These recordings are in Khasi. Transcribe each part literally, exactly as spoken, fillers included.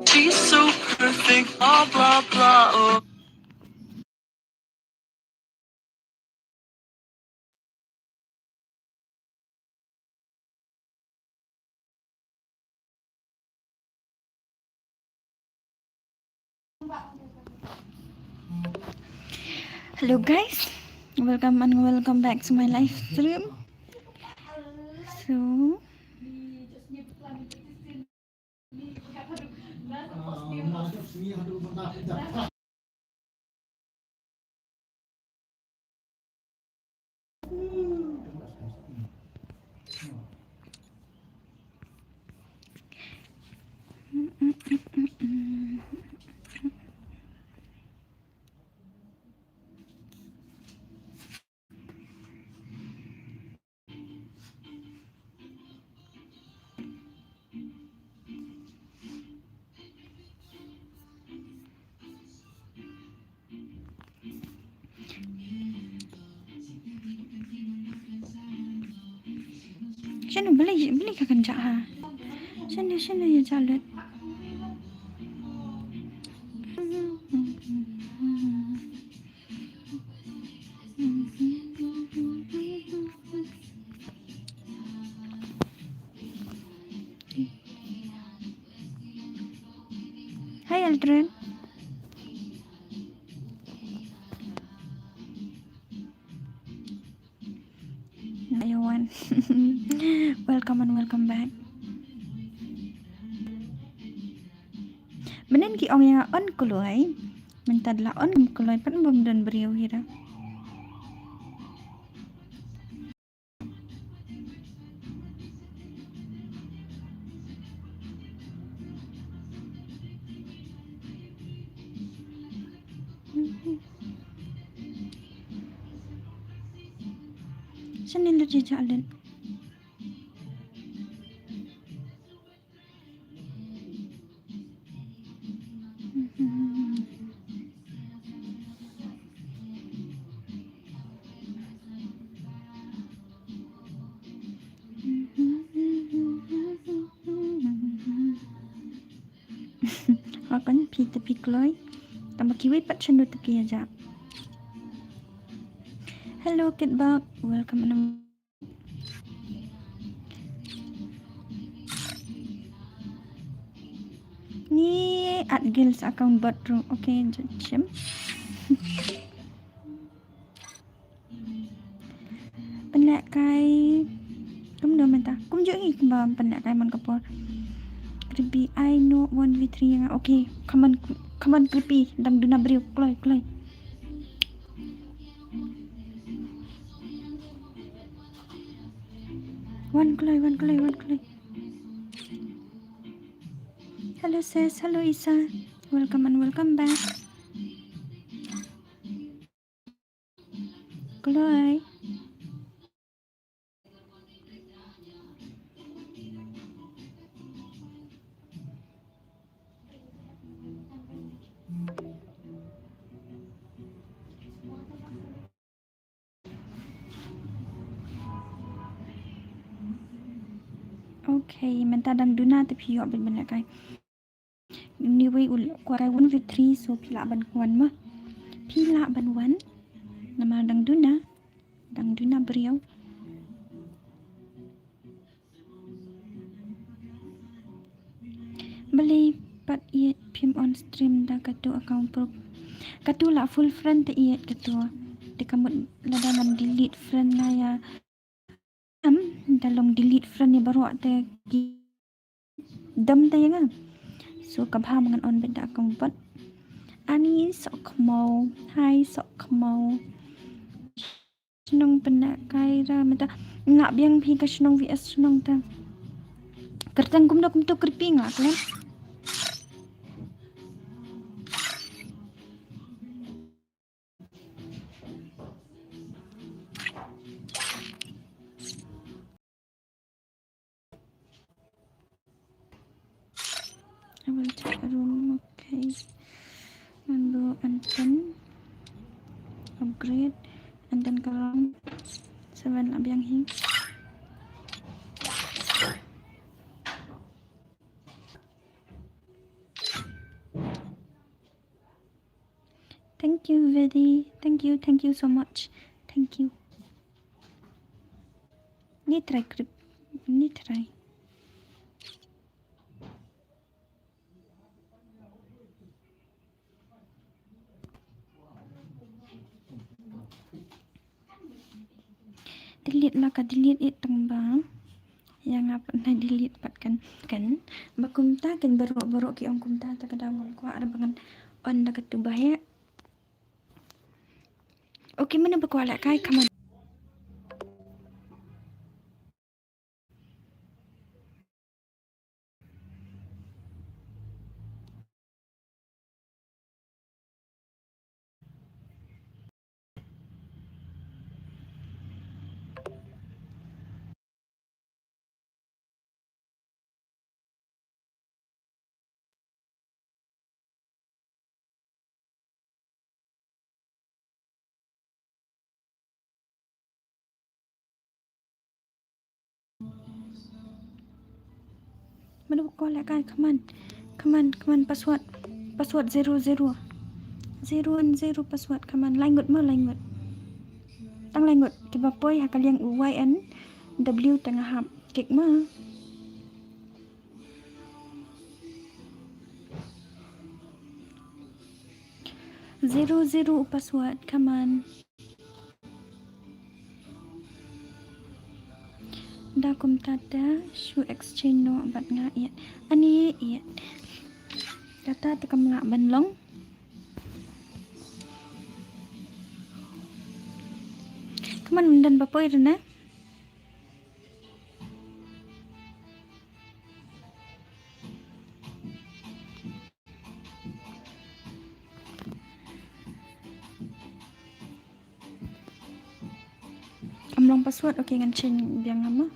She's so perfect, blah, blah, blah, oh. Hello guys, welcome and welcome back to my live stream. So, Shano balei, balei ka kynjah ha? Shano, shano ïa jah lut? Hi, Aldrin. Everyone. Welcome and welcome back. Mynnin ki ong ïa nga on kloi. Mynta da la on kloi pat ym don briew hi ra. Shane lut ïa jah lut. Hakan phi te phi kloi. Tang ba kiwei pat shano te ki ïa jah. Hello, Kitbak. Welcome. Ni at girls account bot ru. Okay, jachim. Pynlehkai. Kumno mynta? Kumjuh hi kumba pynlehkai man ka por. Creepy, I know one v three nga. Okay, come on, come on, Creepy. Dang duna briew, kloi, kloi. Wan kloi, wan kloi, wan kloi. Hello sis, hello Isa. Welcome and welcome back. Kloi. Okay, mynta dang duna te phi ïoh ban lehkai. Anyway, u kwah kai one v three, so phi lah ban wan ma. Phi lah ban wan. Namar dang duna, dang duna briew. Balei pat ïeit phim on stream da katu account proof? Katu la full friend te ïeit katu. Te ka mut lada ngam delete friend nga ïa. Am, da long delete friend ïa baroh te ki dam te ïa nga. So ka bha ma ngan on beit da account bot. Ani Sokmo. Hi Sokmo. Shnong Pynlehkai ra mynta. Nga biang phi ka shnong V S shnong ta. Kyrteng kumno kumto Creepy nga klet. I will check a room. Okay. Ngan do unpin. Upgrade. And then ka room seven la biang hi. Thank you very, thank you, thank you so much. Thank you. Ni try krip, ni try. Delete la ka delete it tang ba. Ïa nga pat na delete pat kan, kan. Ba kumta kan baroh baroh ki ong kumta, ta ka daw ngam kwah ar ba ngan on da ka tu ba heh. Okay, mano ba kwah lehkai, come on. Mano ba kwah lehkai, come on. Come on, come on, password. Password zero zero. Zero and zero password, come on. Lai ngut mo, lai ngut. Tang lai ngut. Kiba poi ha ka liang u Y N W tang hap. Kik mo. Zero zero u password, come on. Da kumta te shu exchange noh bad nga ïa. Ani ïa. Kata te kam lah ban long. Come on, ym don ba poi re na. Ym long password, okay, ngan change biang mo.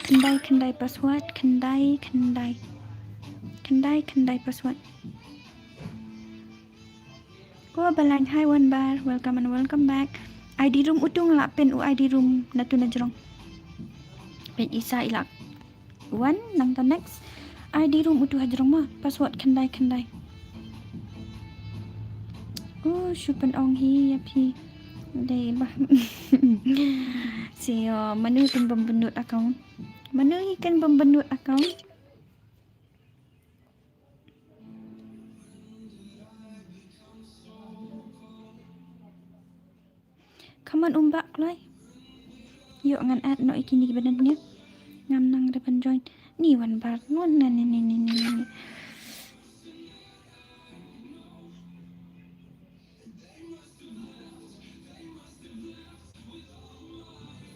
Khyndai khyndai password, khyndai khyndai. Khyndai khyndai password. Ko Balang, hi Wan Bar, welcome and welcome back. I D room utu nga lah pyn u I D room na tu na jrong. Pyn isa ilak. Wan, nangta next. I D room utu ha jrong mo, password khyndai khyndai. Oh, shu pyn-ong hi ïa phi. Dei bah. Si, oh, mano kan bym bynnud account? Mano hi kan bym bynnud account? Come on, um, bah kloi. Ïoh ngan add noh ïa kine ki ba don hangne. Ngam nang re ban join. Ni Wan Bar, Wan, na, ni, ni, ni.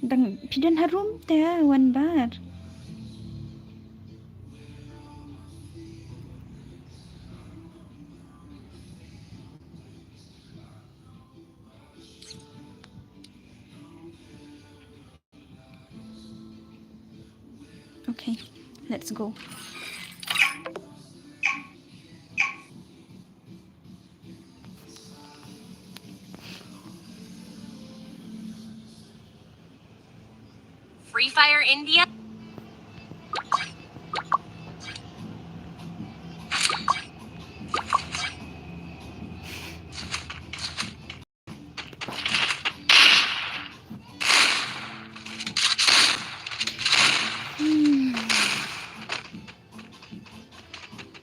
Dang phi don ha room te, Wan Bar. Okay, let's go. Free Fire India. Hmm.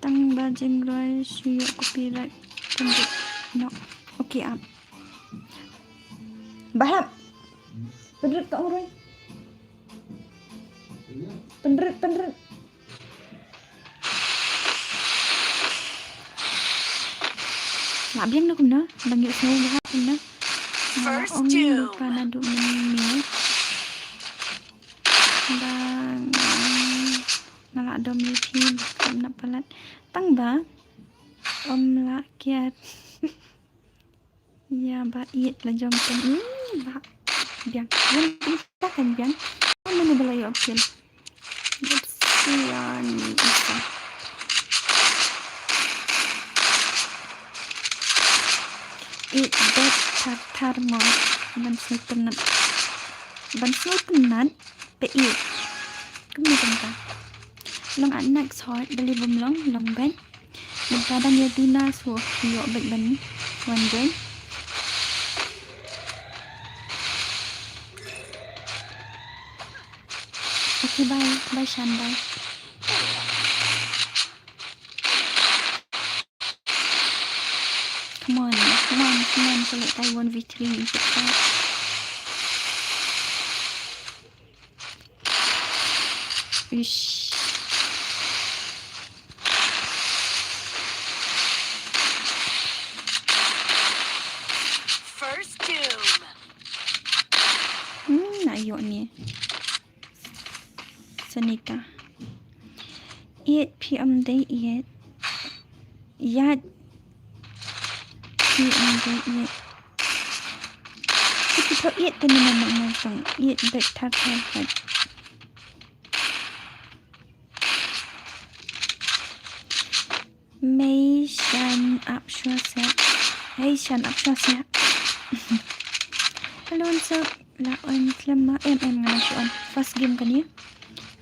Tang ba jingroi shu ïoh copyright. Pynrit noh. Okay, ap. Bah hap. Pynrit ka ong roi. Pynrit, pynrit. Lah biang na kumno, dang ïohsngew bha kumno. Nga la ong ïa ka naduh mynmiet. Dang, nga la dom ïa phi, kam na palat. Tang ba ym lah kiad. Ïa ba ïeit la jong kan, ïa ba biang. Wan kumta kan biang. Mano ba la ïoh kiad. Sian isa. Ïeit bad thar thar mo. Ban sngewtynnat. Ban sngewtynnat. Peit. Kumne kumta. Long at next hot, beli bum long, long ben. Mynta dang ïa duna so ïoh bad ben wan ben. Okay, bye. Bye, Shan, bye. Come on, come on, come on, collect I one v three. Ish. First doom. Hmm, na ïoh ni. Senika. Eight P M day eight. Yat. Eight day eight. Kita eight tadi nama nama sang. Eight back thar thar thar. Mei shan ap shwa sek. Hei shan ap shwa sek. Hello, so la on klem ma em em nga shu on. First game kane.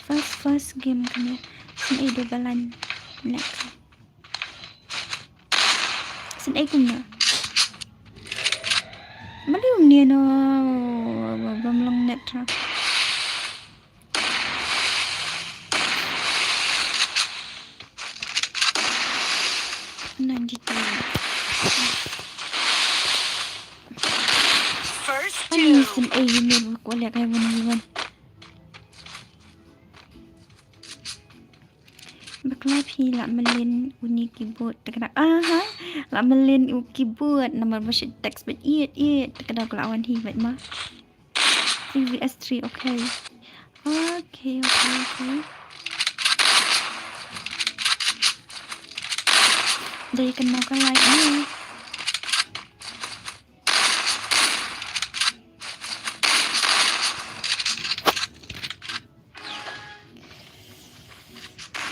First, first game kane. Sin ei do balan. Next. Sin ei kumna. Mali um ni no. Bam long net ha. Ninety-two. First two. Ani sin ei ni ko lek ai wan wan. Bakla phi la melin uni keyboard takada. Aha. La melin u keyboard namar ba shi text bad eight eight takada ko la wan hi bad ma. Three v s three, okay. Okay, okay, okay. Dei kan mau ka like ni.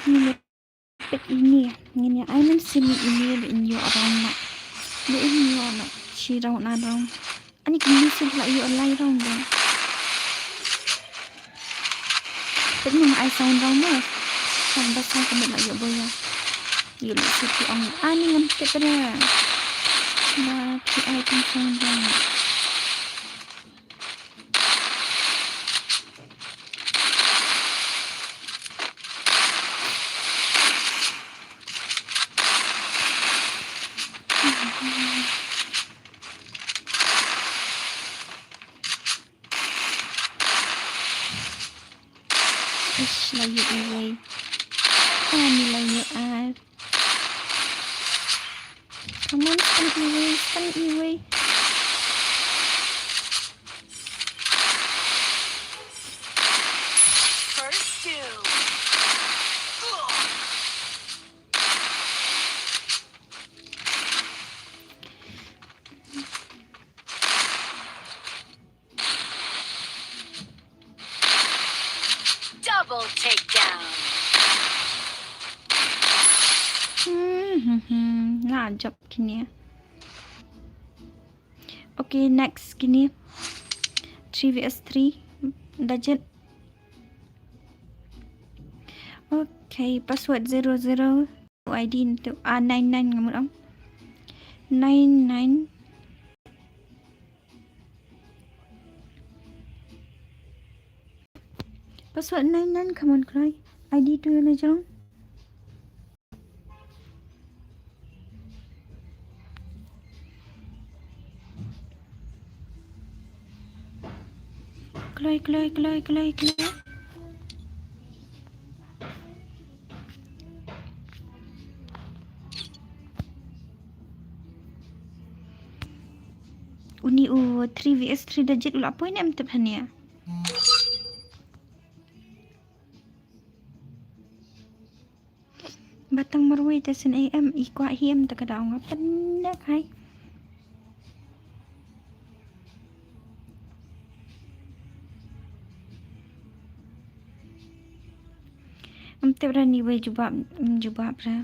Ni. Peit ine, ngin ïa ai mynsiem ine ba in ïoh round ma. Ba in ïoh ma, shi round na round. Ani kine shi la ïoh lai round ba. Peit ma ai sound round ma. Sound ba sound ka met la ïoh boya. Ïoh la shi ki ong. Ani ngam peit pada. Ba ki ai pyn sound round. Ish, la ïoh iwei. Ani la ïoh ar. Come on, stun iwei, stun iwei. First two. Double takedown. Hmm, hmm, hmm. Nga jop kine. Okay, next kine. Three v s three. Dajit. Okay, password zero zero. I D ntu, ah, nine nine nga mut ong. Nine nine. Password nine nine, come on, Cry. I D tu na jong. Kloi, kloi, kloi, kloi, kloi. Uni u three v s three Dajit u la poi ne em tip hania. Batang marwei te sin ei em i kwah hi em te ka daw nga pynnek hai. Em tip ra ni wei jubab, em jubab ra.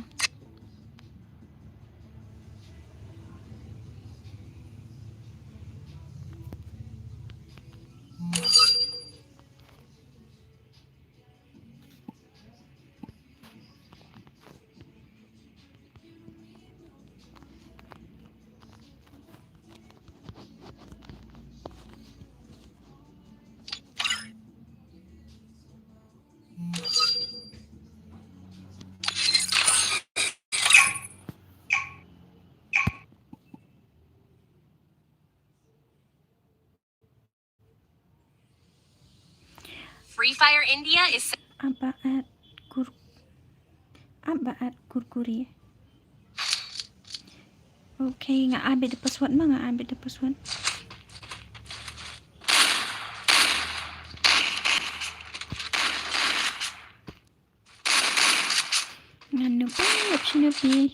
Free Fire India is Aba at kur Aba at kurkuri. Okay, nga abit the password ma, nga abit the password. Nga nup, nup, nup, nup.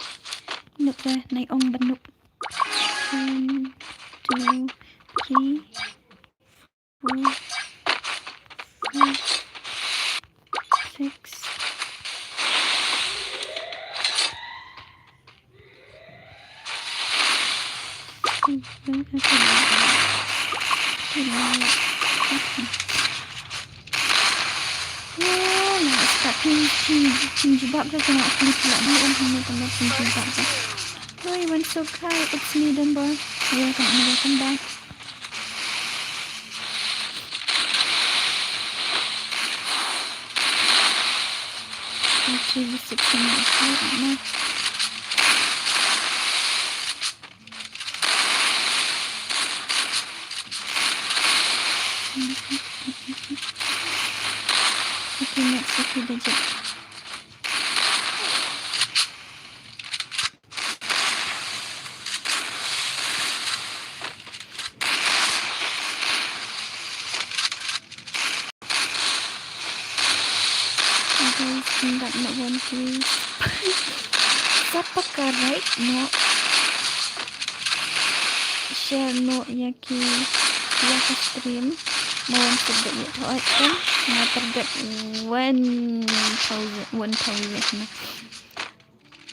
Nup da, nai ong ba nup. One, two, three, four, five, six. Wah, nga start pyn, pyn, pynjubab da, kane pyn pynjubab da, em, kane pyn pynjubab da. Oi, Wan Suk, hi, it's me, Dunbar. Welcome, welcome back. Okay, six minutes. Okay, next, okay, Digit. Guys, nda na wan ki. Sapa ka right no. Share no ya ki, ya ka stream. Mo wan subscribe ya to item. Na target one thousand, one thousand na.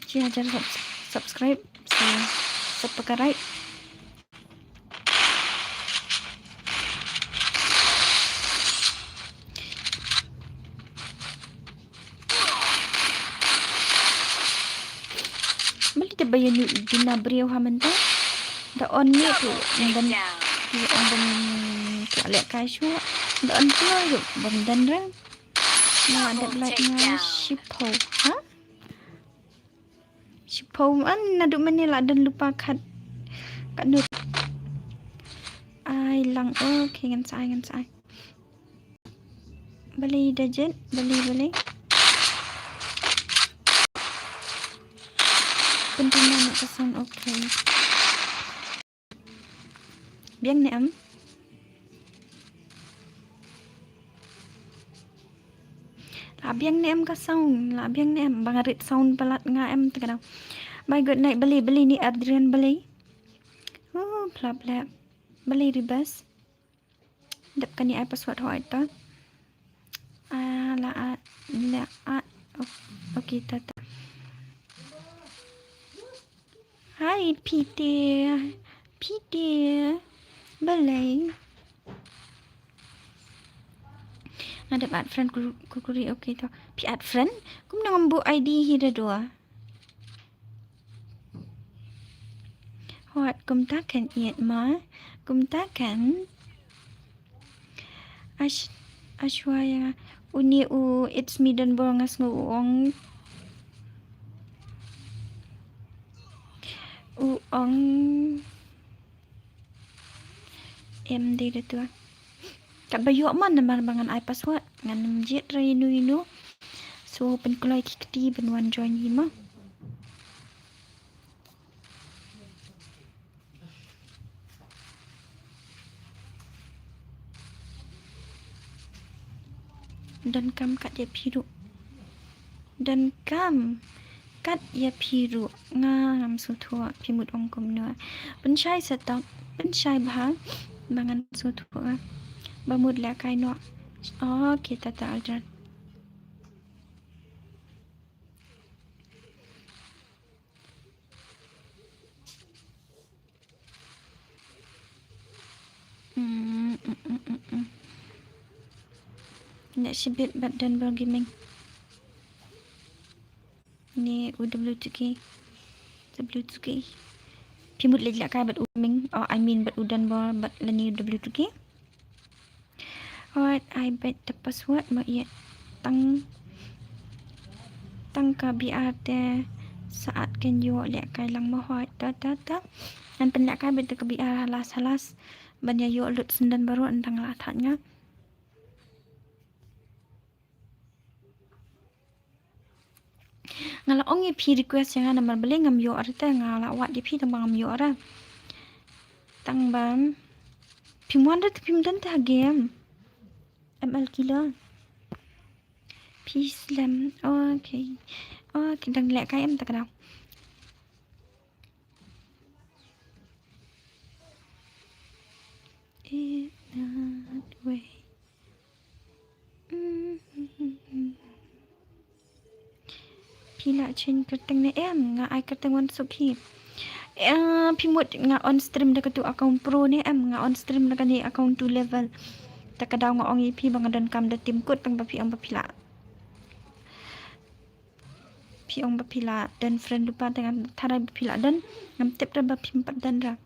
Shi hajar sub-, subscribe. So, sapa ka right. Balei da ba ïa nu duna briew ha mynta. Da on mute ruh ban, ïa on ban leh kai shuwa. Da on pynlong ruh bym don rang. Nga dep like nga shiphew. Ha? Shiphew, an naduh mynne la don lypa khat. Katno? Ai lang, okay, ngan sa ai, ngan sa ai. Balei da jet, balei, balei. Pynruna na ka sound, okay. Biang ne em? La biang ne em ka sound, la biang ne em? Ba nga rit sound palat nga em te ka dang. Bye, good night, balei, balei ni Adrian, balei? Oh, plap, plap. Balei Ribas? Dep kane ai password hooid to. Ah, la, ah, la, ah. Ok-, okay, ta, ta. Hi, Peter. Peter. Balei? Nga dep add friend ku, ku, kuri, okay to. Phi add friend? Kumno ngam buh I D hi da dua. Hooid, kumta kan ïeit ma. Kumta kan. Ash-, Ashwaya. Uni u, it's me Dunbar nga sngew u ong. U ong. Em dei da tu. Katba ïoh ma namar ba ngan ai password. Ngan ym jied re ïano ïano. So pynkloi ki kti ban wan join hi ma. Donkam kat ïa phi ruh. Donkam kat ïa phi ruh. Nga ngam sngewthuh phi mut ong kumno. Pynshai sa tang, pynshai bha. Ba ngan sngewthuh nga. Ba mut leh kai noh. Okay, tata Aldrin. Mm, mm, mm, mm, mm. Nda shibit bad Dunbar Gaming. Ni u W two K. W two K. Phi mut leh leh kai bad u Gaming. Oh, I mean bad u Dunbar bad lane u W two K. Hooid, ai beit da password ma ïa tang, tang ka B R te sa at ken ïoh leh kai lang ma hooid. Ta, ta, ta. Ngan pynleh kai beit da ka B R halas, halas. Ban ïa ïoh lut syndon baroh, nda nga la thait nga. Nga la ong ïa phi request ïa nga namar balei ngam ïoh re te, nga la wad ïa phi tang ba ngam ïoh re. Tang ba phim wan re te phim don te ha game. M L killer. Phi slem. Okay. Okay, dang leh kai em ta ka daw. In that way. Phi la change kyrteng ne em? Nga ai kyrteng Wansuk hi. Eh, phi mut nga on stream da katu account pro ne em? Nga on stream da kane account two level. Ta ka daw nga ong ïa phi ba nga don kam da team kut tang ba phi ong ba phi la. Phi ong ba phi la don friend lypa te ngam tharai ba phi la don. Ngam tip re ba phim pat don re.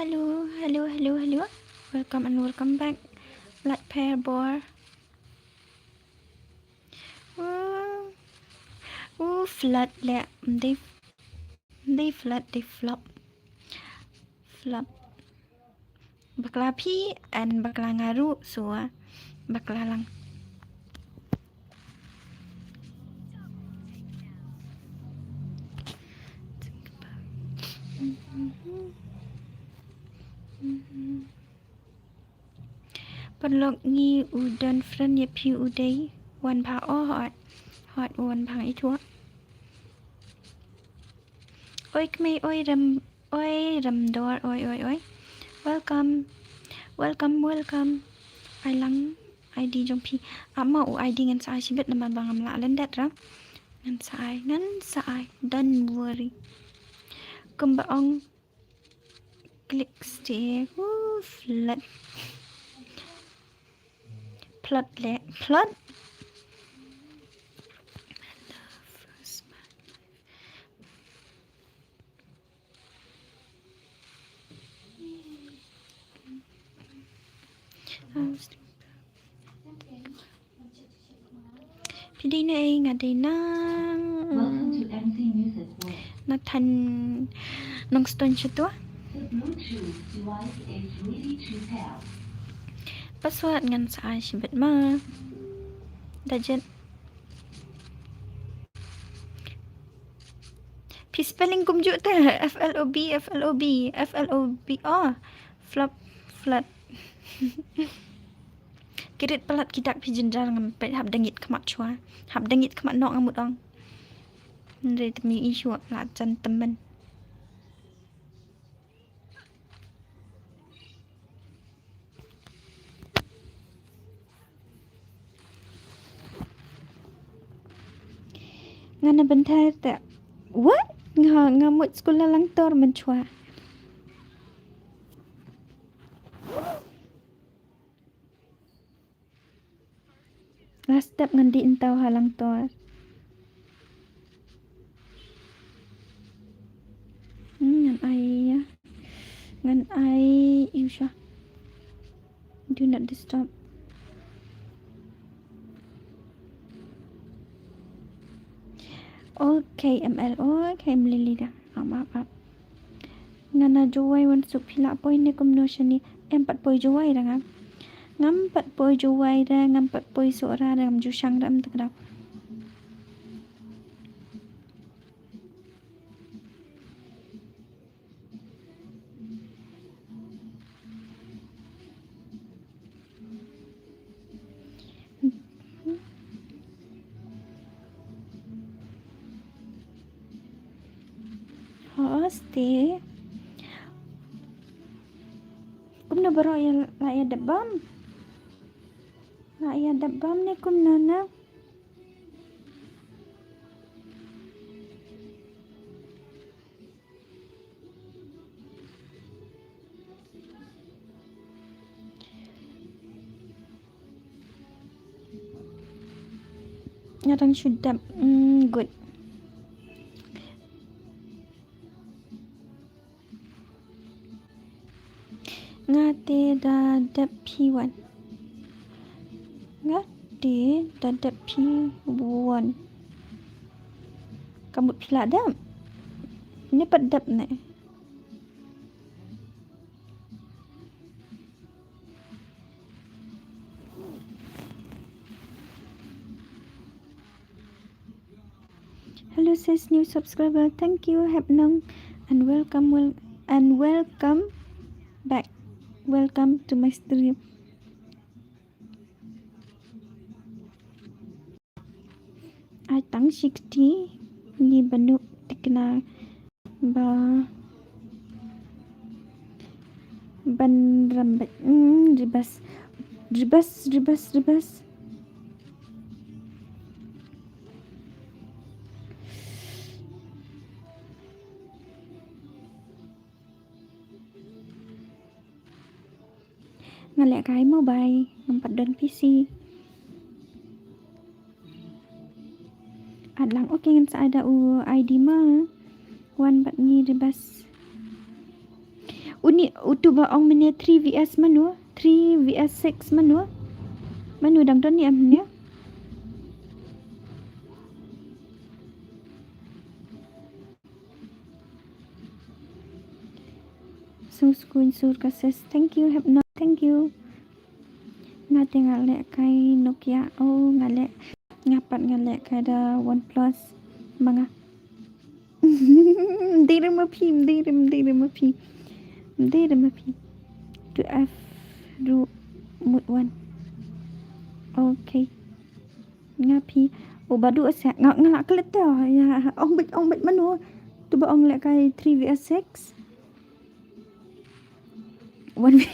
Hello, hello, hello, hello. Welcome and welcome back. Like pair bor. Uh, uh, flood le. They, they flood, they flop. Flop. Bakla phi and bakla nga ruh, so bakla lang. Paralok ngi u don friend ïa phi u dei wan bha, oh hot. Hot wan bha ithuh. Oi kmei, oi rem, oi rem dor, oi, oi, oi. Welcome. Welcome, welcome. Ai lang I D jong phi. Ama u I D ngan sa ai shibit namar ba ngam lah lyndet ra. Ngan sa ai, ngan sa ai. Don't worry. Kumba ong click stay. Woo, flood. Plot le, plot. Phi dei na ei? Nga dei na, na than Nongstoiñ shuh tu. Password ngan sa ai shibit ma. Da jet. Phi spelling kumjuh te. F L O B, F L O B, F L O B. Oh, flop, flop. Ki rit palat ki dak phi jynjar, ngam peit hap da ngit khmat shuwa. Hap da ngit khmat noh nga mut ong. Hynrei te mi i shuwa la jan tymmen. Nga na bynta te. What? Nga, nga mut skul la Langtor mynshuwa. Last step ngan dih mynta ha Langtor. Hmm, ngan ai ïa. Ngan ai ïa sha. Do not disturb. Okay, M L. Okay, M L leader. Am, am, am. Nga na Jowai Wansuk, phi lah poi ne kumno shane? Em pat poi Jowai ra nga. Ngam pat poi Jowai ra, ngam pat poi Sohra ra, ngam ju shang ra em ta ka daw. Hoste. Kumno baroh ïa la ïa dep bam? La ïa dep bam ne kumno na? Nga dang shu dep, mm, good. Nga Te da dep phi wan. Nga te da dep phi wan. Ka mut phi la dep. Ne pat dep ne. Hello sis, new subscriber. Thank you, Hepnong, and welcome, wel- and welcome back. Welcome to my stream. Ai tang shi kti ngi ba nuk tikna ba ban rambet. Mm, ribas. Ribas, ribas, ribas. Nga leh kai mobile, ngam pat don P C. At lang, okay, ngan sa ai da u I D ma. Wan bad ngi ribas. Uni, utu ba ong mynne three V S mano, three V S six mano. Mano dang don ne em ne? Sung Sung Sur ka sis. Thank you, Hepnong. Thank you. Nga te nga leh kai Nokia. Oh, nga leh. Nga pat nga leh kai da OnePlus. Ma nga. Mdei re ma phi, mdei re, mdei re ma phi. Mdei re ma phi. Tu F ruh mut wan. Okay. Nga phi. Oh, ba duh sa nga, nga la klet ta. Ya, ong bit, ong bit mano. Tu ba ong leh kai three V S six. One V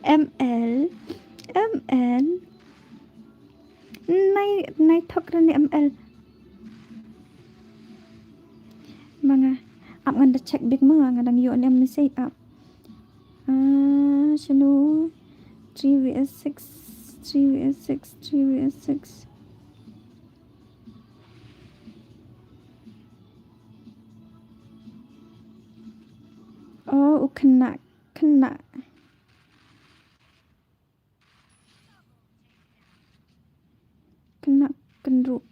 M L. M L. Nai, nai thok ran M L. Ma nga. Ap ngan da check bik ma nga dang ïoh ne em message ap. Ah, shano? Three V S six, three V S six, three V S six. Oh, u khynnah, khynnah. Khynnah kynruh.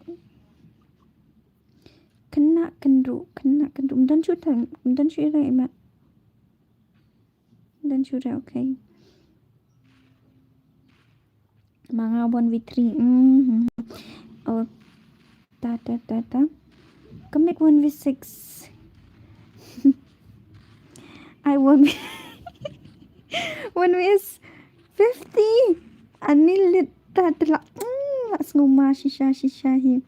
Khynnah kynruh, khynnah kynruh. Ym don shuh tang, ym don shuh ïa rai mat. Ym don shuh rai, okay. Ma nga one V three. Mm-hmm. Oh. Ta, ta, ta, ta. Commit one V six. I won't be one V S fifty. Ani lit ta tla. Mm, la sngew ma shisha, shisha hi.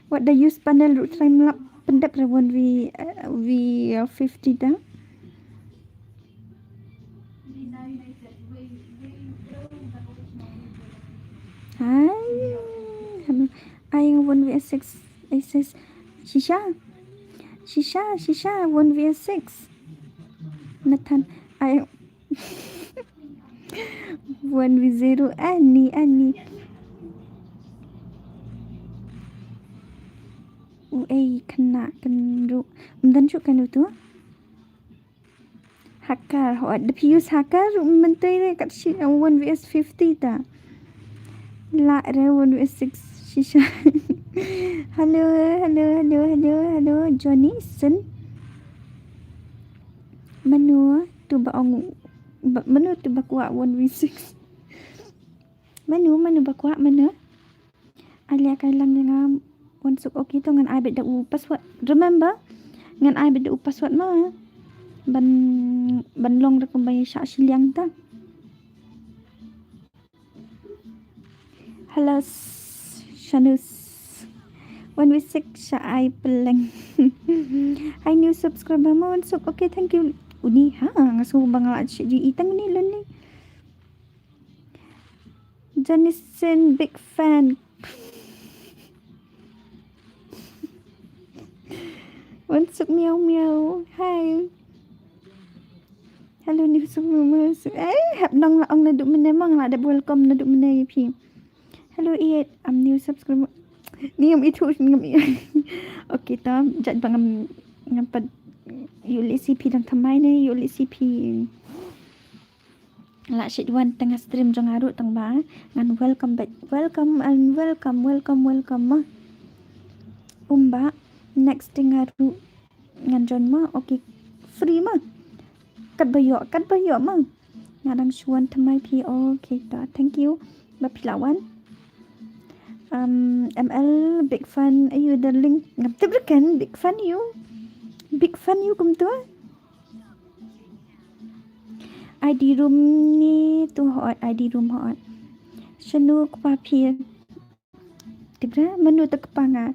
Wat da use panel ruh try mlap pyndep re one V, eh, V, eh, fifty da. Hai. Ai, one V S six, S S. Shisha. Shisha, shisha, one V S six. Nathan, ai. One V zero, ani, ani. U ei, khynnah kynruh. Ym don shuh kane utu. Hacker, ho, da phi use hacker, myntoi re kat shi, uh, one V S fifty ta. La re one V S six shisha. Hello, hello, hello, hello, hello, Johnny Sin. Mano tu ba ong, ba, mano tu ba kwah one V six. Mano, mano ba kwah, mano? Ai leh kai lang ïa nga Wansuk, okay, to ngan ai beit da u password. Remember? Ngan ai beit da u password ma. Ban, ban long ruh kumba ïa shah shiliang ta. Hello, Shanus. One V six shah ai peleng. Hi, new subscriber ma Wansuk. Okay, thank you. Uni, ha, nga sngew ba nga la shu i tang uni lonely. Janisen, big fan. Wansuk miau miau. Hi. Hello, ni suk miau miau. Eh, hap nong la ong naduh mynne ma nga la dep welcome naduh mynne ïa phi. Hello, Iet. Am new subscriber. Ni ngam ithuh, ngam i-, okay, to. Jait ba ngam, ngam pat Ïoh lehse phi dang thymmai ne, ïoh lehse phi la shait wan tang ha stream jong nga ruh tang ba ngan welcome back. Welcome and welcome, welcome, welcome ma. Um ba next thing nga ruh ngan join ma. Okay, free ma. Katba ïoh, katba ïoh ma. Nga dang shu wan thymmai phi. Okay, ta, thank you ba phi la wan. Um, M L, big fan ïa u darling. Ngam tip ruh kan, big fan ïa u. Big fan ïa u kumtu. I D room ni tu hot, I D room hot. Shano kpa phi? Tip ruh mano te kpa nga.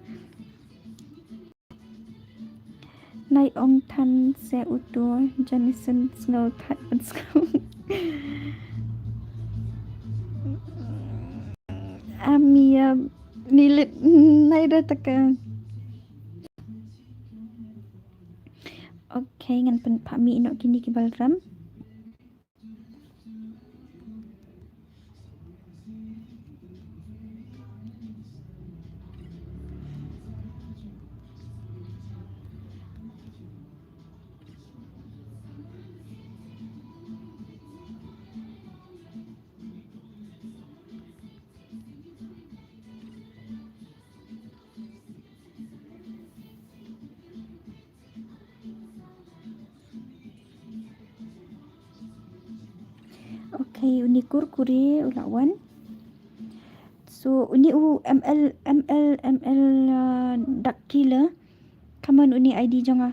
Nai ong than se uto Jonathan Snow that ban snow. Amia nilit nai da taka. Okay, ngan pynpha mi ino kini ki balram. Okay, uni kurkure u la wan. So uni u M L, M L, M L, uh, Dark Killer. Come on, uni I D jong nga.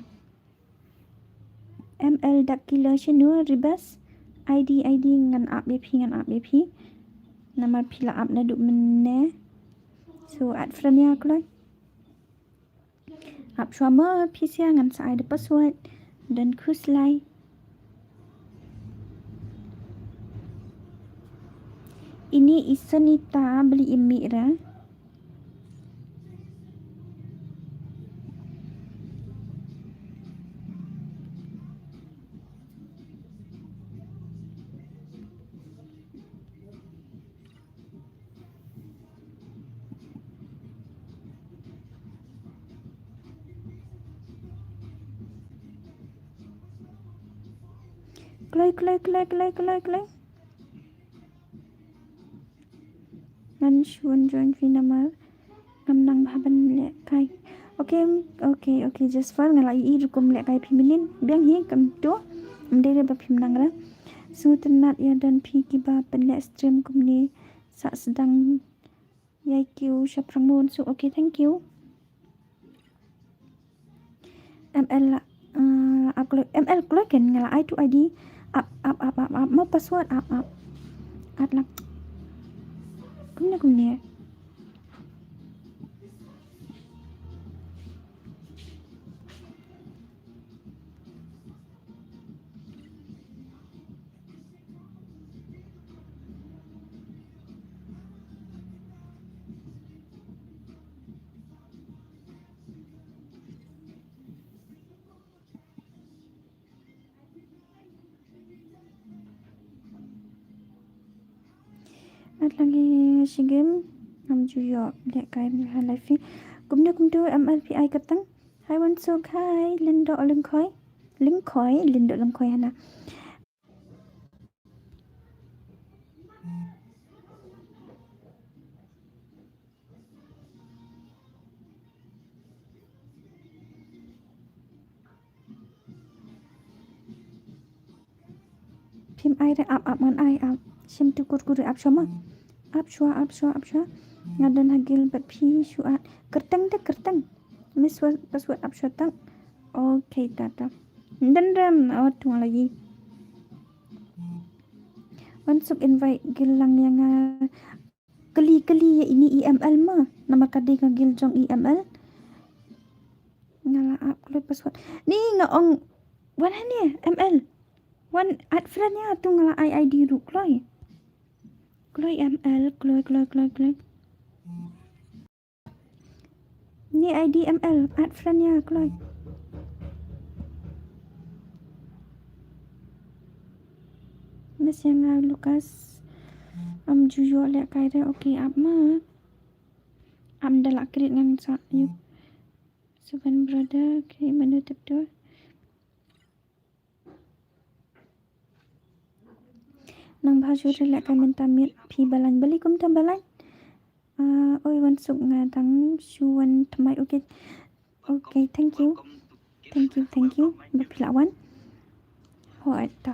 M L Dark Killer shano, Ribas. I D, I D ngan ap ïa phi, ngan ap ïa phi. Namar phi la ap naduh mynne. So add friend ïa kloi. Ap shuwa ma phi sha ngan sa ai da password. Don khuslai. Ini i Sonita beli imi ra. Kloi, kloi, kloi, kloi, kloi, kloi. Ngan shun join phi namar ngam nang bha ban lehkai. Okay, okay, okay, just far nga la ïohi rukom lehkai phi mynnin. Biang hi kumto. Ym dei re ba phim nang ra. Sngewtynnat ïa don phi kiba pynleh stream kumne. Sa sdang ïa ki u shaphrang mon. So okay, thank you. M L la, uh, ap kloi, M L kloi ken nga la ai tu I D. Ap, ap, ap, ap, ap. Ma password ap, ap. At lak. Kumne, kumne. At lagi shigim ngam ju ïoh lehkai ha live feed. Kumne kumtu M L P I kyrteng. Hi Wansuk, hi Lindo Lyngkhoi. Lyngkhoi, Lindo Lyngkhoi hana. Phim ai re, ap, ap, ngan ai, ap. Shim tu kurkure, ap shuwa ma. Ap shuwa, ap shuwa, ap shuwa. Nga don ha guild bad phi shu add. Kyrteng te kyrteng. Miss wa-, password ap shuwa tang. Okay, tata. Dang rem, oh, tu lagi. Wansuk invite guild lang ïa nga. Kylli, kylli ïa ini i M L ma. Namar ka dei ka guild jong i M L. Nga la ap kloi password. Ni nga ong wan hangne M L. Wan add friend ïa tu nga la ai I D ruh kloi. Kloi M L, kloi, kloi, kloi, kloi. Ni I D M L, add friend ïa kloi. Message ïa nga Lucas. Am ju ïoh lehkai re, okay, ap ma. Am da la create ngan sa ïoh. Suban brother, okay, mano tip tu. Nang bha shuh re leh kai mynta miet phi Balain. Balei kumta Balain? Ah, oi, wan suk nga dang shu wan thymmai. Okay. Okay, thank you. Thank you, thank you. Ba phi la wan. Hooid ta.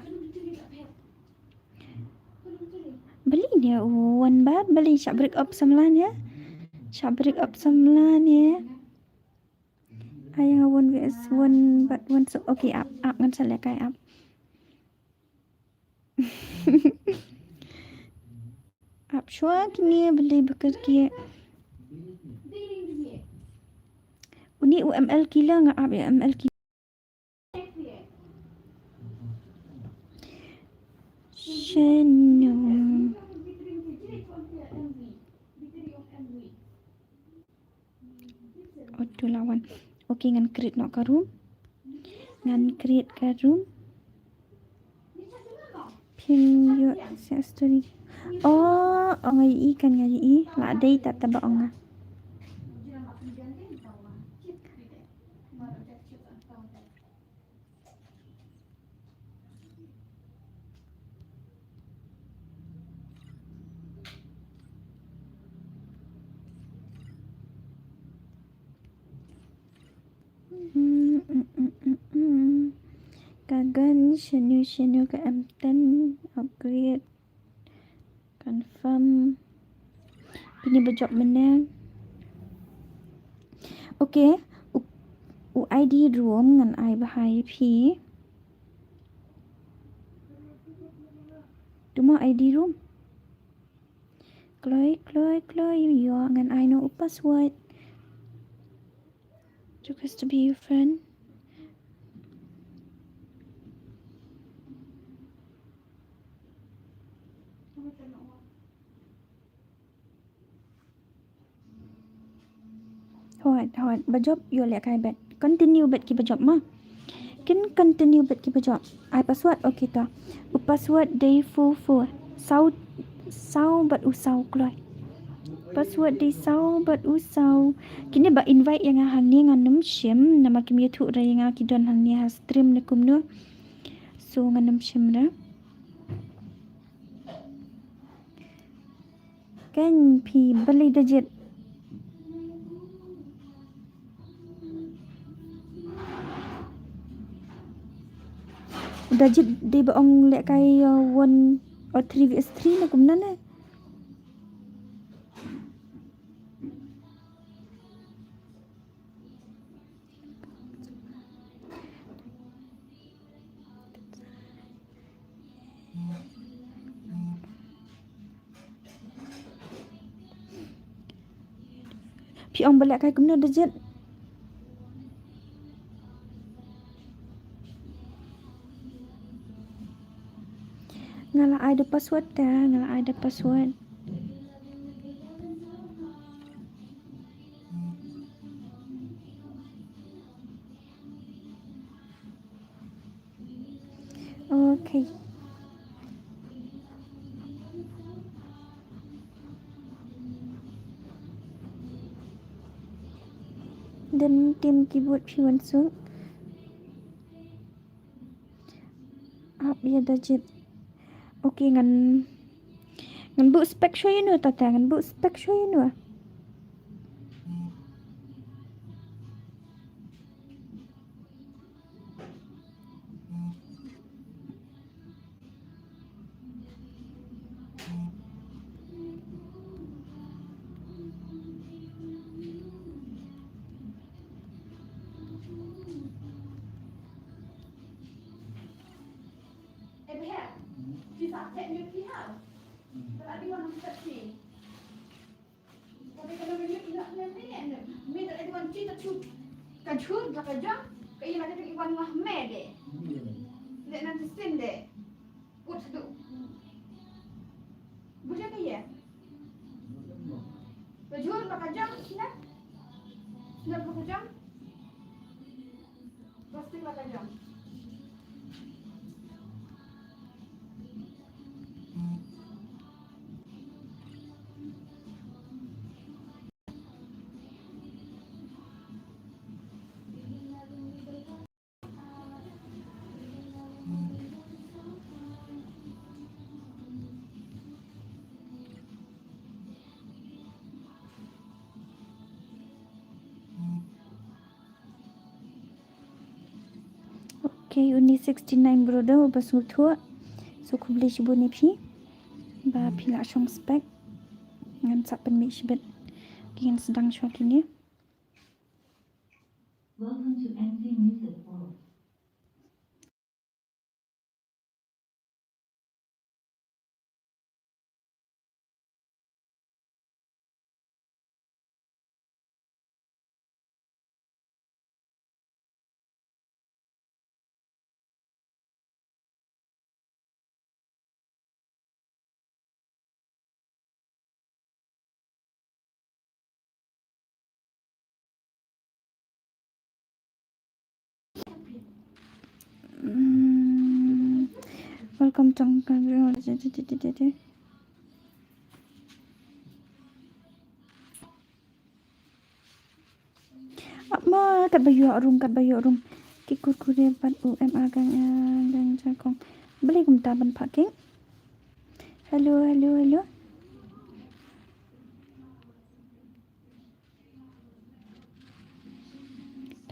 Balei ne u wan ba, balei shah break up samla ne? Shah break up samla ne? Ai nga wan V S wan bad wan suk. Okay, ap, ap ngan sa leh kai ap. Ap shuwa kine balei ba kyrkieh. Uni u M L Killer nga ap ïa M L Killer. Shano. Auto la wan. Okay, ngan create noh ka room. Ngan create ka room. Phim ïoh sa story. Oh, oh, nga ïohi kan, nga ïohi. La dei ta taba ong nga. Ka gun shano shano ka M ten upgrade. Confirm. Phi ne ba jop mynne. Okay. U, u I D room ngan ai bha ïa phi. Tuma I D room. Kloi, kloi, kloi, ïoh ngan ai noh u password. Request to be your friend. Hooid, hooid, ba jop ïoh leh kai bad. Continue bad ki ba jop ma. Kin continue bad ki ba jop. Ai password, okay ta. U password dei four four. Saw, saw bad u saw kloi. Password dei saw bad u saw. Kine ba invite ïa nga hangne ngan ym shim. Namar kim ïathuh re ïa nga ki don hangne ha stream ne kumno. So ngan ym shim re. Kan phi balei da jied. Da jied dei ba ong leh kai, uh, one or three V S three ne kumno ne. Phi ong ba leh kai kumno da jied. Nga la ai da password ta, nga la ai da password. Okay. Don tim keyboard phi wan suk. Ap ïa da jied. Okay, ngan, ngan buh spec shuwa ïa no tata, ngan buh spec shuwa ïa no. Ka jhur da ka jam, ka ïa la ka jong i wan wah me de. De nan ti sin de. Ut du. Bujang ka ïa. Ka jhur da ka jam, sna. Sna da ka jam. Plastik la ka jam. Okay, uni sixty nine brother, uba sngewthuh. So khublei shibun ïa phi ba phi la shong spek. Ngan sa pynmih shibit ki ngan sdang shuwa kine. Welcome to N C Music World. Mm, welcome to Ap ma katba ïoh rung, katba ïoh rung. Ki kurkure bad u M A gang, gang jakong. Balei kumta ban phah keng? Hello, hello, hello.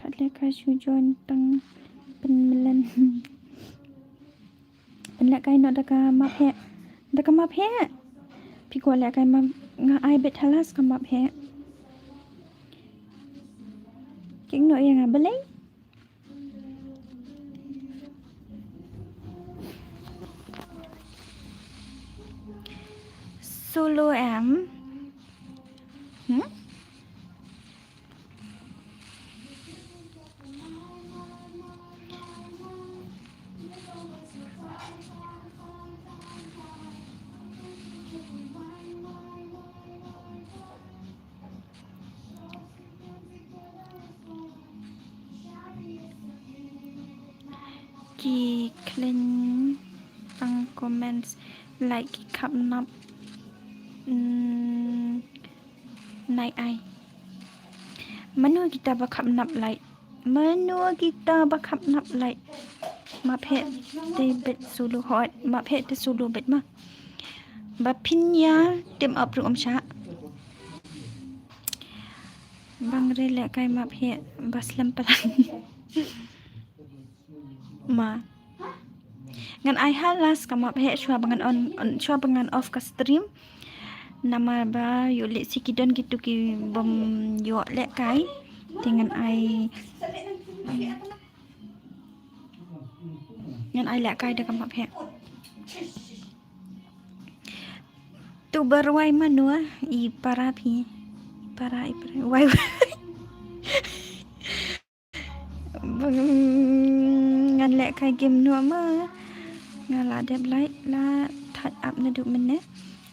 Thad lehkai shu join tang pynmlien. Pynlehkai noh da ka map heh. Da ka map heh. Phi kwah lehkai map, nga ai beit halas ka map heh. Keng noh ïa nga balei? Solo em. Hmm? Ki khlem tang comments, like ki khap nap. Hmm, nai ai. Mano kita ba khap nap like? Mano kita ba khap nap like? Map heh te beit solo hot, map heh te solo beit ma. Ba phin ïa tim ap ruh ym shah. Bang re lehkai map heh ba slem palat. Ma. Ngan ai halas ka map heh shuwa ba ngan on, on, shuwa ba ngan off ka stream. Namar ba ïoh lehse ki don kitu ki bym ïoh lehkai. Te ngan ai, ngan ai lehkai da ka map heh. Tu ba rwai mano, i para phi. I para, i para. Wai, wai. Bang ngan lehkai game noh ma. Nga la dep like, la thad ap naduh mynne.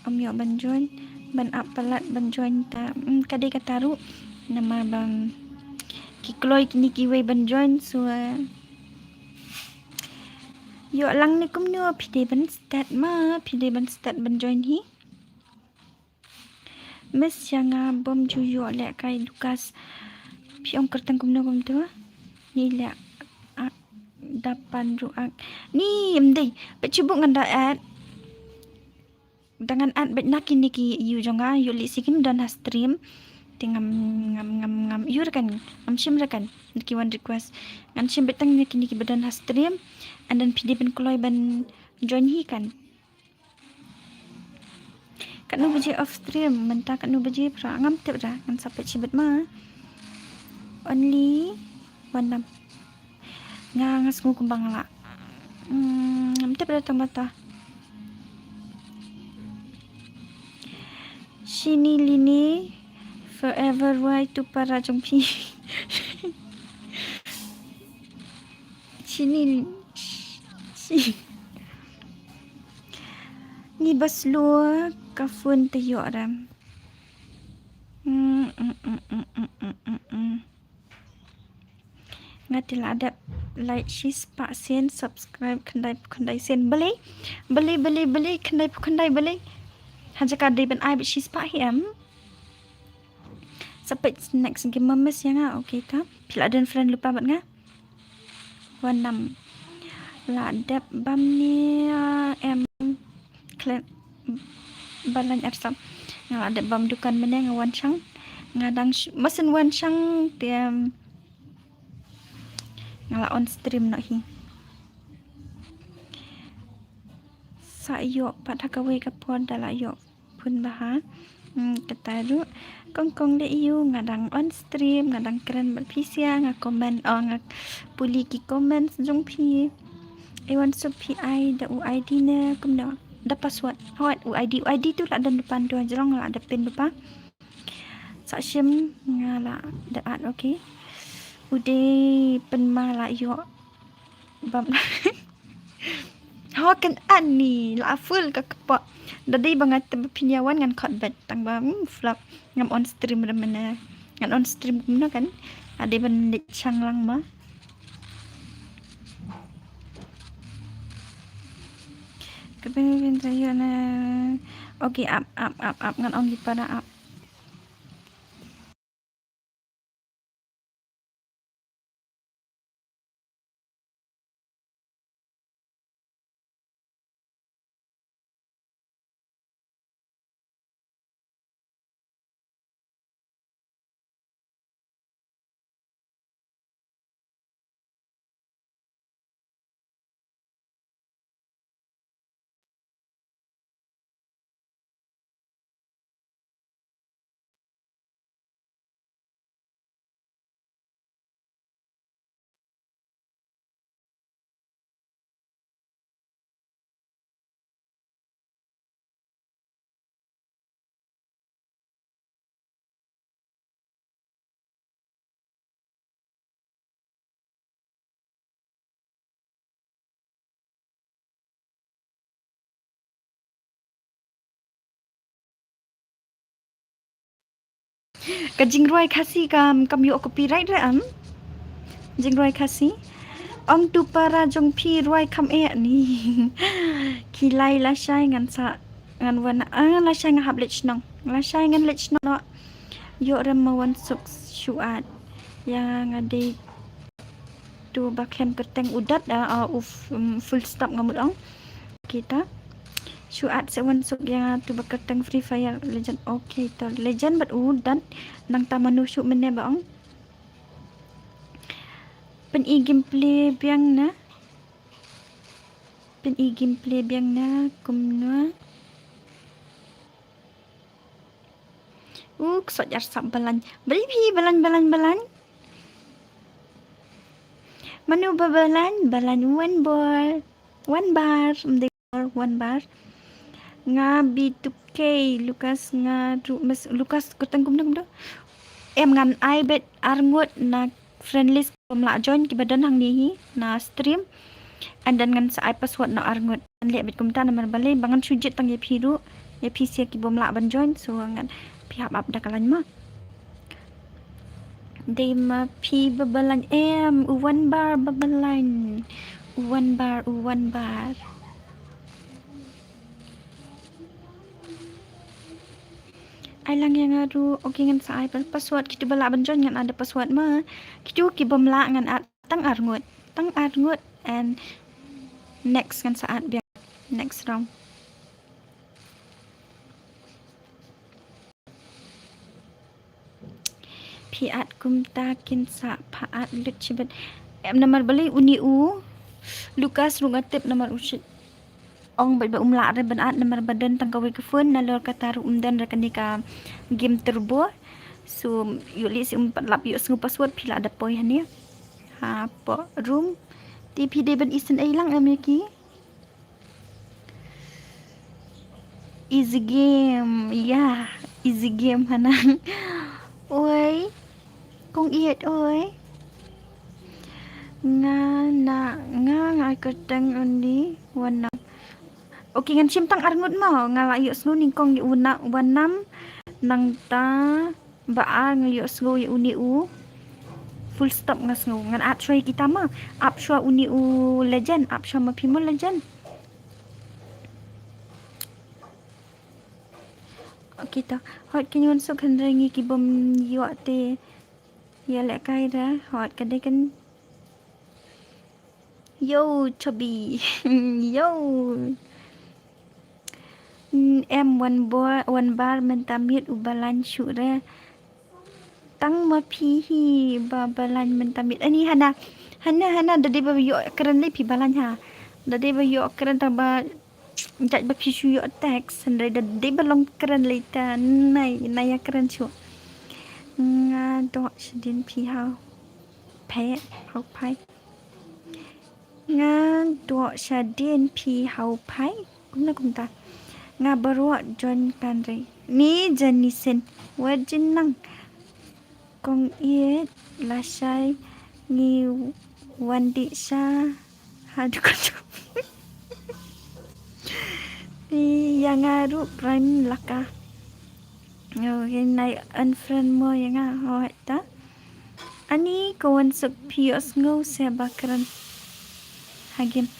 Ym ïoh ban join, ban ap palat ban join ta. Mm, ka dei kata ruh. Namar ba ki kloi kine kiwei ban join, so, eh, ïoh lang ne kumno, phi dei ban start ma, phi dei ban start ban join hi. Miss ïa nga bym ju ïoh lehkai Lucas. Phi ong kyrteng kumno kumto? Ni leh, ah, da pan ruh ak. Ni ym dei. Peit shu buk ngan da add. Da ngan add beit na kine ki ïew jong nga, ïoh lehse kim don ha stream. Te ngam, ngam, ngam, ngam ïoh re kan, ngam shim re kan. Ki wan request. Ngan shim beit tang na kine kiba don ha stream. And then phi dei ban kloi ban join hi kan. Katno baje off stream, mynta katno baje pra, ngam tip ra, ngan sa peit shibit ma. Only one nam. Nga, nga sngew kumba nga lah. Hmm, ngam tip ra tang mynta. Shini lini forever wai tu para jong phi. Shini, shi-, ngi ba slow ka phone te ïoh ram. Mm, mm, mm. Nga te la dep like shi spah sien, subscribe khyndai phew khyndai sien. Balei? Balei, balei, balei, khyndai phew khyndai balei? Ha jaka dei ban ai beit shi spah hi em. Sa peit next game ma miss ïa nga. Okay ta. Phi la don friend lypa bad nga. Wan nam. La dep bam ne em. Klet ba lain arsap. Nga la dep bam dukan mynne nga wan shang. Nga dang sh-, masin wan shang te, em, nga la on stream noh hi. Pat ïoh pat ha kawei ka por da la ïoh pun bha. Hmm, kata ruh. Kong kong de ïu nga dang on stream, nga dang kren bad phi sia, nga comment, oh, nga pule ki comments jong phi. Ai wan suk phi ai da u I D ne kumno, da password. Hot u I D, u I D tu la don depan tu, jrong la da pin bha. Sa shim nga la da add, okay. U dei pynma la ïoh bam. Ho kan ani la full ka kpoh. Da dei ba nga tip ba phin ïa wan ngan khot bet tang ba, hmm, flop. Ngam on stream re mynne. Ngan on stream kumno kan. Ade ban leit shang lang ma. Ka pin pin sa ïoh na. Okay, ap ap ap ap ngan ong ki para ap. Ka jingrwai Khasi kam, kam ïoh copyright re am? Jingrwai Khasi. Ong tu para jong phi rwai kham eh ni. Ki lai lashai ngan sa, ngan wan, ah, lashai nga hap leit shnong. Lashai ngan leit shnong noh. Ïoh re ma wan suk shuat. Ïa nga dei tu ba khlem kyrteng u dot, ah, ah, u f-, um, full stop nga mut ong. Kita. Shuat se wan suk ïa tu ba kyrteng Free Fire Legend. Okay, to Legend bad u dot. Nangta mano shuh mynne ba ong. Pyn-i gameplay biang na. Pyn-i gameplay biang na kumno. U ksoh jar sap balan. Bali phi balan, balan, balan. Mano ba balan, balan wan bor. Wan bar, mdei bor, wan bar. Nga B two K, Lucas nga ru-, mes-, Lucas kyrteng kumno kumno. Em ngan ai bet arngut na friend list bym lah join kiba don hangne hi na stream. And then ngan sa ai password na arngut. Ngan leh bet kumta namar balei ba ngan shu jied tang ïa phi ruh. Ïa phi sia ki bym lah ban join. So ngan phi hap ap da ka lain ma. Dei ma phi ba balan em, u wan bar ba balan. U wan bar, u wan bar. Ai lang ïa nga ruh, okay ngan sa ai pa-, password, kitu ba lah ban join ngan add password ma. Kitu ki bym lah ngan add tang arngut. Tang arngut and next ngan sa add biang next round. Phi add kumta kin sa pha add lut shibit. Em namar balei uni u Lucas ruh nga tip namar u shi ong bad ba um lah re ban add namar ba don tang kawei ka phone nalor kata ruh um don re kane ka game turbo. So ïoh lei si um pat lap ïoh sngew password phi lah da poi hane. Hapoh room. Te phi dei ban isynei lang em ïa ki. Easy game. Ya, easy game hana. Oi. Kong Iet oi. Nga na, nga nga kyrteng undi Wanam. Okay, ngan shim tang arngut mo. Nga la ïoh sngew nyngkong ïa u na Wanam. Nangta ba ar nga ïoh sngew ïa uni u. Full stop nga sngew. Ngan add shuwa ïa kita ma. Ap shuwa uni u Legend. Ap shuwa ma phi mo Legend. Okay to. Hot kin wan suk hynrei ngi ki bym ïoh te. Ïa leh kai da. Hot ka dei kan. Yo, Chobi. Yo. Mm, em wan bor, wan bar mynta miet u balan shuh re. Tang ma phi hi ba balan mynta miet. Ani hana. Hana, hana, da dei ba ïoh kren lei phi balan ha. Da dei ba ïoh kren tang ba Jait ba phi shu ïoh text, hynrei da dei ba long kren lei ta, nai, nai ïa kren shuh. Nga doh shadien phi haw. Phi, haw phai. Nga doh shadien phi haw phai. Kumno kumta. Nga baroh jon kan re. Ni Janisen. Wa jin nang. Kong ïeit lashai ngi wan dih sha ha dukun. Ïa nga ruh Prime Laka. Ngi nai unfriend mo ïa nga, hooid ta. Ani ko wan suk phi ïohsngew se ba kren ha game.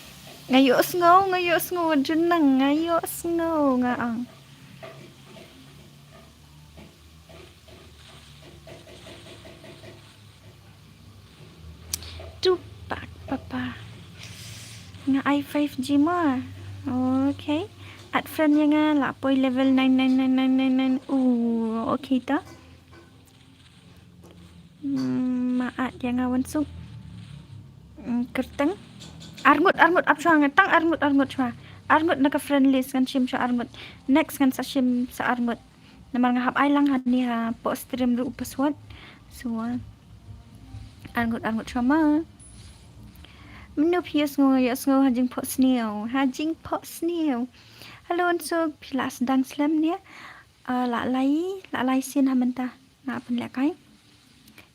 Nga ïohsngew, nga ïohsngew, jun nang nga ïohsngew nga ang. Tupak papa. Nga ai five G mo. Okay. Add friend ïa nga la poi level nine nine nine nine nine nine. Uh, okay ta. Hmm, ma add ïa nga wan suk. Hmm, kyrteng. Arngut, arngut ap shuwa nga tang arngut, arngut shuwa. Arngut na ka friend list ngan shim shuwa arngut. Next ngan sa shim sa arngut. Namar nga hap ai lang hani ha poh stream ruh u password. So, uh, arngut, arngut shuwa ma. Mano phi ïohsngew, ïohsngew ha jingphohsniew, ha jingphohsniew. Hello Unsuk, phi la sdang slem ne? Ah, la lai, la lai sien ha mynta. Nga pynlehkai.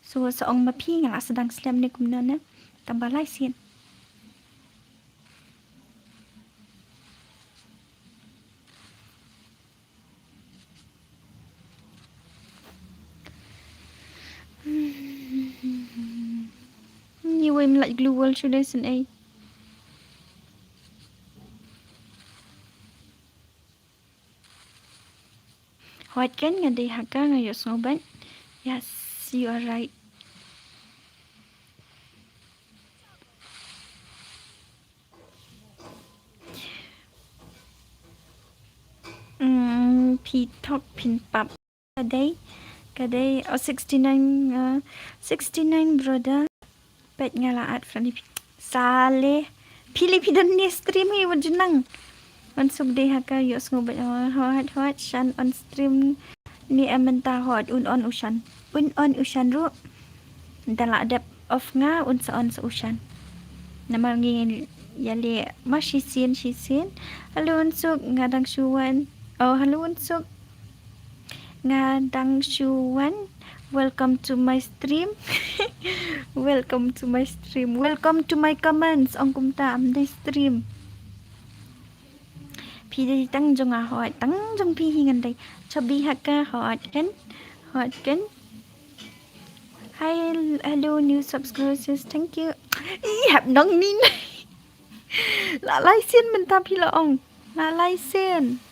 So, sa ong ma phi nga la sdang slem ne kumno ne? Tang ba lai sien. Ni wei mlait glue wall shu dei sien ei. Hooid kan nga dei ha ka nga ïohsngew bad. Yes, you are right. Mm, phi thok phin pap. Ka dei, ka dei, oh, sixty-nine, uh, sixty-nine brother. Peit nga la add friend ïa phi. Sale. Phi lei phi don ne stream hi wat jnang. Wan suk dei ha ka ïohsngew bad, oh, hooid hooid shan on stream. Ni em mynta hooid un on u shan. Un on u shan ruh. Da la dep off nga un sa on sa u shan. Namar ngi ïaleh ma shisien shisien. Hello Unsuk nga dang shu wan. Oh, hello Unsuk. Nga dang shu wan. Welcome to my stream. Welcome to my stream. Welcome to my comments. Ong kumta am dei stream. Phi dei tang jong nga hooid, tang jong phi hi ngan dei. Chobi ha ka hooid kan. Hooid kan. Hi, hello, new subscribers. Thank you. Ih, hap nong nin. La lai sien mynta phi la ong. La lai sien.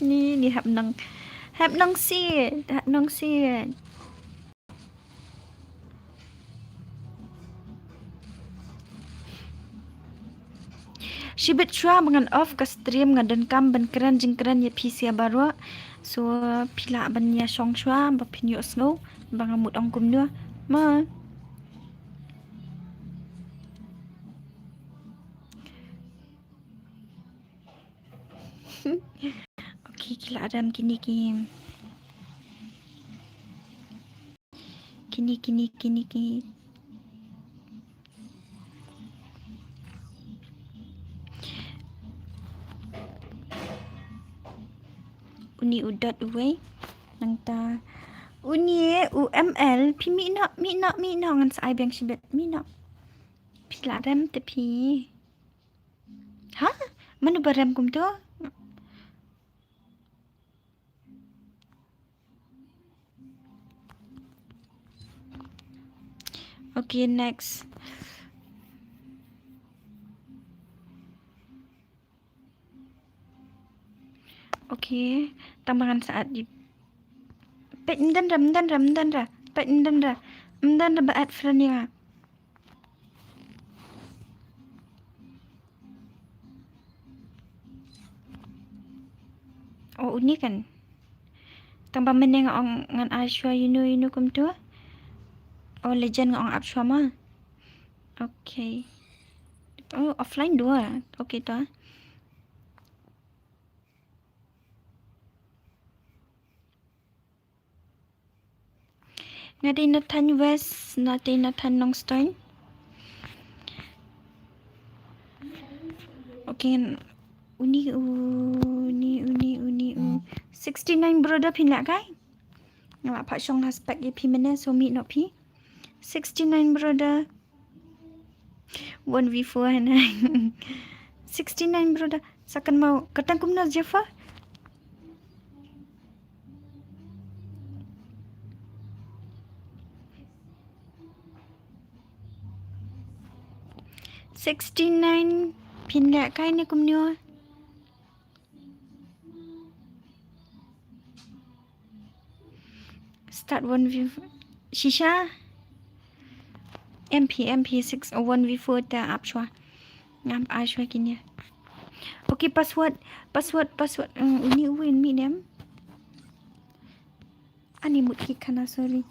Ni, ni hap nang. Hap nang si, hap nang si. Shibit shuwa ba ngan off ka stream nga donkam ban kren jingkren ïa phi sia baroh. So phi lah ban ïa shong shuwa ba phin ïohsngew ba nga mut ong kumno. Ma. Okay, ki la ram kine ki. Kine, kine, kine ki. Uni u dot uwei. Nangta uni u M L. Phi mih noh, mih noh, mih noh ngan sa ai biang shibit. Mih noh. Phi la rem te phi. Ha? Mano ba rem kumto? Okay, next. Okay, tang ba ngan sa add ïa. Peit, ym don re, ym don re, ym don re. Peit, ym don re. Ym don re ba add friend ïa nga. Oh, uni kan. Tang ba mynne nga ong ngan ai shuwa ïa uno ïa uno kumto. Oh, Legend nga ong ap shuwa ma. Okay. Oh, offline dua. Okay, to. Nga dei na thaiñ West, nga dei na thaiñ Nongstoiñ. Okay, ngan, uni, uni, uni, uni, u. Sixty-nine brother phin lehkai. Nga la phah shong ha spec ïa phi mynne, so mih noh phi. Sixty-nine brother. One v four hana. Sixty-nine brother. Sa kynmaw, kyrteng kumno Jafar? Sixty-nine phin lehkai ne kumno? Start one v shisha. M P, M P six, oh, one v four ta ap shuwa. Ngam ai shuwa kine. Okay, password, password, password. Mm, uni uwin mi nem. Ani mut ki khana, sorry.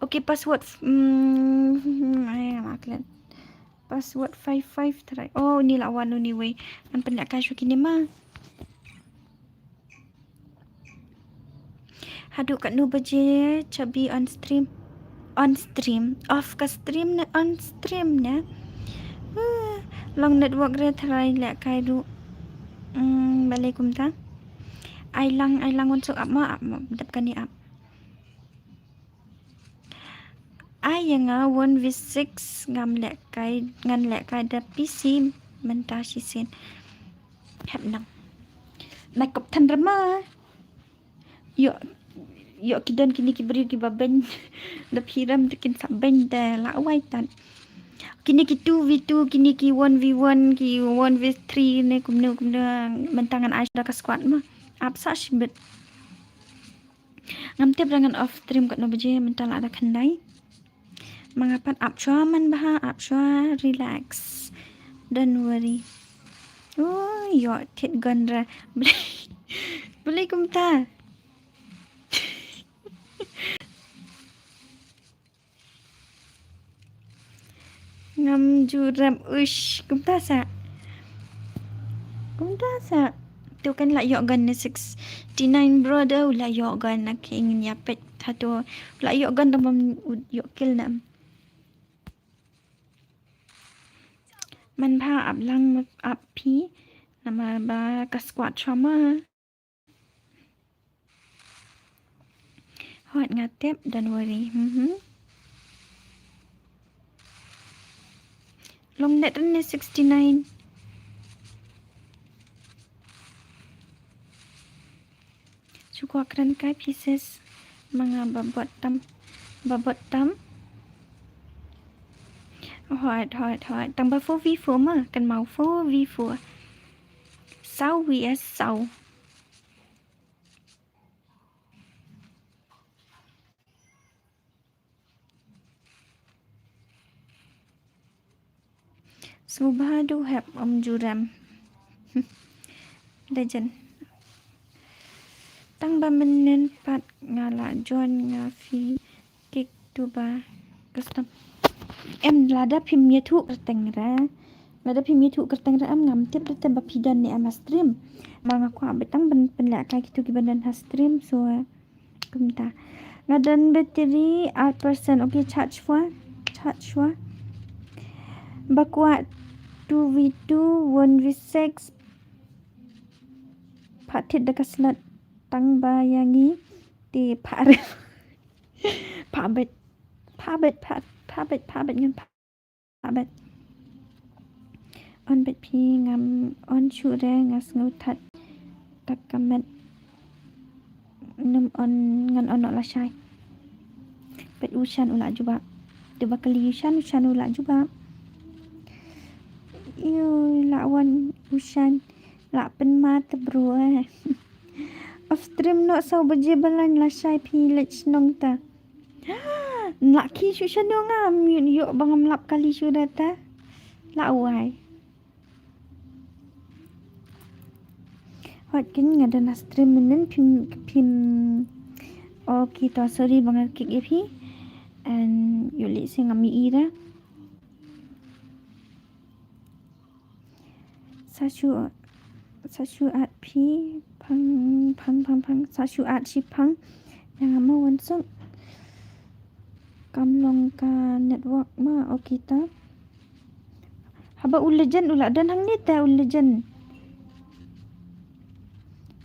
Okay, password. Mm, ai, maklet. Password five five try. Oh, ni la wan uni wei. Ngan pynlehkai shuwa kine ma. Haduh katno baje chabi on stream? On stream. Off ka stream ne on stream ne? Huh, long network re tharai lehkai ruh. Hmm, balei kumta? Ai lang, ai lang unsuk ap ma, ap ma, dep kane ap. Ai ïa nga one v six ngam lehkai, ngan lehkai da P C mynta shisien. Hep nang. Makeup than rama. Ïoh, ïoh ki don kine ki briew kiba beiñ. Da phi rem te kin sa beiñ te la wai tan. Kine ki two v two, kine ki one v one, ki one v three ne kumno kumno mynta ngan ai da ka squad ma. Ap sa shibit. Ngam tip ra ngan off stream katno baje mynta la da khyndai. Ma nga pat ap shuwa man bha, ap shuwa, relax. Don't worry. Oh, ïoh thied gun ra. Balei, balei kumta? Ngam ju rem uish, kumta sa. Kumta sa. Tu kan la ïoh gun ne sixty-nine brother, u la ïoh gun na king ïa pet. Hato la ïoh gun da bam ïoh kill na. Man bha ap lang ap phi. Namar ba ka squad shuwa ma. Hot nga tip, don't worry. Mhm. Long net ne sixty-nine. Shu kwah kren kai pieces. Ma nga ba bot tam. Ba bot tam. Hot, hot, hot. Tang ba four v four ma. Kan mau four v four. Saw v s saw. Sngewbha du hep, ym ju rem. Legend. Tang ba mynnin pat nga la join nga phi kick tu ba custom. Em, lada phim ïathuh kyrteng ra. Lada phim ïathuh kyrteng ra em ngam tip ruh te ba phi don ne em ha stream. Ma nga kwah beit tang ban pynlehkai kito kiba don ha stream, so kumta. Nga don battery ar percent. Okay, charge shuwa. Charge shuwa. Ba kwah two v two, one v six. Phah thied da ka slot tang ba ïa ngi te phah re. Phah beit. Phah beit, phah, phah beit, phah beit ngan phah. Phah beit. On beit phi, ngam on shuh re, nga sngew that. Tak ka met. Num on, ngan on noh lashai. Peit u Shan u la jubab. Te ba kylli u Shan, u Shan u la jubab. Ïo, la wan u Shan. La pynmat bro eh. Off stream noh saw baje ba lain lashai phi leit shnong ta. Nla ki shu shano nga mute ïoh ba ngam lap kali shu data. La wai. Hot kin nga dana stream mynnin phim phim. Okay to sorry ba nga kick ïa phi. And ïoh leh seh ngam ïohi re. Sa shu, sa shu add phi phang, phang, phang, phang. Sa shu add shi phang. Ïa nga ma wan suk. Kam long ka network ma, okay ta. Haba u Legend u la don hangne te u Legend.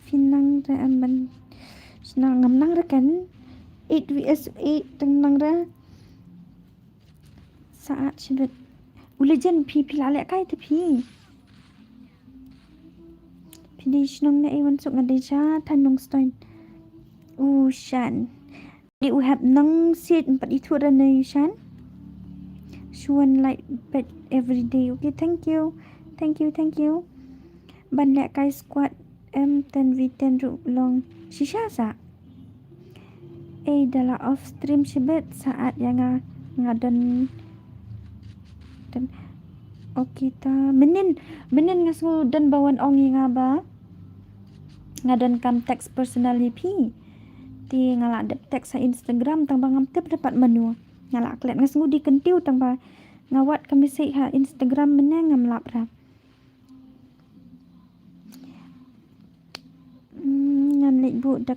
Phin nang re em ban. Sna ngam nang re kan. Eight V S eight tang nang re. Sa add shibit. U Legend phi, phi la lehkai te phi. Phi dei shnong na ei wan suk? Nga dei sha Thanungstoin. U Shan. Dei u hap nang sit em pat ithuh re ne u Shan. Shu wan like bad every day. Okay, thank you. Thank you, thank you. Ban lehkai squad em ten v ten ruh long shisha sa. Ei, da la off stream shibit sa add ïa nga, nga don, don. Okay ta. Mynnin, mynnin nga sngew don ba wan ong ïa nga ba nga don kam text personal ïa phi. Te nga la dep text ha Instagram tang ba ngam tip da pat mano. Nga la klet, nga sngew dei kyntiew tang ba nga wad ka message ha Instagram mynne ngam lap ra. Hmm, ngan leit buh da.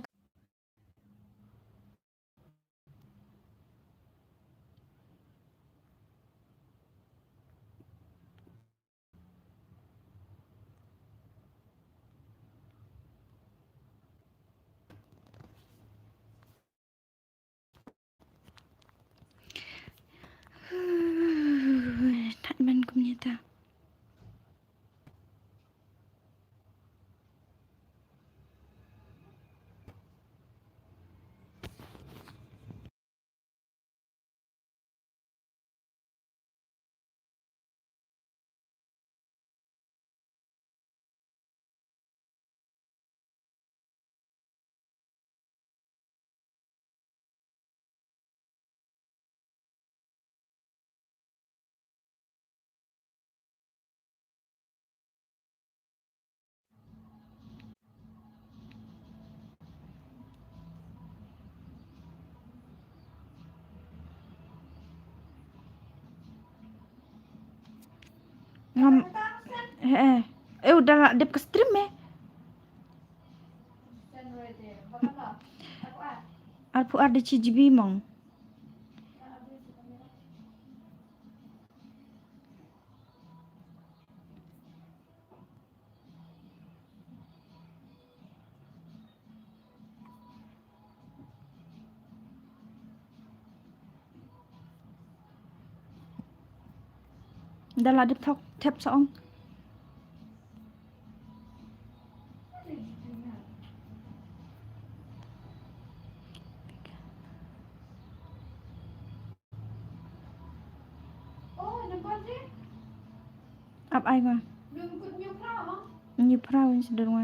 Thait man kumne ta. Ngam, eh, eh. Eh, u da la dep ka stream eh. Arphew ar da shi G B mong. Da la dep thok thep sa ong. Ap ai ma. Nyu pra win sdor wa.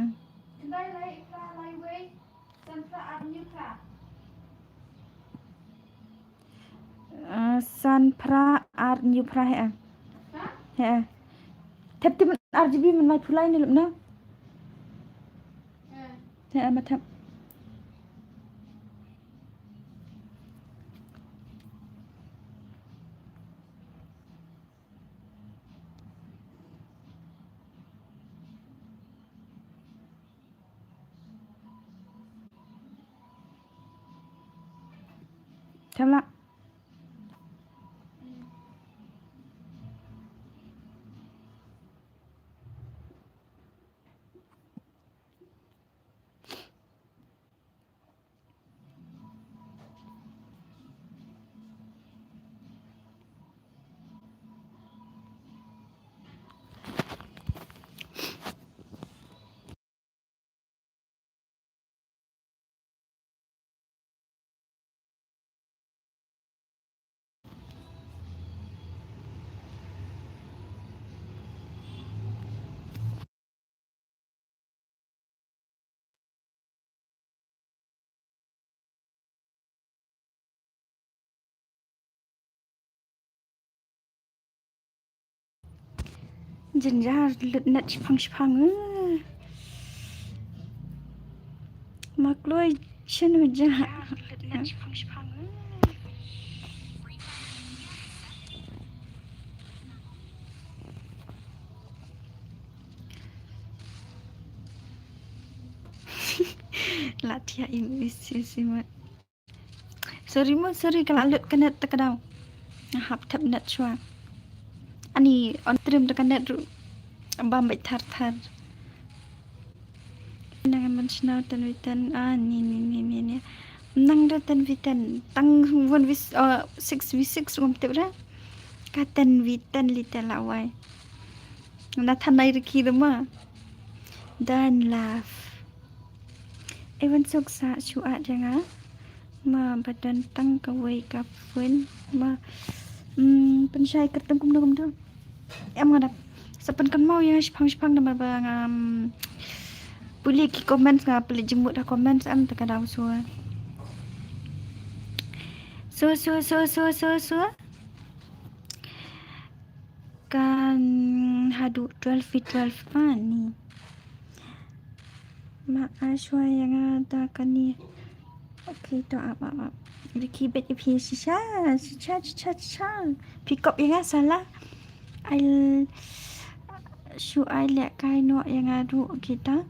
Ah, san phra ar nyu phra he. He. Thep ti man R G B man mai phulai ni lup na. He, ma thep. Thep la. Jynjar lut net shipang shipang, eh. Ma kloi chen u ja. La thiah im is is im. Sorry mo, sorry, ka la lut ka net ta ka daw. Nga hap thep net shuwa. Ani on stream ta ka net ruh. Bam bait thar thar. Nang man shnau ten wi ten. Ah, ni, ni, ni, ni, ni. Nang da ten wi ten. Tang one wi, uh, six wi six ngam tep ra. Ka ten wi ten li ten la wai. Na thanai riki da ma. Dan laugh. Ewan suk sa shu at ïa nga. Ma ba don tang kawei ka phone ma. Hmm, pynshai kyrteng kumno kumno. Em nga dap. Sa pynkynmaw ïa nga shipang shipang namar ba nga, hmm, pule ki comments nga pule jingmut ha comments em ta ka daw sua. Sua, sua, sua, sua, sua, sua. Kan haduh twelve fi twelve pa ni. Ma a shuwa ïa nga da kane. Okay, to ap ap ap. Riki bet ïa phi shisha, shisha, shisha, shisha. Phi kop ïa nga sala. Ai shu ai leh kai noh ïa nga ruh kita.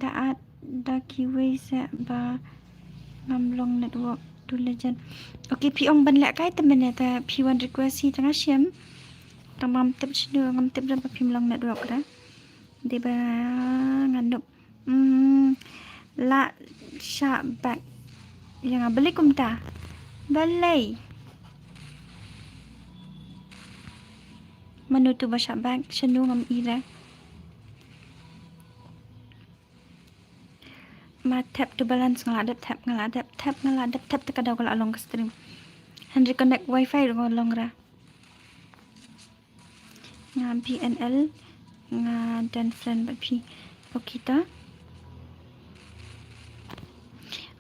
Da at da kiwei se ba ngam long network tu legend. Okay, phi ong ban leh kai te mynne te phi wan request hi tang a shim. Tang ngam tip shinu, ngam tip da ba phim long network da. Dei ba nga nup. Hmm, la shah back. Ïa nga balei kumta. Balei. Mano tu ba shah back, shanu ngam ira. Ma tap to balance nga la dep tap, nga la dep tap, nga la dep tap te ka daw ka la long ka stream. Hynrei connect wifi ruh ka long ra. Nga B N L, nga dan friend bad phi. Okay ta.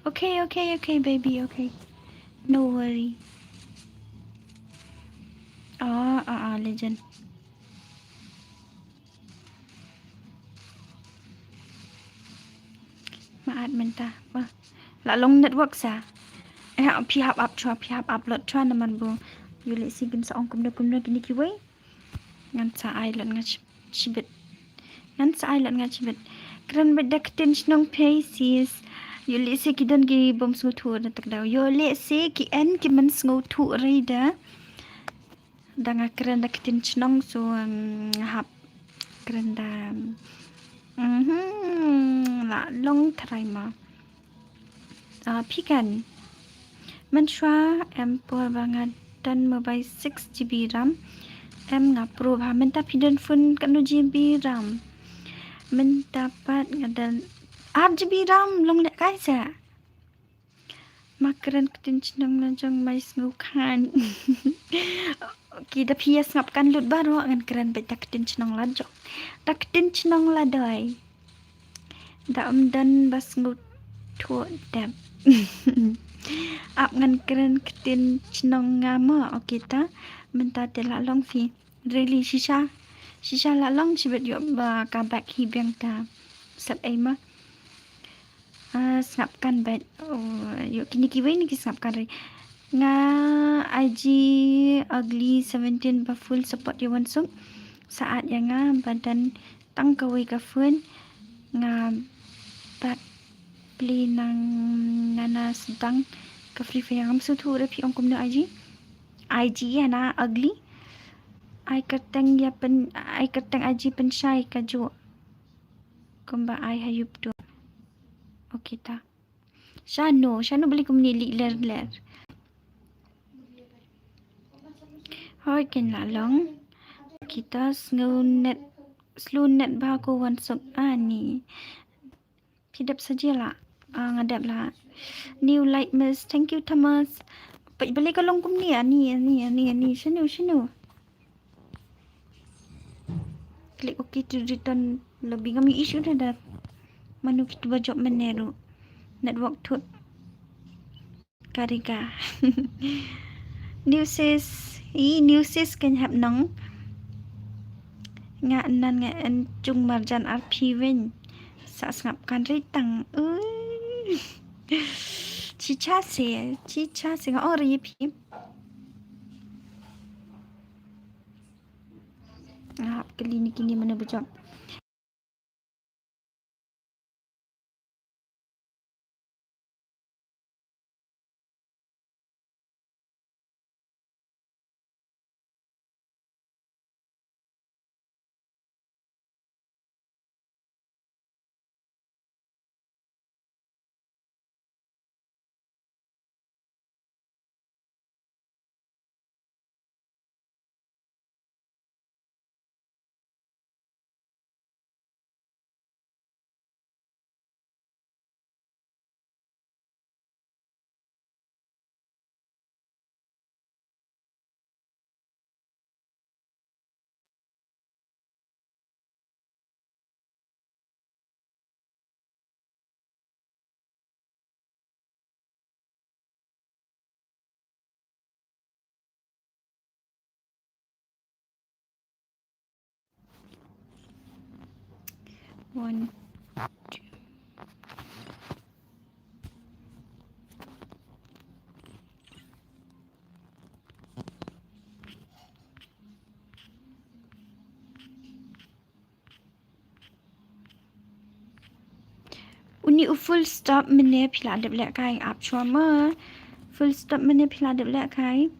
Okay, okay, okay, baby, okay. No worry. Ah, ah, ah, legend. Ma at mynta. Wah. La long network sa. Eh, phi hap ap chwa, phi hap upload chwa naman bu. Yu leh si kin sa ong kumno kumno kini kiwei. Ngan sa ai lut nga shibit. Ngan sa ai lut nga shibit. Kren bad da ktien shnong phi sis. Yu leh si ki don ki bym sngewthuh da tak daw. Yu leh si ki en ki men sngewthuh rei da. Da nga kren da ktien shnong so, um, nga hap kren da, um, mhm, la long trai ma. Ah, phi kan. Mynshwa em por ba nga don mobile six G B RAM. Em nga pro ba mynta phi don phone katno G B RAM. Mynta pat nga don ar G B RAM long leh kai sa. Ma kren ktien shnong la jong mai sngew khan. Ki da phi ïa sngap kan lut baroh ngan kren bad da ktien shnong la jong. Da ktien shnong la doi. Da um don ba sngewthuh dep. Ap ngan kren ktien shnong nga mo, okay ta. Mynta te la long phi. Really shisha. Shisha la long shibit ïoh ba ka bak hi biang ta. Sep ei ma. Ah, sngap kan bad. Oh, ïoh kini kiwei ni ki sngap kan rei. Nga I G Ugly seventeen ba full support ïa wan suk. Sa at ïa nga ba don tang kawei ka phone. Nga bad pli nang nana sdang ka Free Fire ngam sngewthuh re phi ong kumno I G. I G ïa na Ugly. Ai kyrteng ïa pyn, ai kyrteng I G pynshai ka ju. Kumba ai ha YouTube. Okay ta. Shano, shano beli kumni li ler ler. Hoi ken la long. Kita sngew net, slow net ba ko wan suk ani. Phi dep sa jia la. Ah, nga dep la. New light miss. Thank you, Thomas. Peit balei ka long kumne ani, ani, ani, ani. Shano, shano. Klik okay to return lobby. Ngam issue da da. Manu kitu ba jop meneru. Network thut. Kariga. New sis. I new sis kan hap nong. Nga nan nga en chung marjan R P wen. Sa sngap kan ritang. Ui. Chicha se, chicha se nga ori phi. Nga hap kali ni kini mana bejok. One, two. Uni u full stop mynne phi la dep lehkai, ap shuwa mo. Full stop mynne phi la dep lehkai.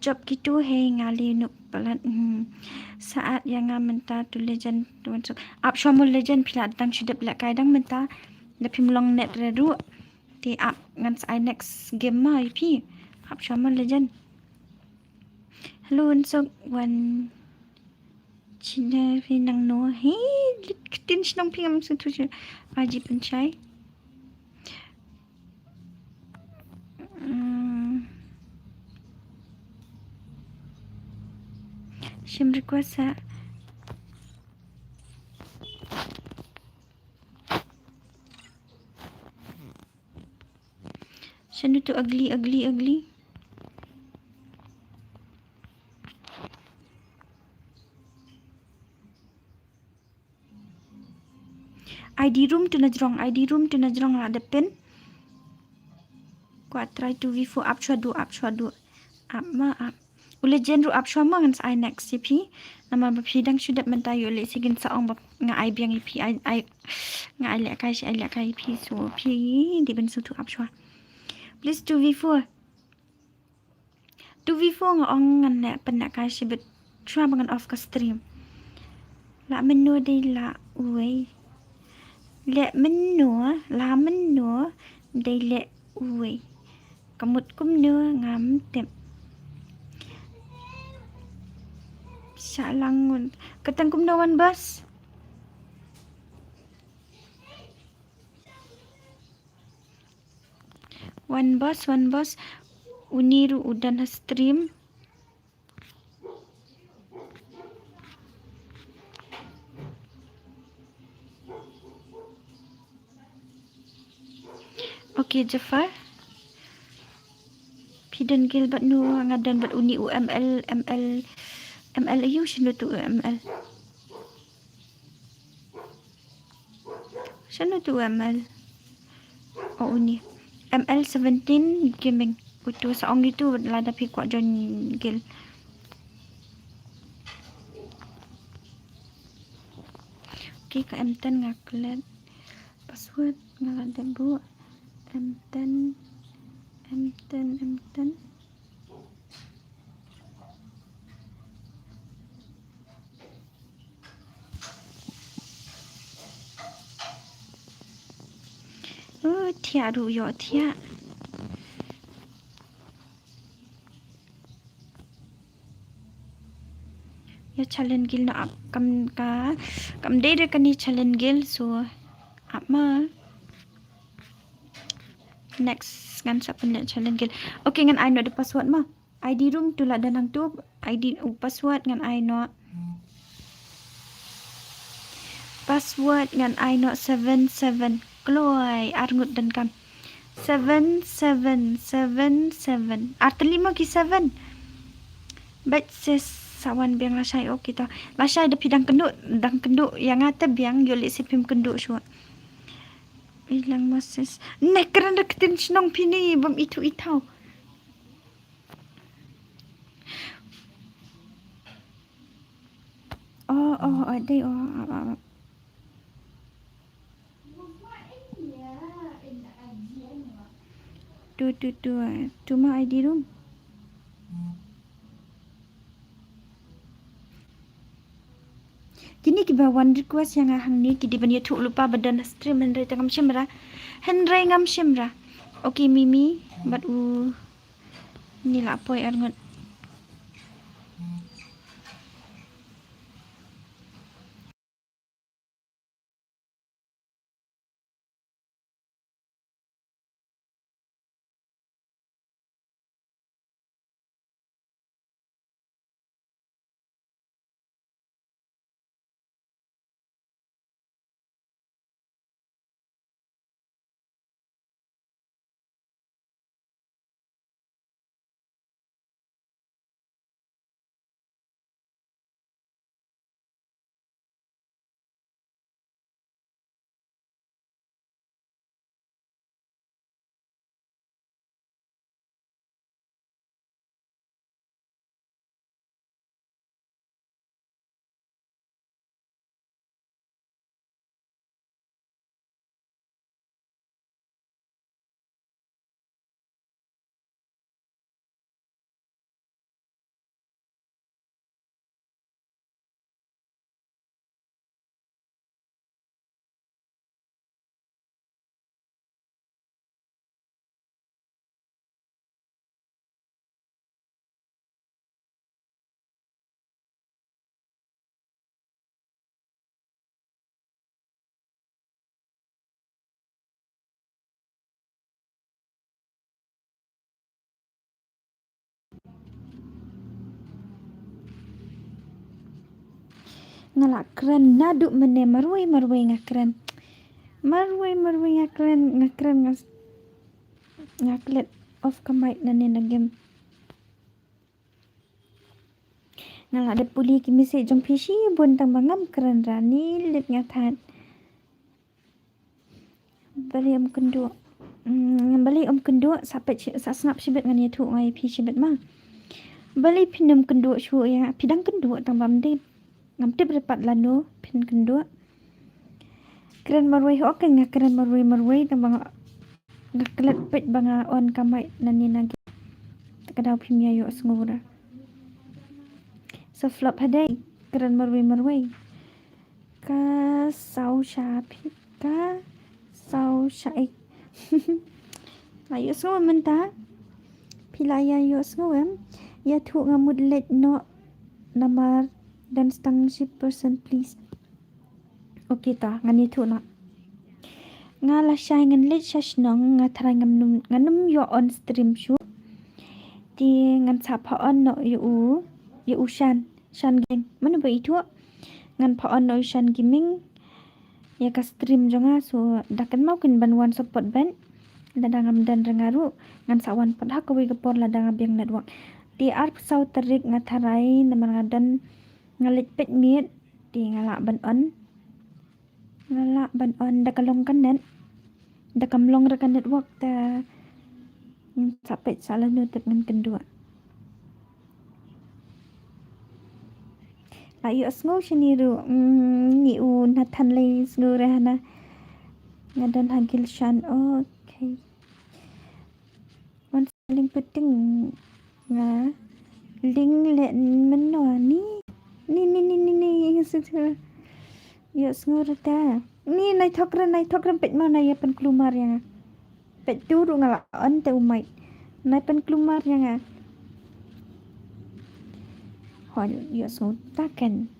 Jop kitu he nga leh nuk palat. Hmm. Sa at ïa nga mynta tu legend tu. Ap shuwa mo legend, phi la dang shu dep lehkai dang mynta. Da phim long net re ruh. Te ap ngan sa ai next game mo ïa phi. Ap shuwa mo legend. Hello, unsuk wan. Chine phi nang no. He, lit ktien shnong phi ngam sngewthuh shuh. Aji pynshai. Hmm. Shim request ha. Shano tu ugly, ugly, ugly. I D room tu na jrong, I D room tu na jrong la dep pyn. Kwah try two v four, ap shuwa duh, ap shuwa duh. Ap ma ap. U legend ruh ap shuwa mo, ngan sa ai next ïa phi. Namar ba phi dang shu dep mynta, ïoh lehse kin sa ong ba nga ai biang ïa phi, ai, ai, nga ai lehkai shi ai lehkai ïa phi, so phi dei ban sngewthuh, ap shuwa. Please two v four. Two v four nga ong ngan leh pynlehkai shibit shuwa ba ngan off ka stream. Lah mynno dei lah uwei. Leh mynno, lah mynno dei leh uwei. Ka mut kumno ngam tip. Sha lang ngun. Ka tang kumno wan bas? Wan bas, wan bas. Uni ruh u don ha stream. Okay, Jafar. Phi don guild bad no? Nga don bad uni u M L, M L, M L aïu, shano tu u M L? Shano tu M L? Oh, uni. M L seventeen Gaming. Utu sa ong itu lada phi kwah join guild. Okay, ka M ten nga klet. Password nga la dep buh. M ten, M ten, M ten. Oh, thiah ruh ïoh thiah. Ïa challenge guild na ap kam ka, kam dei re kane challenge guild, so ap ma. Next ngan sa pynleh challenge guild. Okay, ngan ai noh da password ma. I D room tu la don hangtu, I D u password ngan ai noh. Password ngan ai noh seven seven. Kloi, ar ngut donkam. Seven seven seven seven. Ar tylli mo ki seven. Bad sis sa wan biang lashai, okay to. Lashai da phi dang kynduh, dang kynduh ïa nga te biang, ïoh lehse phim kynduh shuh. Ilang Moses. Ne kren da ktien shnong phi ne bym ithuh ithaw. Oh, oh, oh, dei, oh, oh, oh. Tu, tu, tu, eh, tu ma I D room. Kine kiba wan request ïa nga hangne ki dei ban ïathuh lypa ba don ha stream, hynrei te ngam shim ra. Hynrei ngam shim ra. Okay, Mimi bad u ni la poi ar ngut. Nga la kren naduh mynne, marwei marwei nga kren. Marwei marwei nga kren, nga kren nga, nga klet off ka mic nangne na game. Nga la dep pule ki message jong phi shibun tang ba ngam kren ra, ni lip nga thad. Balei ym kynduh? Hmm, balei ym kynduh? Sa peit shi-, sa sngap shibit, ngan ïathuh nga ïa phi shibit ma. Balei phin ym kynduh shuh ïa nga? Phi dang kynduh tang ba ym dei. Ngam tip re pat lano phin kynduh. Kren marwei ho, okay, nga kren marwei marwei tang ba nga, nga klet peit ba nga on ka mic nangne na game. Te ka daw phim ïa ïohsngew ra. Sa flop ha dei, kren marwei marwei. Ka saw sha phi, ka saw sha ik. La ïohsngew mynta? Phi la ïa ïohsngew em? Ïathuh, nga mut leit noh namar dang tang shi percent, please. Okay ta, ngan ïathuh noh. Nga lashai ngan leit sha shnong, nga tharai ngam num, ngan ym ïoh on stream shuh. Te ngan sa phah on noh ïa u, ïa u Shan, Shan Gaming. Mano ba ithuh? Ngan phah on noh ïa u Shan Gaming ïa ka stream jong nga, so da kynmaw kin ban wan support bad lada ngam don re nga ruh ngan sa wan pat ha kawei ka por lada nga biang network. Te arphew saw tarik nga tharai namar nga don, nga leit peit miet, te nga lah ban on. Nga lah ban on da ka long ka net. Da kam long re ka network te ngin sa peit sa lano tip ngan kynduh. La ïohsngew shane ruh, mm, ni u Nathan lei sngew re hana. Nga don ha Gilshan. Okay. Wan sa link puting nga. Link leh mynno ni. Ni, ni, ni, ni, ni. Ïohsngew re ta. Ni nai thok re, nai thok re, peit ma, nai ïa pynkulmar ïa nga. Peit tu ruh nga la on te u mic. Nai pynkulmar ïa nga. Hoi, ïohsngew ta ken.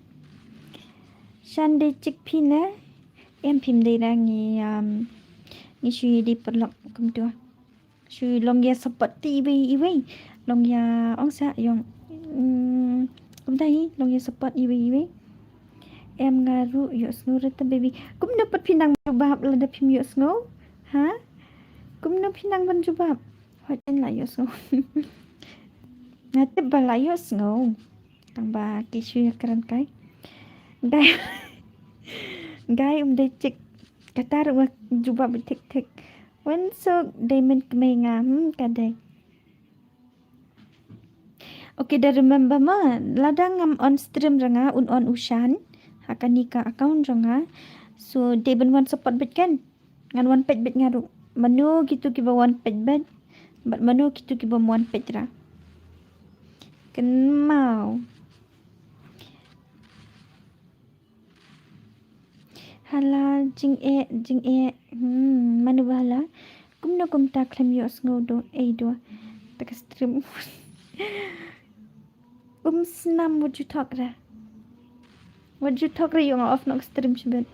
Shan dei chik phi ne? Em, phim dei da, ngi, um, ngi shu dei paralok kumtu. Shu long ïa support te iwei iwei. Long ïa ong sa ïong. Mm, kumta hi, long ïa support iwei iwei. Em, nga ruh ïohsngew re ta baby. Kumno pat phi nang jubab lada phim ïohsngew? Ha? Kumno phi nang ban jubab? Hoi, yn la ïohsngew. Nga tip ba la ïohsngew. Tang ba ki shu ïakren kai. Gai. Gai, um dei chik. Kata ruh nga jubab thik thik. Wan suk dei mynta kmie nga, hmm, ka dei. Okay, da remember ma, lada ngam on stream re nga, un on u Shan ha kane ka account jong nga. So dei ban wan support beit kan. Ngan wan peit beit nga ruh. Mano kito kiba wan peit beit bad mano kito kibym wan peit ra. Kynmaw. Hala jingeh, jingeh. Hmm, mano ba hala? Kumno kumta khlem ïohsngew do, ei do. Ta ka stream. Um snam, wat ju thok re. Wat ju thok re, ïoh nga off noh ka stream shibit.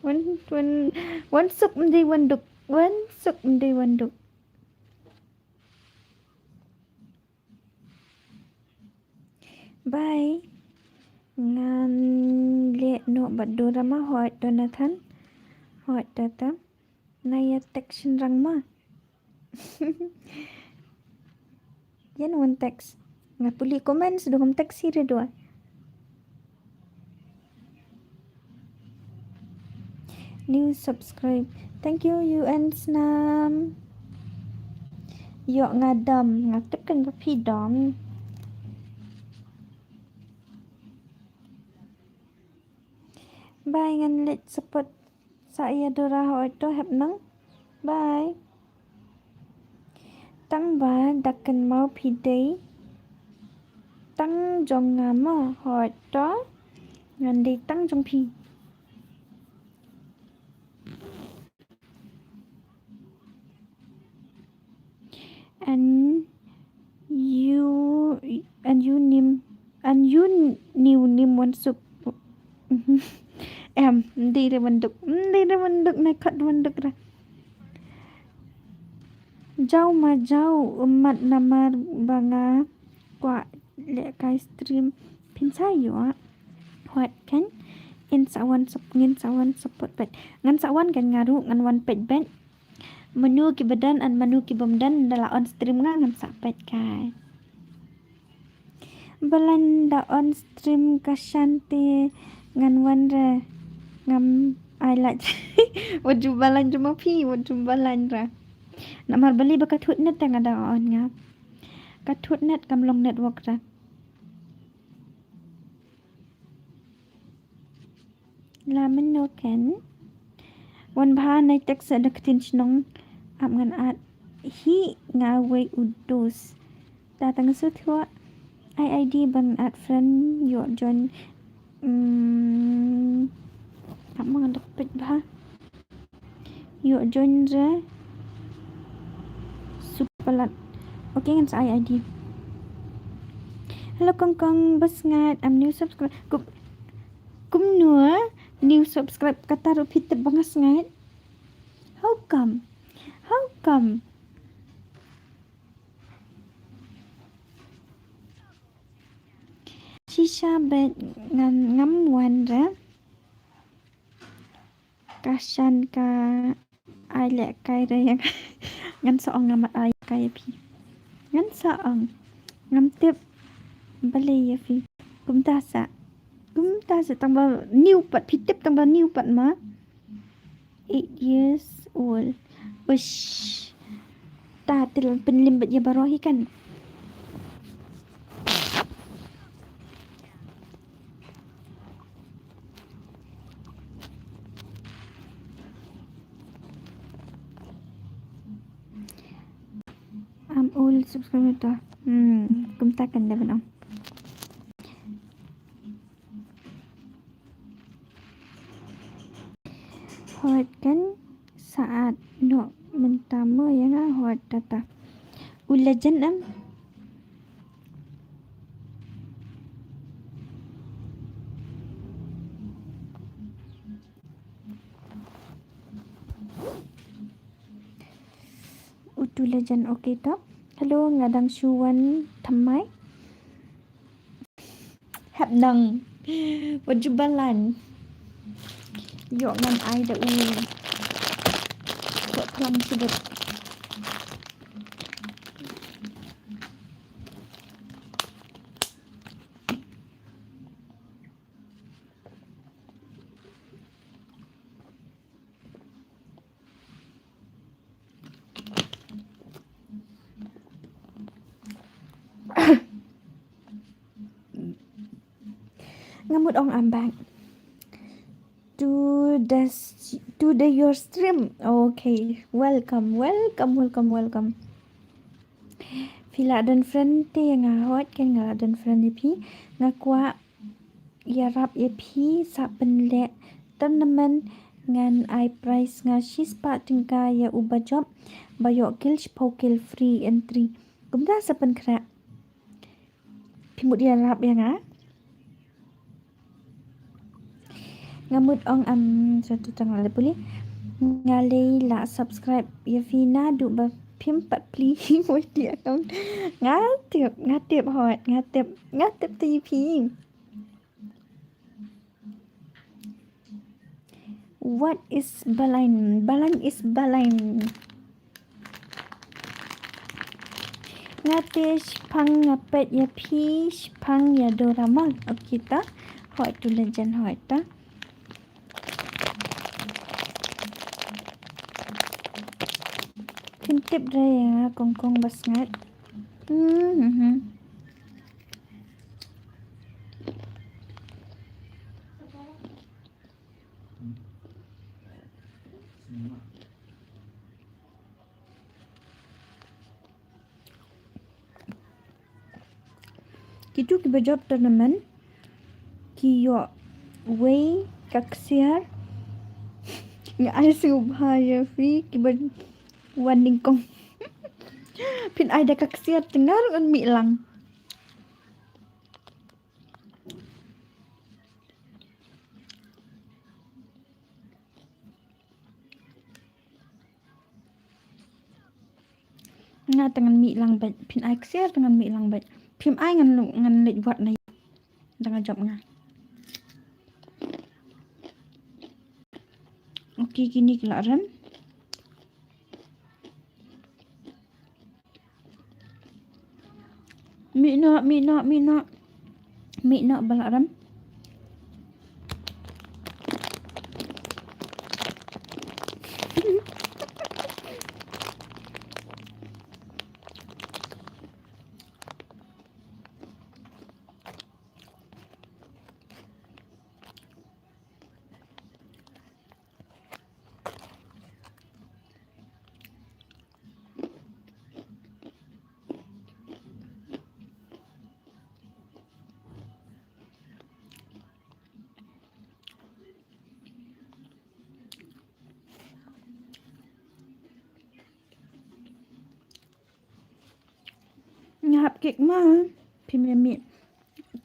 Wan, wan, wan suk, ym dei wan duk. Wan suk, ym dei wan duk. Bye. Ngan leh noh bad Dora ma, hooid Jonathan. Hooid Tata. Nai ïa text shynrang ma. Ïa wan text. Nga pule comments, dang wan text hi re dua. New subscribe. Thank you, U N Snam. Ïoh nga dom, nga tip kan ba phi dom. Bye, ngan leit support sa ïa Dora, hooid to, hep nang. Bye. Tang ba da kynmaw phi dei tang jong nga mo, hooid to. Ngan dei tang jong phi. And you, and you nim, and you new nim wan suk. Em, ym dei re wan duk, ym dei re wan duk, nai khot wan duk ra. Jaw ma jaw, ummat namar ba nga kwah leh kai stream. Phin sa ïoh. Wat kan, ngin sa wan sup-, ngin sa wan support peit. Ngan sa wan kan, nga ruh ngan wan peit peit. Mano kiba don, ynda mano kibym don, ynda la on stream nga ngan sa peit kai. Ba la ynda on stream ka Shanti ngan wan re, ngam ai lait. Wat ju balan jong ma phi, wat ju balan re. Namar balei? Ba ka thut net te nga dang on nga. Ka thut net, kam long network re. La mynno kan. Wan bha, nai text da ka ktien shnong. Ap ngan add hi nga wei u dos. Ta tang shu thuh. Ai ID ban add friend, ïoh join. Hmm. Ap ma ngan dok peit bha. Ïoh join re. Super lat. Okay, ngan sa ai ID. Hello Kong Kong, ba sngat, I'm new subscribe. Kum, kumno, new subscribe, kata ruh phi tip ba nga sngat. How come? How come? Shisha bet ngan ngam wan re. Ka Shan ka ai leh kai re ïa nga. Ngan sa ong, ngam ai kai ïa phi. Ngan sa ong. Ngam tip. Balei ïa phi? Kumta sa. Kumta sa, tang ba new pat, phi tip, tang ba new pat ma. Eight years old. Ush. Ta, te la pynlim beit ïa baroh hi kan. Am ol subscriber ta. Hmm, kumta kan da ban ong. Hot kan, sa add noh mynta mo ïa nga, hot, tata. U Legend em? Utu Legend, okay to. Hello, nga dang shu wan thymmai. Hap nang. Wat ju balan. Ïoh ngan ai da u. Ïoh plang sibet. Nga mut ong I'm back to the s-, to the your stream. Okay, welcome, welcome, welcome, welcome. Phi la don friend te nga hot, kan nga la don friend ïa phi. Nga kwah ïarap ïa phi sa pynleh tournament, ngan ai prize nga shispah tyngka ïa uba jop, ba ïoh kill shiphew kill free entry. Kumta sa pynkhreh. Phi mut ïarap ïa nga? Nga mut ong am, sa tu tang la puli. Nga lei la subscribe ïa phi naduh ba phim pat plie hi mo ti account. Nga tip, nga tip hot, nga tip, nga tip te ïa phi. What is balain? Balain is balain. Nga te shipang nga peit ïa phi, shipang ïa Dora ma. Okay ta. Hoi tu Legend hoi ta. Phin tip re ïa nga kong kong ba sngat. Hmm, hmm, hmm. Kitu kiba jop tournament ki ïoh wei ka ksiar. Nga ai sngewbha ïa phi kiba wan nyngkong. Phin ai da ka ksiar te nga ruh ngan mih lang. Nga te ngan mih lang beit, phin ai ksiar te ngan mih lang beit. Phim ai ngan lu-, ngan leit wad na ïa. Da nga jop nga. Okay, kine ki la rem. Mih noh, mih noh, mih noh. Mih noh ba la rem. Nga hap kik ma. Phim ïa mih.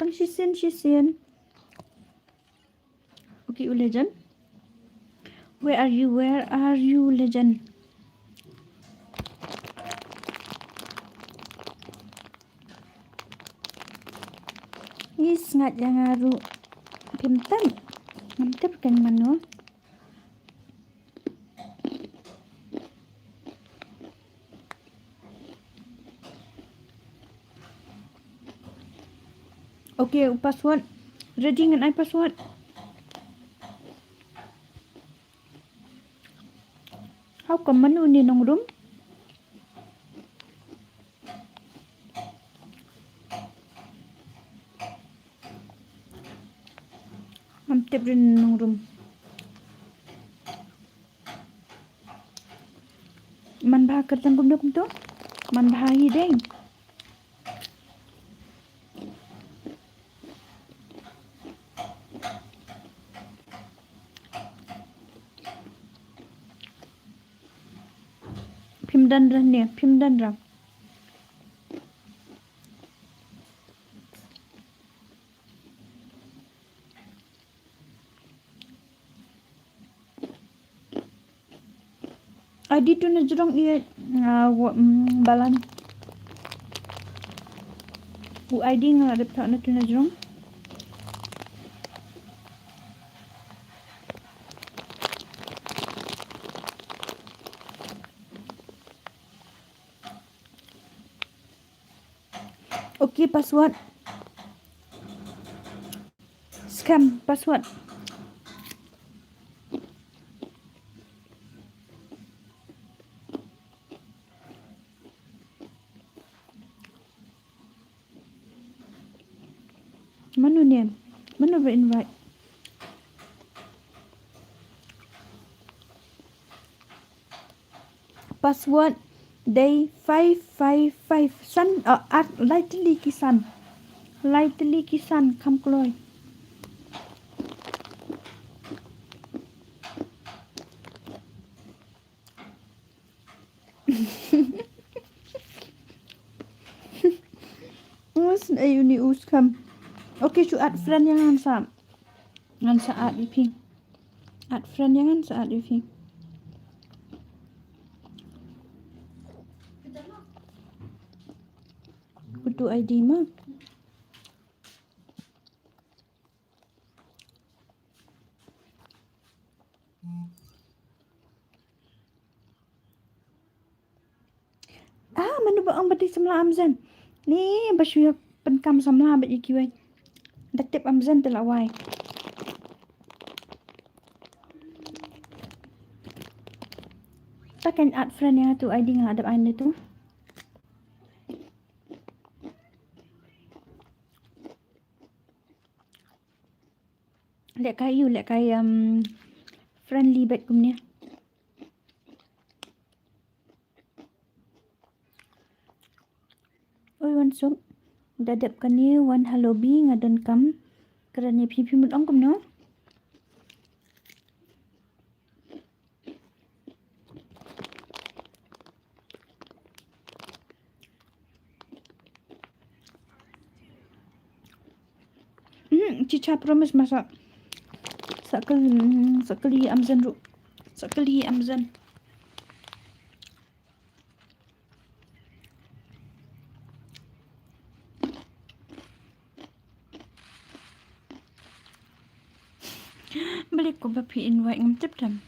Tang shisien, shisien. Okay, u legend. Where are you? Where are you, legend? Is ngat ïa nga ruh. Phim tang. Ngam tip kan mano. Okay, u password. Ready ngan ai password. How come mano ne nongrum? Ngam tip rin nongrum. Man bha kyrteng kumno kumto? Man bha hi dei. Phim don ra ne, phim don ra. Adi tu na jrong i, ah, wa-, mm, balan. U I D nga la dep thok na tu na jrong. Okay, password. Scam, password. Mano ne? Mano ba invite? Password dei five five five. San, uh, ar, lai tylli ki san. Lai tylli ki san, kham kloi. Us, eh, uni us kam. Okay, shu add friend ïa nga, ngan sa. Ngan sa add ïa phi. Add friend ïa nga, ngan sa add ïa phi. Kutu I D ma. Ah, mano ba ong ba dei samla Amazon. Ni ba shu ïa pyndonkam samla bad ïa kiwei. Da tip Amazon te la wai. Ta kan add friend ïa nga tu, I D nga la dep ai ne tu. Lehkai ïa u, lehkai, um, friendly bad kumne. Oi, wan suk. Da dep kane wan ha lobby, nga donkam kren ïa phi, phi mut ong kumno? Hmm, chicha promise masa. Sakal, sakali Amazon ru. Sakali Amazon. Balik ko ba phi invite ngam tip tam.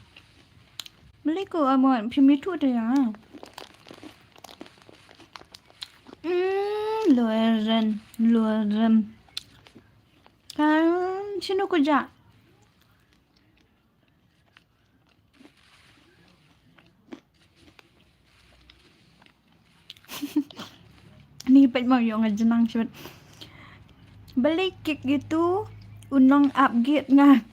Beli ko amon phi mitu de ya. Hmm, Loren, Loren. Kan sino ko ja. Ni peit mo ïong nga jnang shibit. Beli kik gitu u nong ap git nga.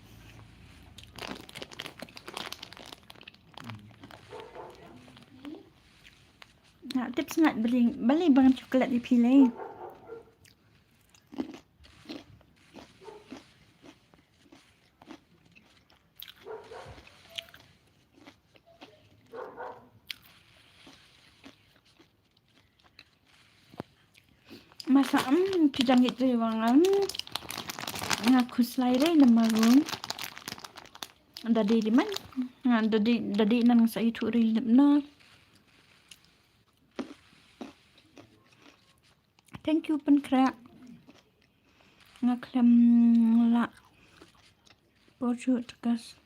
Nga tip sngat beli, beli bangan chocolate ïa phi lei. Masa em ki jang itu wang em nga khuslai re nama rung. Dadi di man nga dadi dadi nan sa itu re lep na. Thank you pen krak. Nga khlem la por shu tekas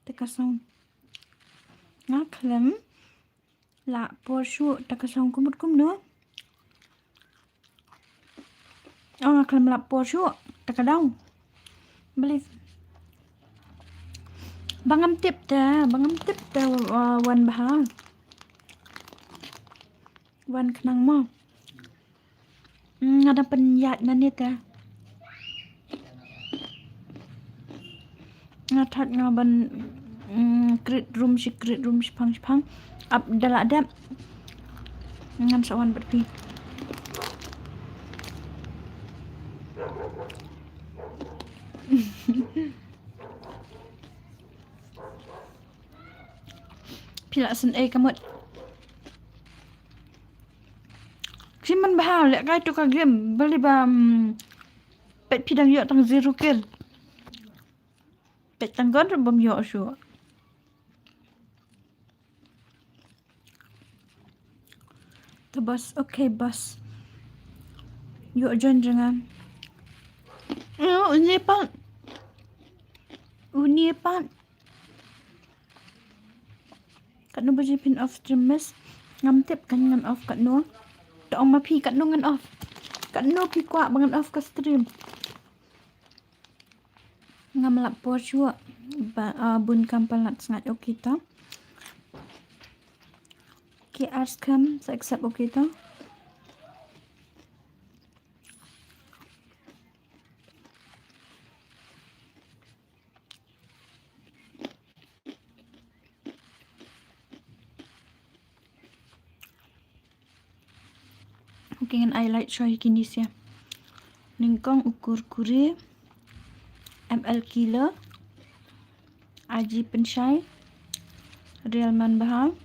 tekasong. Nga khlem la por shu tekasong kumut kumno. Oh nga khlem la por shu tekadong. Believe. Bangam tip te, bangam tip te uh, wan bha. Wan khnang mo. Mm, nga dang pynïaid na nit eh. Nga thad nga ban mm, krit rum shi krit rum shi phang shi phang. Ap dala dep. Ngan sa wan bat pi. Phi la sngewthuh kamut. Ki man bha leh kai tu ka game bali ba pet pidang yok tang zero kill. Pet tang gon bam yok shu. To boss, okay boss. Yok join jangan. Uni pat. Uni pat. Katno baje phin off stream miss? Ngam tip kan ngan off katno. To ong ma phi katno ngan off. Katno phi kwah ba ngan off ka stream. Ngam lap por shuh ba uh, bun kam palat sngat okito. Ki ars kam sa accept okito. Okay ngan ai light show kini sia. Ningkong ukur kuri. M L kilo. Aji penshai. Real man bahal.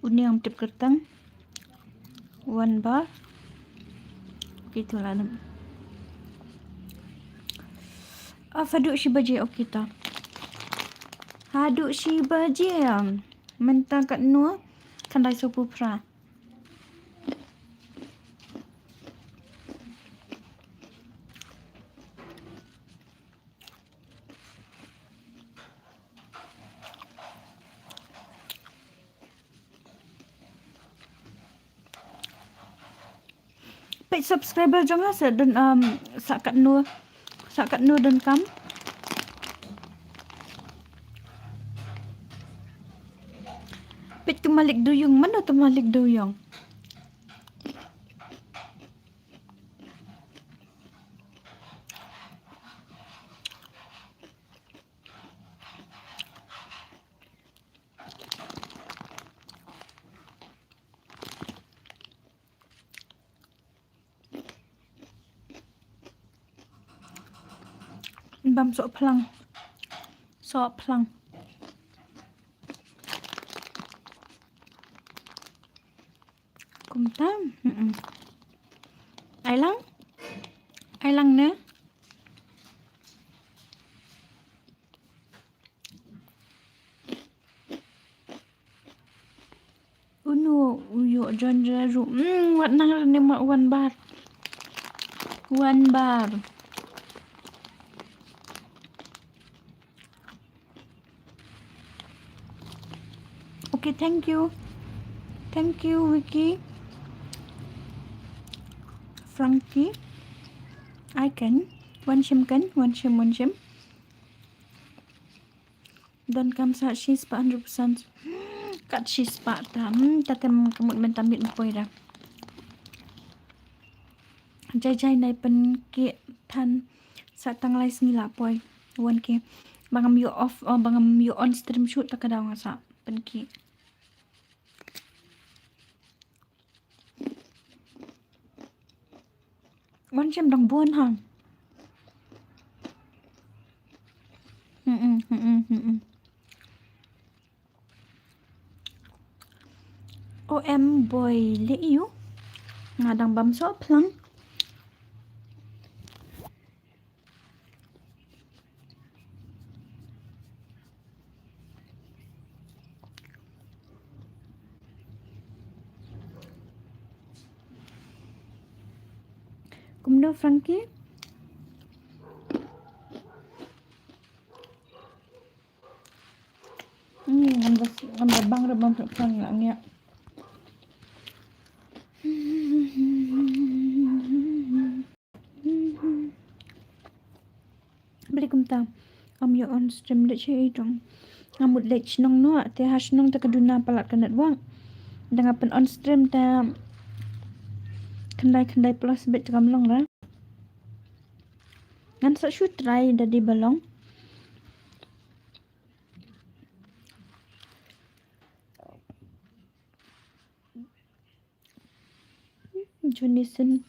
Uni ang tip kertang. One bar. Okay tu lah nam. Ah, fadu shi baje okito. Hadu shi baje. Mynta katno khandai sopu phra. Page subscriber jong nga sa don um, sa katno sa katno don kam. Page tu Malik Duyung, mano tu Malik Duyung? Bam sok phlang. Sok phlang. Kumta. Mm-mm. Ai lang. Ai lang ne. Unu uyo jon jaru. Mm, wat nang ne ma wan bar. Wan bar. Okay, thank you. Thank you, Vicky. Frankie. I can. Wan shim kan, wan shim, wan shim. Don kam sa shi spah hundred percent. Kat shi spah tam, tatem kamut mentam bit mpoi da. Jai jai nai pynki than sa tang lai sngi la poi. Wan ki. Bangam ïoh off, oh, bangam ïoh on stream shoot ta ka daw nga sa pynki. Wan shim dang bun ha. Mm-mm, mm-mm, mm-mm. O M boy le yu. Nga dang bam so plang. Kumno Frankie? Hmm, ngam da, ngam da bang re bam plang la ngia. Beli kumta. Am ïoh on stream leit shi dong. Nga mut leit shnong noh, te ha shnong te ka duna palat ka network. Da nga pyn on stream te khyndai khyndai plus bit te kam long ra. Ngan sa shu try da dei ba long. Jonathan.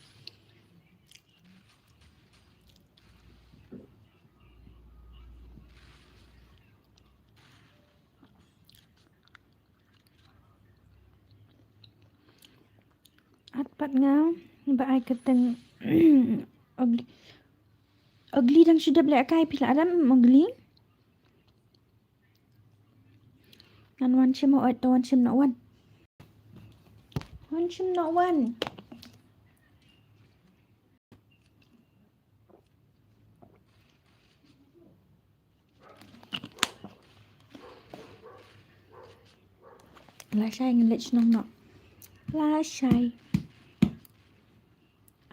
At pat nga ba ai kyrteng Ugly. Ugly dang shu dep leh kai phi la dang Ugly. Ngan wan shim, oh, to wan shim noh wan. Wan shim noh wan. Lashai ngan leit shnong noh. Lashai.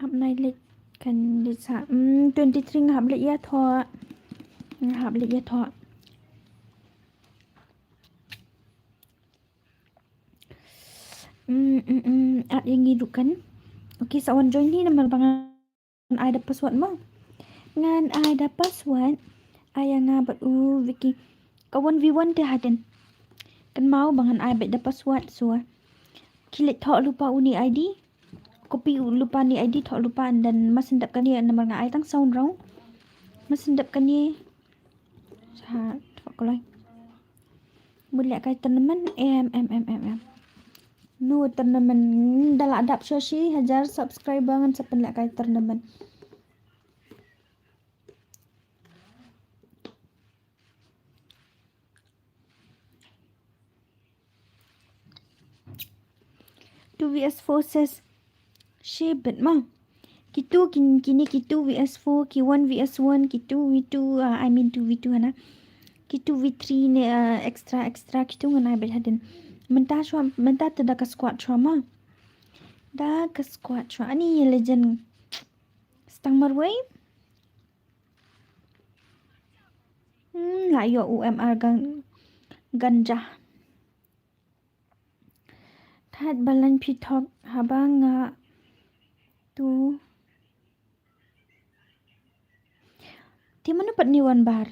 Hap nai leit kan leit sa. Hmm, twenty three nga hap leit ïathoh. Nga hap leit ïathoh. Hmm, hmm, hmm. At ïa ngi ruh kan. Okay, sa wan join hi namar ba ngan ai da password mo. Ngan ai da password. Ai ïa nga bad u Vicky. Ka one v one te hadien. Kynmaw ba ngan ai bad da password so. Ki leit thoh lypa uni I D. Copy lypa ni I D, thoh lypa, and then ma sngewdep kane namar nga ai tang sound rong. Ma sngewdep kane. Sa thoh kloi. Mut leh kai tournament em em em em em. No tournament, da la dap sha shi hajar subscriber ngan sa pynleh kai tournament. Two V S four says, she bit ma. Ki two, ki, kine ki two V S four, ki one V S one, ki two V two, uh, I mean two V two hana. Ki two V three ne, uh, extra, extra, ki two ngan ai bit hadien. Mynta shuwa, mynta te da ka squad shuwa ma. Da ka squad shuwa. Ani legend. Stang marwei. Hmm, la ïoh U M R gan, ganja. Thad balang phi thok haba nga tu. Te mano pat ni One Bar?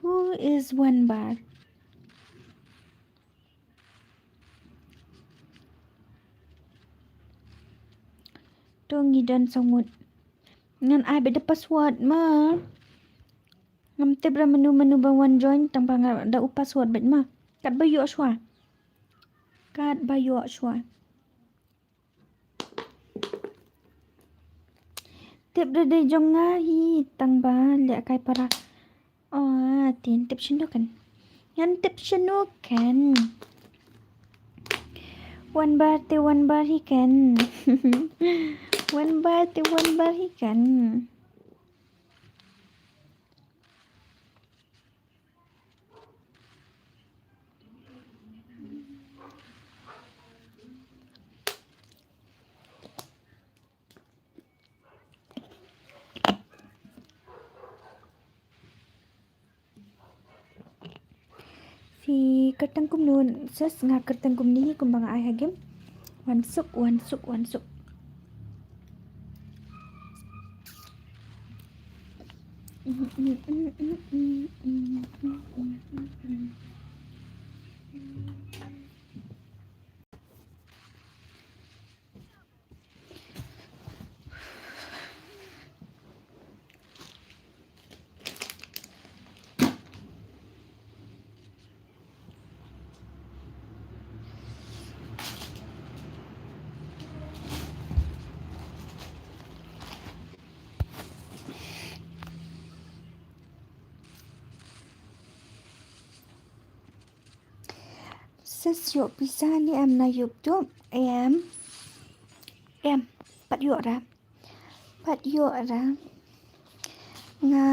Who is One Bar? To ngi don sa ngut. Ngan ai bad da password ma. Ngam tip ra mano mano ba wan join tang ba nga da u password bad ma. Kat ba ïoh shuwa. Kat ba ïoh shuwa. Tip da dei jong nga hi tang ba leh kai para. Oh, tin tip shano kan. Ngan tip shano kan. One Bar te One Bar hi kan. One Bar te One Bar hi kan. I kyrteng kumno, sis, nga kyrteng kumne kumba nga ai ha game. Wan suk, wan suk, wan suk. Sis, ïoh pisa ne em na YouTube? Em. Em. Pat ïoh ra. Pat ïoh ra. Nga,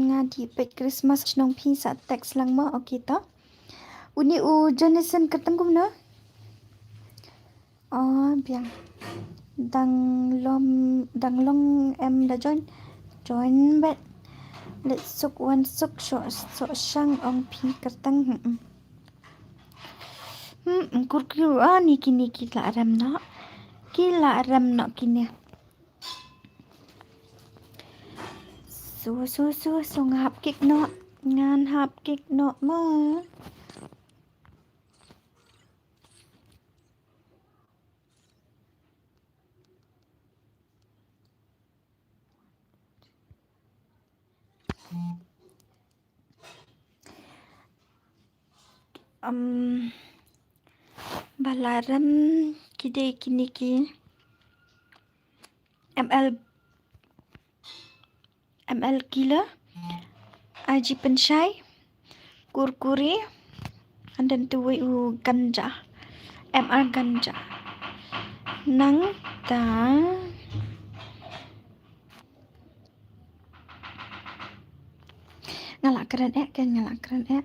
nga dih peit Christmas shnong phi sa text lang mo, okay to. Uni u Jonathan kyrteng kumno? Oh, biang. Dang lom, dang long em da join. Join bet. Let suk wan suk, sok, sok shang ong phi kyrteng. Hmm, hmm. Hmm, kur kur, ah, ni kine ki la rem noh. Ki la rem noh kine. So, so, so, so, nga hap kick noh. Ngan hap kick noh mo. Um, ba la rem ki dei kine ki M L, M L Killer, I G Pynshai, Kurkure, and then tu wei u Ganja, M R Ganja. Nangta nga la kren eh, kan nga la kren eh.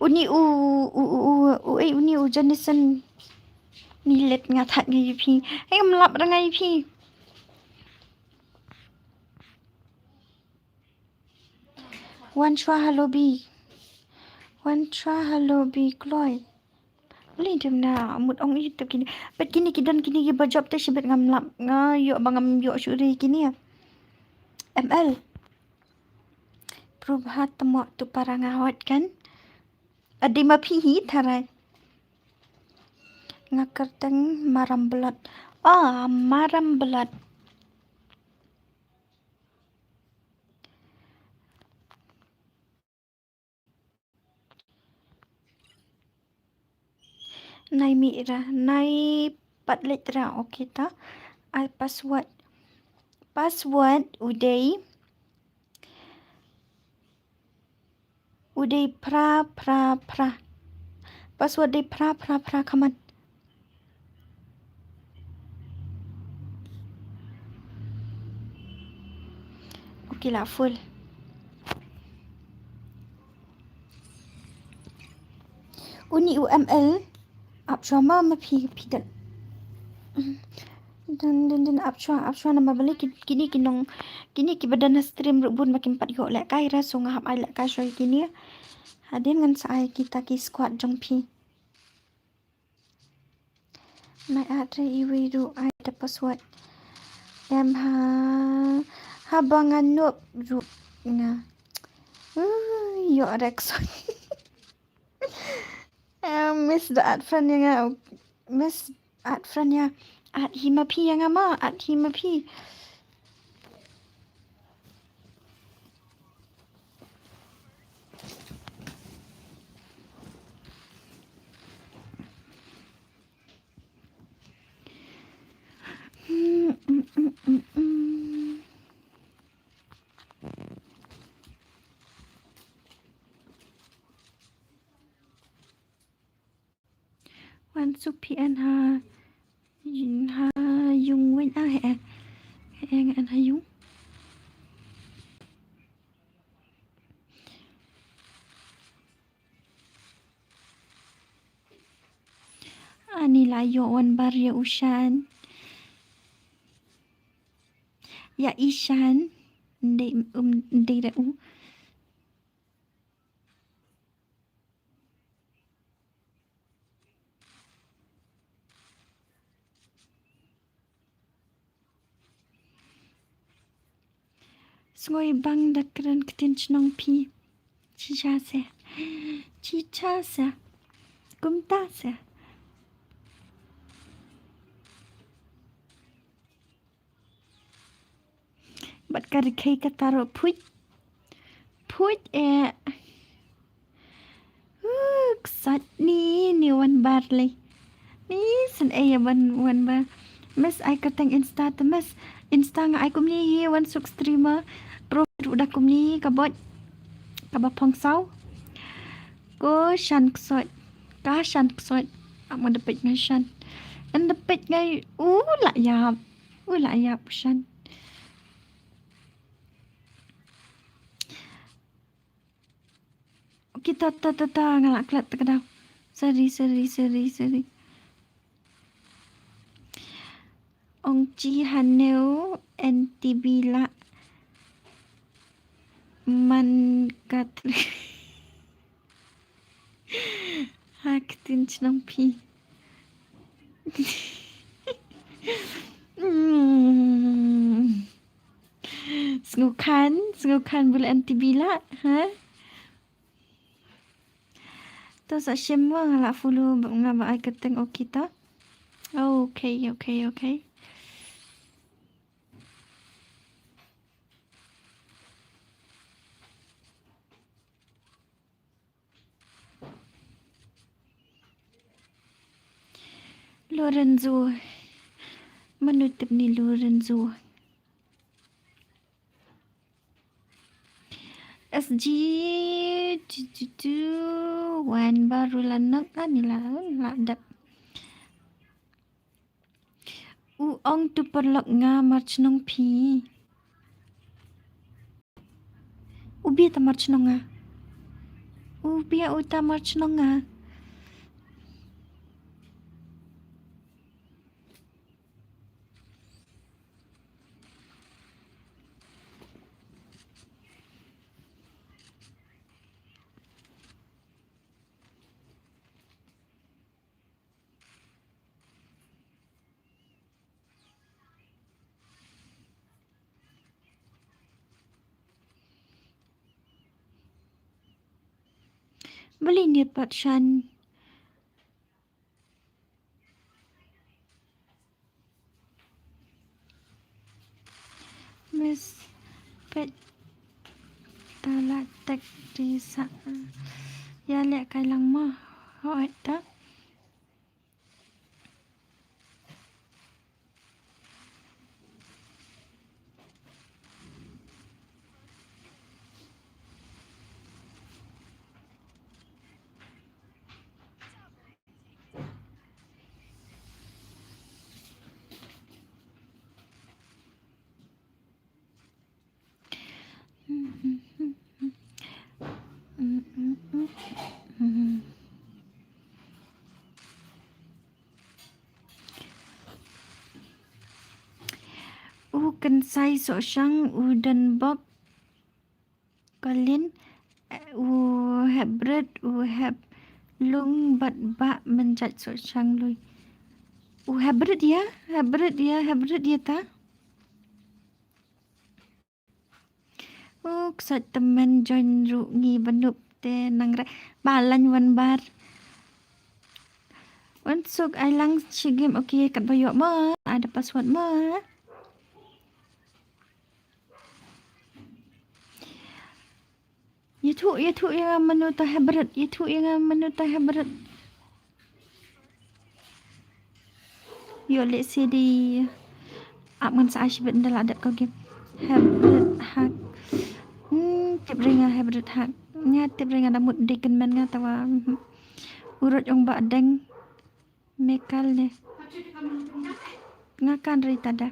Uni u, u, u, u, u, eh, uni u Jonathan. Ni let nga thad nga ïa phi. Ai ngam lap ra nga ïa phi. Wan shwa ha lobby. Wan shwa ha lobby kloi. Uli dim na mut ong ïa tu kine. Bad kine ki don kine ki ba jop te shibit ngam lap. Nga ïoh ba ngam ïoh shuh ri kine. M L. Prubha tmo tu para nga hot kan. Adi ma phi hi tharai. Nga kyrteng Maram Blood. Ah, Maram Blood. Nai mih ra, nai pat leit ra, okay ta. Ai password. Password u dei. U dei phra, phra, phra. Password dei phra, phra, phra, come on. Okay, la full. Uni u M L. Ap shwa ma, ma phi, phi dan. Dan, dan, dan, ap shwa, ap shwa namar balei ki, kine ki nong, kine ki ba don ha stream ruh bun ba kim pat ïoh lehkai ra, so nga hap ai lehkai shwa ïa kine. Hadien ngan sa ai kita ki squad jong phi. Nai atre iwi ruh ai da password. Em ha, haba nga nop ruh nga. Uh, ïoh Rex. Eh, miss da add friend ïa nga. Miss add friend ïa. Add hi ma phi ïa nga ma, add hi ma phi. Wan suk phi en ha, ha yung wen ah, he, he, nga en ha yung. Ani la ïoh wan bar ïa u Shan. Ïa i Shan. Ndei, um, ndei da u. Sngewbang da kren ktien chnong phi. Chicha se. Chicha se. Kumta se. Bad ka rkhie ka taro phuit. Phuit eh. Uh, ksat ni ni wan bar lei. Ni san ei ya wan wan bar. Miss ai ka teng Insta te miss. Insta nga ai kumni hi wan suk streamer. Pro ruda kumni ka bot. Ka ba phong sau. Ko shan ksot. Ka shan ksot. Am da pet ngai shan. An da pet ngai. U la yap. U la yap shan. Okay, ta, ta, ta, ta, nga la klet ta ka daw. Sorry, sorry, sorry, sorry. Ong chi haneu N T B la man kat. Ha ktien chnong phi. Hmm. Sngewkhan, sngewkhan bul N T B la, ha? To sa shem wa nga la follow ba nga ba ai ka teng okay ta. Okay, okay, okay. Lorenzo. Mano tip ni Lorenzo. S G tu, tu, tu, wan baru la nok ani la la dap. U ong tu paralok nga mar chnong phi. U bia ta mar chnong nga. U bia u ta mar chnong nga. Beli niat pat shan. Miss pet tala tek di sa. Ya lek kai lang ma. Hoi ta. U Kynsai Sohshang, u Donbok Kalin, eh, u Hebret, u Heb Lung bad Bah Mynjait Sohshang Lui. U Hebret ya, Hebret ya, Hebret ya ta. U ksat temen join ruh ngi banup te nang re balan wan bar. Wan suk ai lang shi game, okay, kat ba yoh ma, ada password ma. Ïathuh, ïathuh ïa nga mano ta Hebret, ïathuh ïa nga mano ta Hebret. Ïoh leh sidi ap ngan sa ai shibit ynda la dep ka game. Hebret hak. Hmm, tip ring nga Hebret hak. Nga tip ring nga da mut dei kynmen nga tawa. Hmm. Urut ong ba deng. Mekal ne. Nga kan ri tada.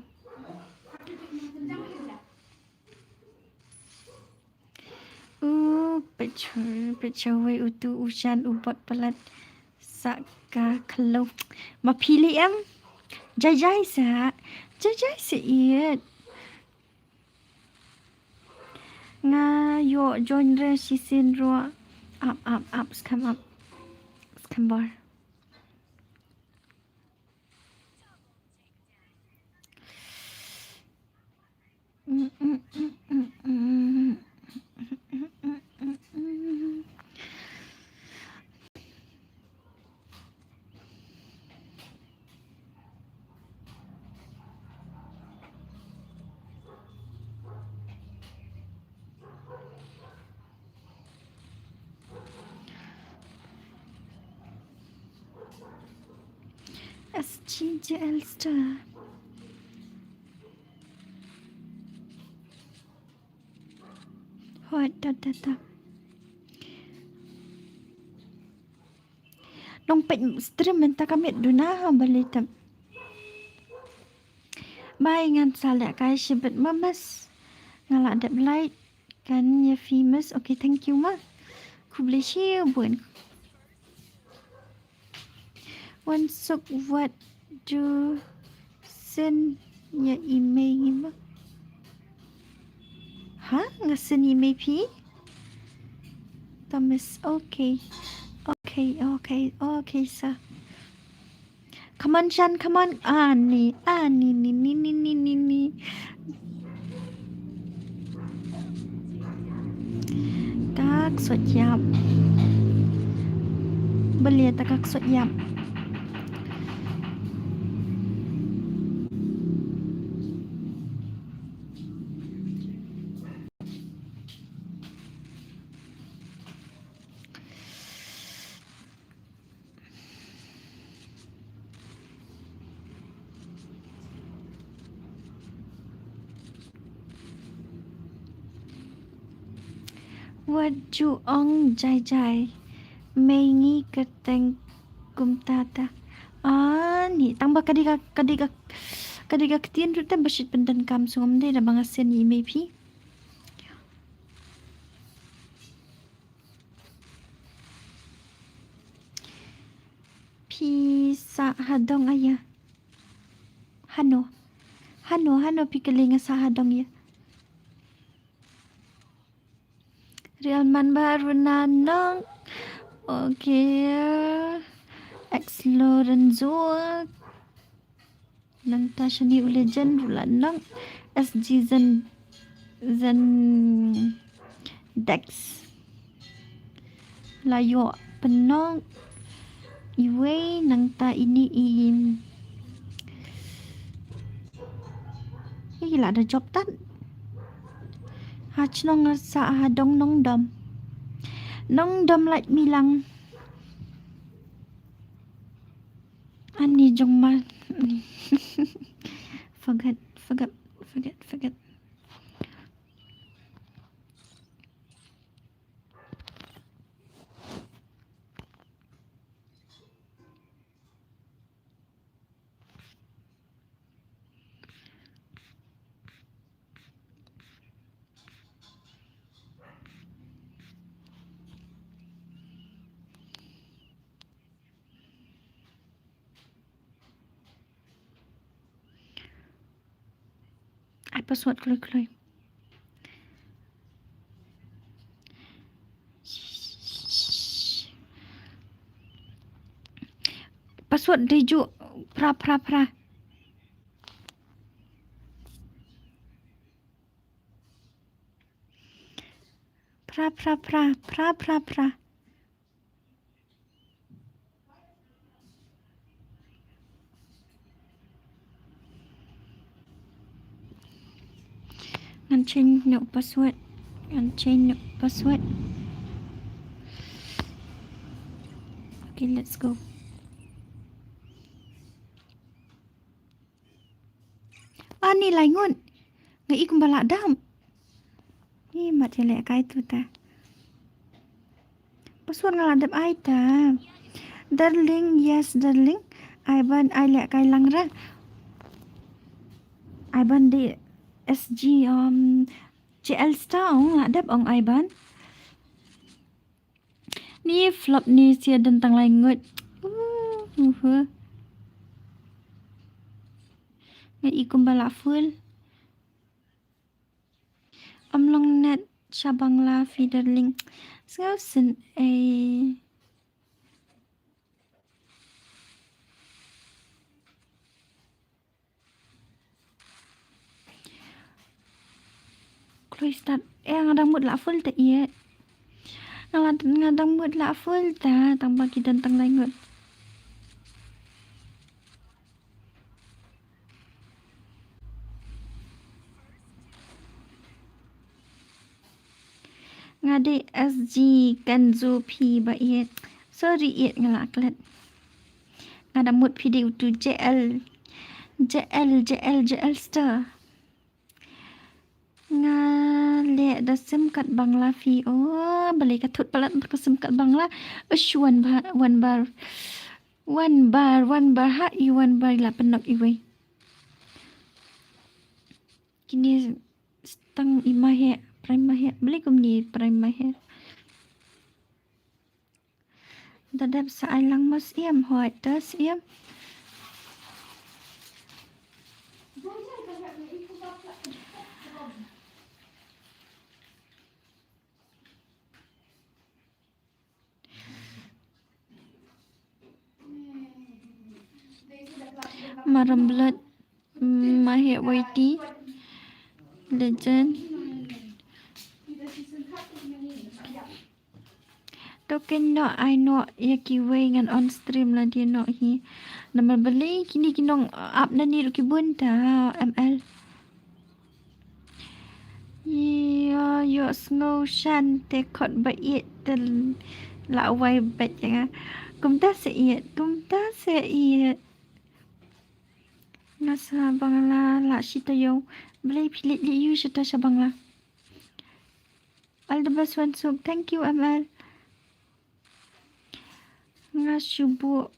U pechawei utu u shan u bot palat sa ka khlo. Ma pili em. Jai jai sa. Jai jai sa iet. Nga ïoh join re shisien ruh. Ap ap ap skhem ap. Skhem bar. J L Star. Hot da da da. Nong peit stream mynta ka miet duna ha bali tam. Bai ngan sa leh kai shibit mamas. Nga la dep like kan ïa famous. Okay, thank you ma. Khublei shibun. Wan suk wat ju send ïa email ngi ma. Ha? Nga send email phi? Thomas, okay. Okay, okay, okay, sir. Come on, Shan, come on. Ani, ani, ni, ni, ni, ni, ni, ni. Kak sot yap. Belia ta kak sot yap. Wat ju ong jai jai. Mei ngi kyrteng kumta ta. Ani, tang ba ka dei ka, ka dei ka, ka dei ka ktien ruh te ba shit pyndonkam sngewbha de da ba nga send email phi. Phi sah ha dong aya. Hano. Hano, hano phi kylli nga sah ha dong aya. Real man ba runa nong. Okay. Ex Lorenzo. Nangta shane u Legend ruh la nong. S G Zen, Zen Dex. La ïoh pynong iwei nangta ini i. Ih, la da jop tat. Ha chnong sa ha dong nong dom. Nong dom lait milang. Ani jong ma. Forget, forget, forget, forget. Ai password kloi kloi. Password dei ju phra phra phra. Phra phra phra phra phra phra. Ngan change noh password. Ngan change noh password. Okay, let's go. Ani lai ngut. Nga i kumba lah dam. Ni mat ïa leh kai tu ta. Password nga lah dep ai ta. Darling, yes darling. Ai ban ai leh kai lang ra. Ai ban di S G um J L Star ong lah dep ong ai ban. Ni flop ni sia dang tang lai ngut. Uh, uh, uh. Nga i kumba lah full. Am long net sha Bangla feeder link. Sngew sin ei. Kloi start. Eh, nga dang mut lah full te ïa. Nga la, nga dang mut lah full te tang ba ki dang tang lai ngut. Nga dei S G Kenzo phi ba ïeit. Sorry ïeit nga la klet. Nga da mut phi dei utu J L. J L, J L, J L star. Nga leh da sim card Bangla phi. Oh, balei ka thut palat ka sim card Bangla. Ush, wan ba, wan bar. Wan bar, wan bar ha i wan bar la penok iwei. Kini stang i ma he, prime ma he. Balei kumni prime ma he. Da dep sa ai lang mo Siem, hoi ta Siem. Maram blood. Mm, Mahek Y T. Legend. To keiñ noh ai noh ïa kiwei, ngan on stream lade noh hi. Namar balei kine ki nong ap nangne ruh ki bun ta M L. Ïa, ïohsngew shan te khot ba ïeit te la wai beit ïa nga. Kumta sa ïeit, kumta sa ïeit. Nga sa Bangla la shi taïew. Balei phi leit leit ïa u shata sha Bangla. All the best Wansuk. Thank you M L. Nga shu buh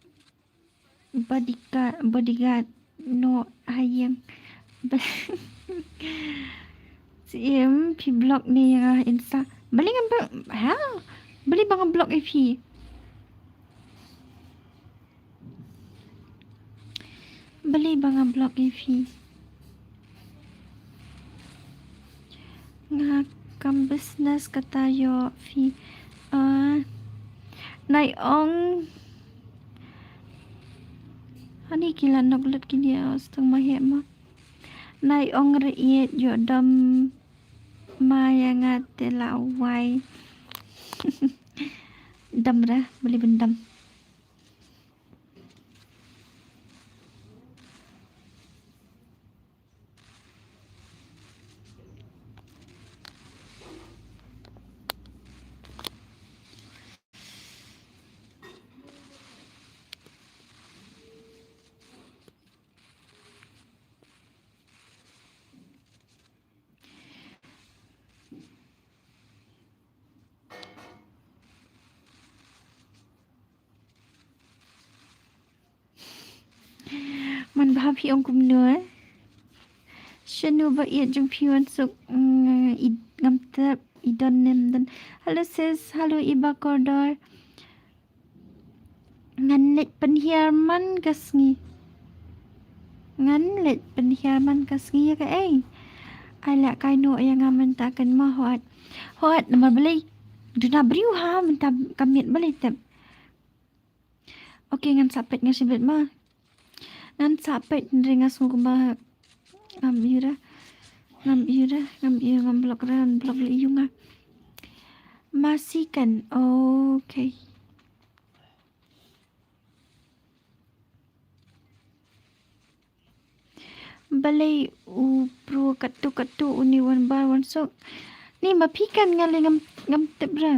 bodyguard, bodyguard noh ha ïing. Siem, phi block ne ïa nga ha Insta. Balei ngam block, ha? Balei ba nga block ïa phi? Balei ba nga block ïa phi? Nga kam business kata ïoh phi. Ah, nai ong. Ani ki la nok lut kine, ah, stang Mahek ma. Nai ong re ïeit ïoh dom ma ïa nga te la wai. Dom re, balei ban dom. Man bha phi ong kumno, eh? Shano ba ïeit jong phi Wansuk, mm, i, ngam tip, i don ne ym don. Hello sis, hello Iba Kordor. Ngan leit pynhiar man ka sngi. Ngan leit pynhiar man ka sngi ïa kaei? Ai lah kai noh ïa nga mynta kan ma hot. Hot namar balei? Duna briew ha mynta ka miet balei tep. Okay, ngan sa peit nga shibit ma. Ngan sa peit hynrei nga sngew kumba ngam ïoh re. Ngam ïoh re, ngam ïoh, ngam block re, ngam block leh ïa nga. Masi kan. Okay. Balei u pro katto katto une Wanbar Wansuk. Ni ma phi kan nga leh ngam, ngam tip re.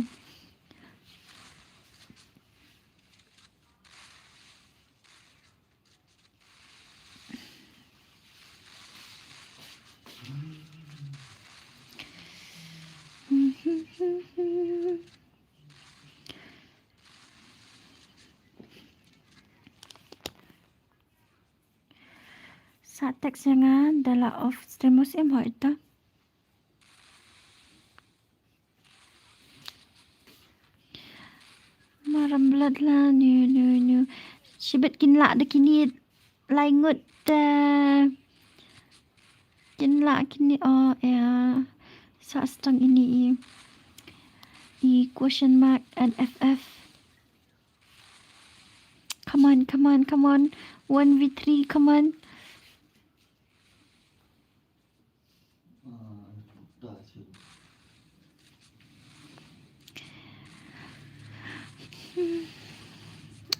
Sa text ïa nga da la off stream mo Siem hoi ta. Maram blood la, nyu, nyu, nyu. Shibit kin lah da kine lai ngut, eh, kin lah kine, oh, ïa. Sa stang ine i, i question mark and F F. Come on, come on, come on. One v three, come on.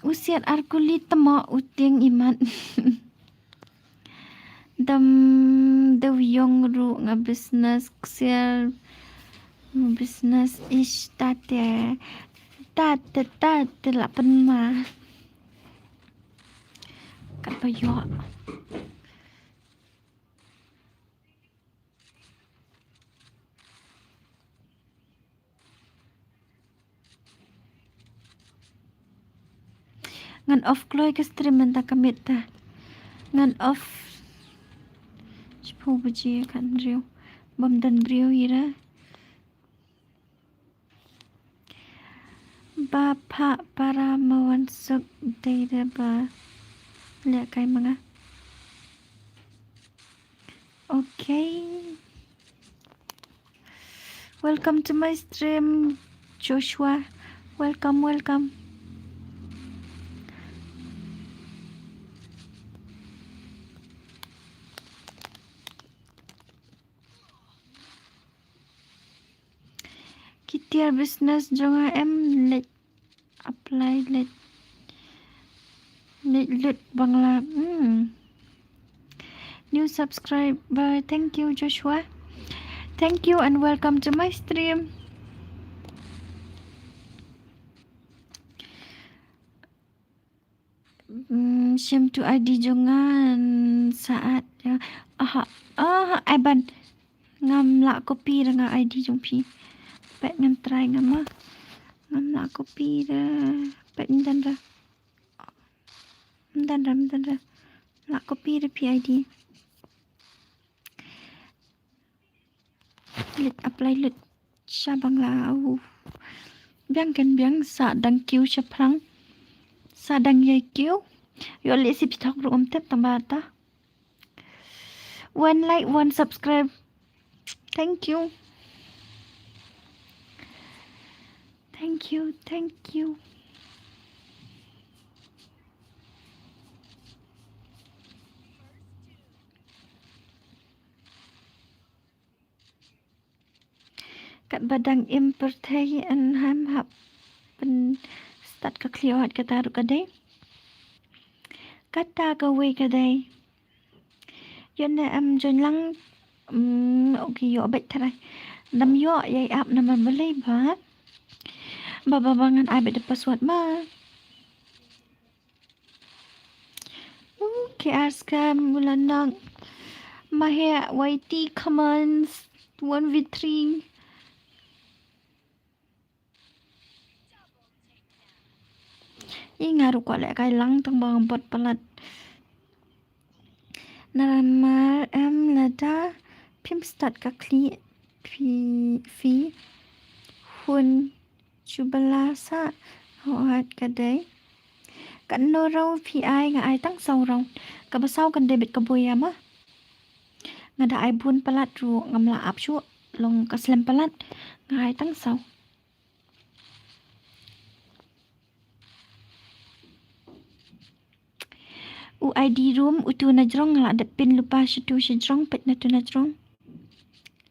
U siat ar kuli tamo u tieng imat. Dam deu yong ru nga business ksiar. Business ish tate. Tate, tate la penma. Katba ïoh. Ngan off kloi ka stream mynta ka miet ta. Ngan off. Shiphew baje khathynriew. Bym don briew ira. Ba phah para ma wan suk dei da ba leh kai ma nga. Okay. Welcome to my stream, Joshua. Welcome, welcome. Ki tiar business jong nga em leit apply leit leit lut Bangla. Hmm. New subscriber. Thank you, Joshua. Thank you and welcome to my stream. Hmm, shim tu I D jong nga. Saat ya. Aha. Aha, ai ban. Ngam lah copy da nga I D jong phi. Peit ngan try nga ma. Ngam lah copy da. Peit ym don da. Ym don da, ym don da. Lah copy da phi I D. Leit apply lut sha Bangla. Uh. Biang kan biang sa dang kiew shaphrang. Sa dang ïai kiew. Ïoh leh shi phi thok ruh ym tip tang ba ta. One like, one subscribe. Thank you. Thank you, thank you. Katba dang im pyrthei yn ham hap pynstad ka khlieh, wat kata ruh ka dei. Kata kawei ka dei. Ïoh ne em join lang. Mm, okay, ïoh beit tharai. Dam ïoh ïai ap namar balei ba. Ba ba ba ngan ai beit da password ma. Okay, askam ulanang. Mahe Y T commands one v three. I nga ruh kwah leh kai lang tang ba nga bot palat. Naramar em lada phim start ka khlieh phi, phi hun jubala sa hawat ka dei. Katno rau phi ai? Nga ai tang saw rau. Kaba saw kan dei beit ka buia ma. Nga da ai bun palat ruh ngam lah ap shuh long ka slem palat. Nga ai tang saw. U I D room utu na jrong, nga la dep pin lypa shatu sha jrong, peit na tu na jrong.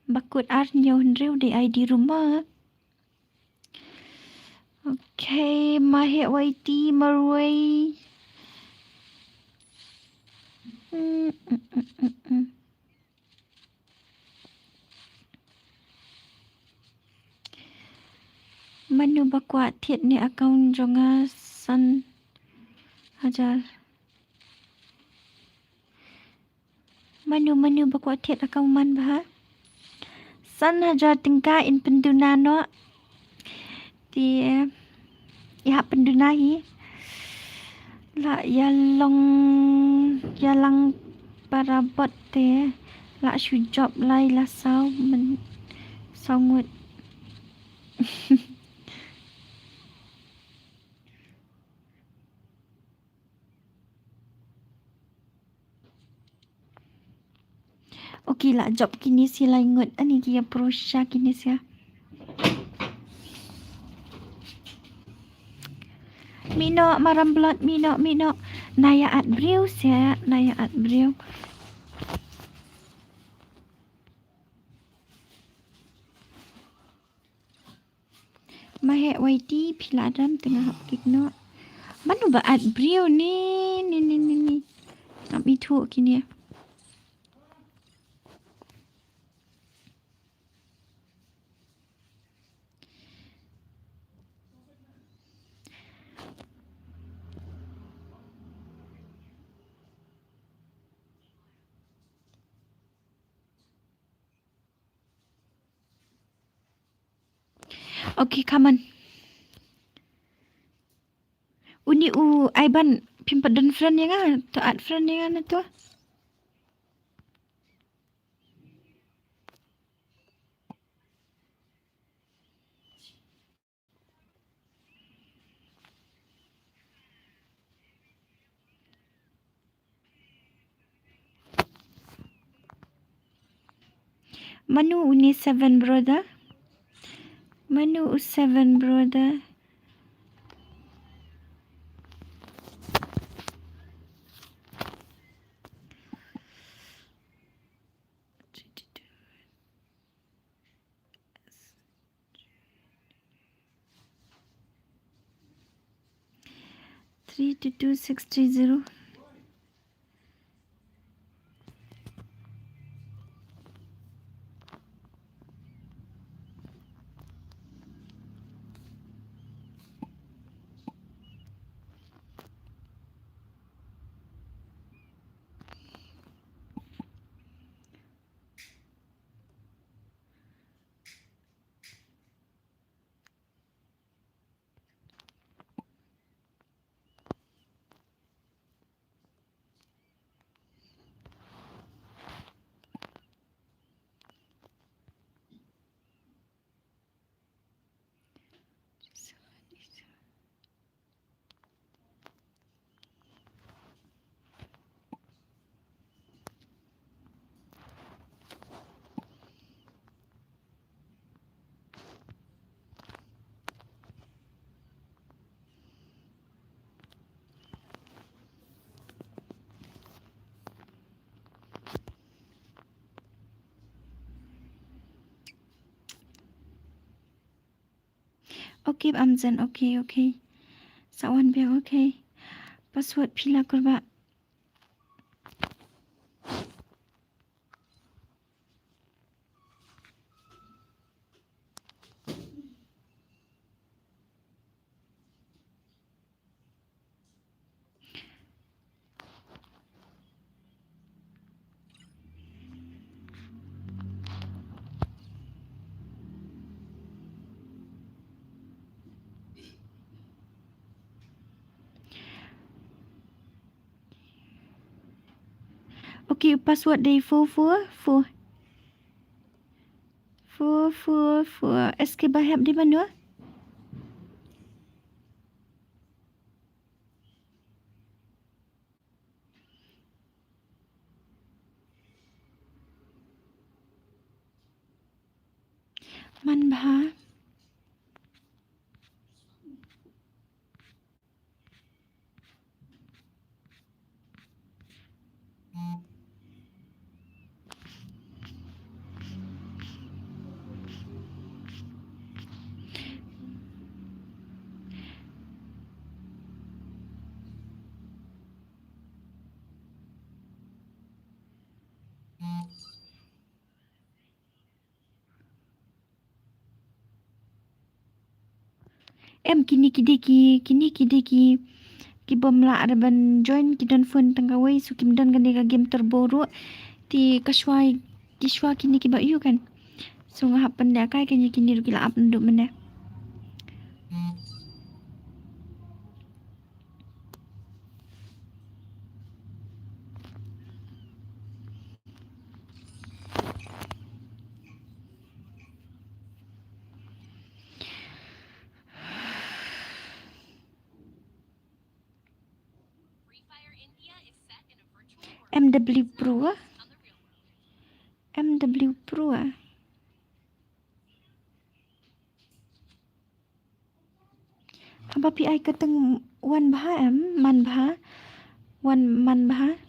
Ba kut ar hynñiew hynriew dei I D room ma. Okay, Mahe Y T marwei. Mm, mm, mm, mm, mm. Mano ba kwah thied ne account jong nga san hajar? Mano, mano ba kwah thied account man bha? San hajar tyngka in pynduna noh. Te i hap pynduna hi. La ïa long ïa lang para bot te la shu jop lai la saw men saw ngut. Okay, la jop kine shi lai ngut, ani ki ïa prusha kine shi. Mih noh, maram blot, mih noh, mih noh. Na ïa at briew shi, na ïa at briew. Mahe Y T phi la dam te nga hap klik noh. Mano ba at briew ni ni ni ni ni. Ngam ithuh kine. Okay, come on. Uni u Aiban, phim pat don friend ïa nga, to add friend ïa nga na to. Mano uni seven brother? Mano u seven brother? Three two two six three zero. Okay, Amzen, okay, okay. Sa wan biang, okay. Password phi la kyrpad. Okay, password dei four four four. Four four four. S K Bahep di mano? Man bha. Em kine ki dei ki, kine ki dei ki, ki bym lah re ban join, ki don phone tang kawei, so kim don kane ka game turbo ruh. Te ka shuwa, ki shuwa kine kiba ïoh kan. So nga hap pynlehkai kane, kine ruh ki la ap naduh mynne. M W Pro ah. M W Pro ah. Haba phi ai kyrteng wan bha em, man bha, wan man bha.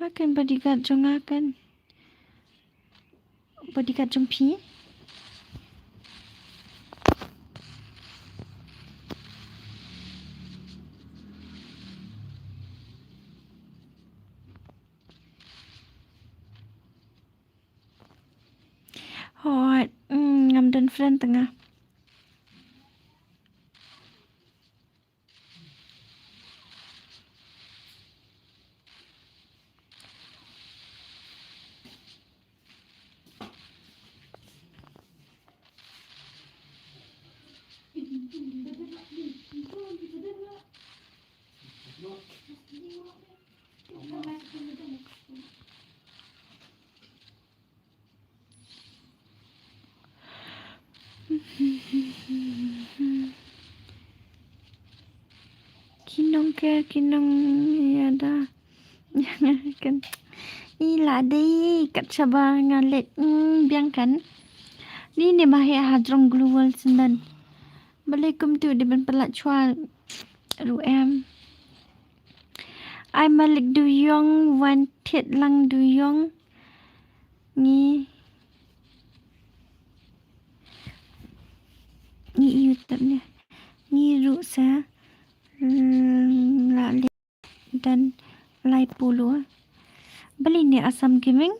Ha kan bodyguard jong nga kan. Bodyguard jong phi. Friend tanga. Ki nongker, ki nongïada. Kan. I la dei kat shaba nga leit, mm, biang kan. Ni ne ma he ha jrong global sendan. Balei kumtu dei ban palat chwa ruh em. Ai malik du yong wan thied lang du yong. Ngi. Ngi ïu tap ne. Ngi ruh sa. Mm, la le. Dan lai pulu. Bali ne Assam Gaming.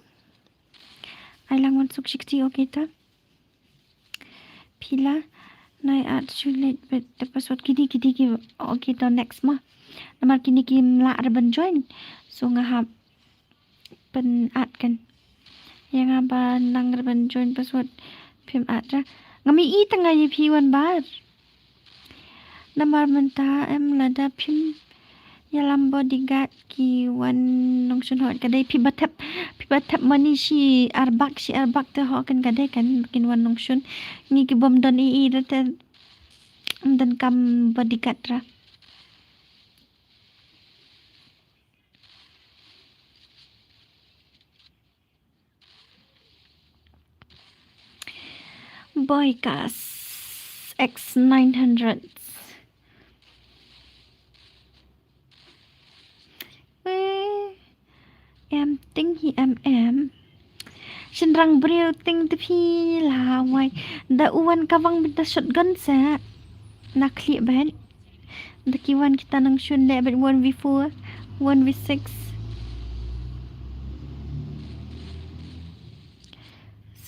Ai lang wan suk shikti, okay ta. Pila. Nai at shu leit bet the password kidi kidi ki. Okay ta next ma. Namar kini ki mla re ban join. So nga hap pyn-at kan. Ïa nga ba nang re ban join password phim at ra. Ngam i tang nga ïa phi wan bar. Namar mynta em lada phim ïalam bodyguard ki wan nongshun hot ka dei phi ba thep, phi ba thep mani shi arbak shi arbak te hot kan ka dei kan kin wan nongshun. Ngi ki bym don i i ra te ym don kam bodyguard ra. Boy Gas X nine hundred. Weh, em ting hi em em. Shynrang briew ting te phi la wai. Da u wan ka wang bad da shotgun sa. Na khlieh bad. Da ki wan kita nang shun leh bad one v four, one v six.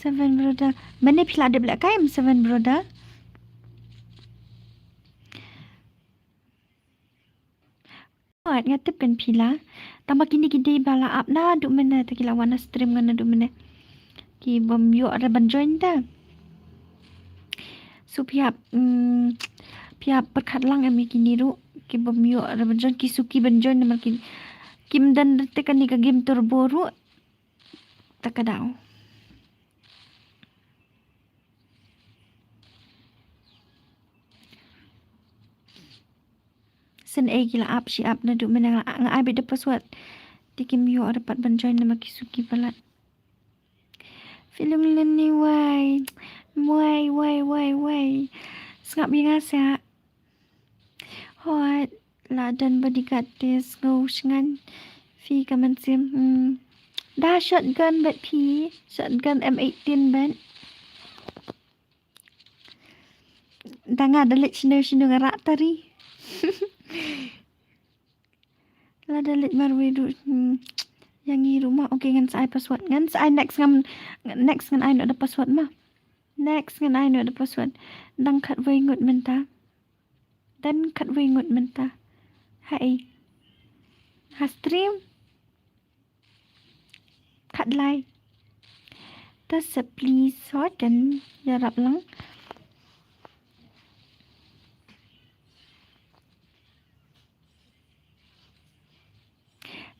Seven brother. Mane phi la dep leh kai em seven brother. Wat nga tip kan phi la. Tang ba kine ki dei ba la ap naduh mynne te ki la wan na stream nga naduh mynne. Ki bym ïoh re ban join te. So phi hap, mm, phi hap pyrkhat lang em ïa kine ruh. Ki bym ïoh re ban join ki suki ban join namar ki kim don te kane ka game turbo ruh. Ta ka daw. Sien ei ki la ap shi ap naduh mynne nga, nga ai beit da password. Te kim ïoh re pat ban join namar ki suki palat. Phi long lynni wai. Wai, wai, wai, wai. Sngap ïa nga sa. Hot, la don bodyguard te sngew shngain. Phi ka mynsiem, hmm. Da shotgun bad phi, shotgun M eighteen bad. Da nga da leit shino shino nga rak tari. La da leit marwei ruh, hmm. Ïa ngi ruh ma, okay ngan sa ai password. Ngan sa ai next ngam, next ngan ai noh da password ma. Next ngan ai noh da password. Dang khatwei ngut mynta. Dang khatwei ngut mynta. Ha ei. Ha stream. Khatlai. Te sa please hot kan ïarap lang.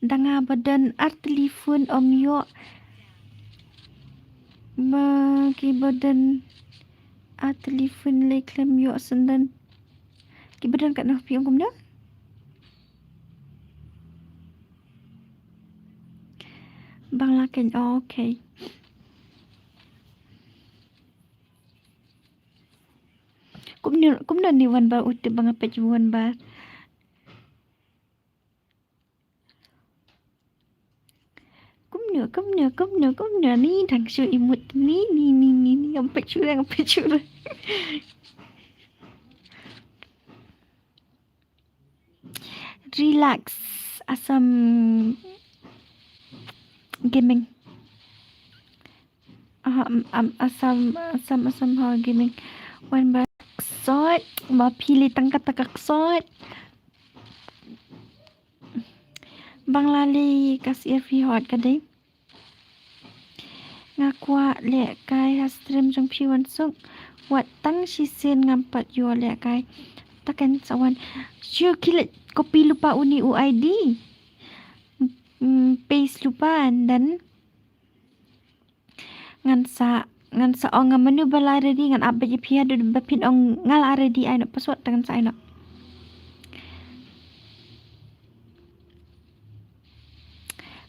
Da nga ba don ar telephone ym ïoh. Ma ki ba don ar telephone lei khlem ïoh sendon. Ki ba don katno phi ong kumno? Bangla kan, oh, okay. Kumno, kumno ni wan bar u tip ba nga peit wan bar. Kumno, kumno, kumno, kumno ni dang shu imut ni, ni, ni, ni, ni, ngam peit shuh, ngam peit shuh. Relax, Assam Gaming. Am, am, Assam, Assam, Assam ha gaming. Wan ba ksot, ma phi leh tang kata ka ksot. Bang la leh ka sir phi hot ka dei. Nga kwah lehkai ha stream jong phi Wansuk. Wat tang shisien ngam pat ïoh lehkai. Taken sa wan. Shu khie leit copy lypa uni u I D. Mm, paste lypa and then ngan sa, ngan sa ong nga mano ba la ready, ngan ap beit ïa phi haduh ba phin ong nga la ready, ai noh password te ngan sa ai noh.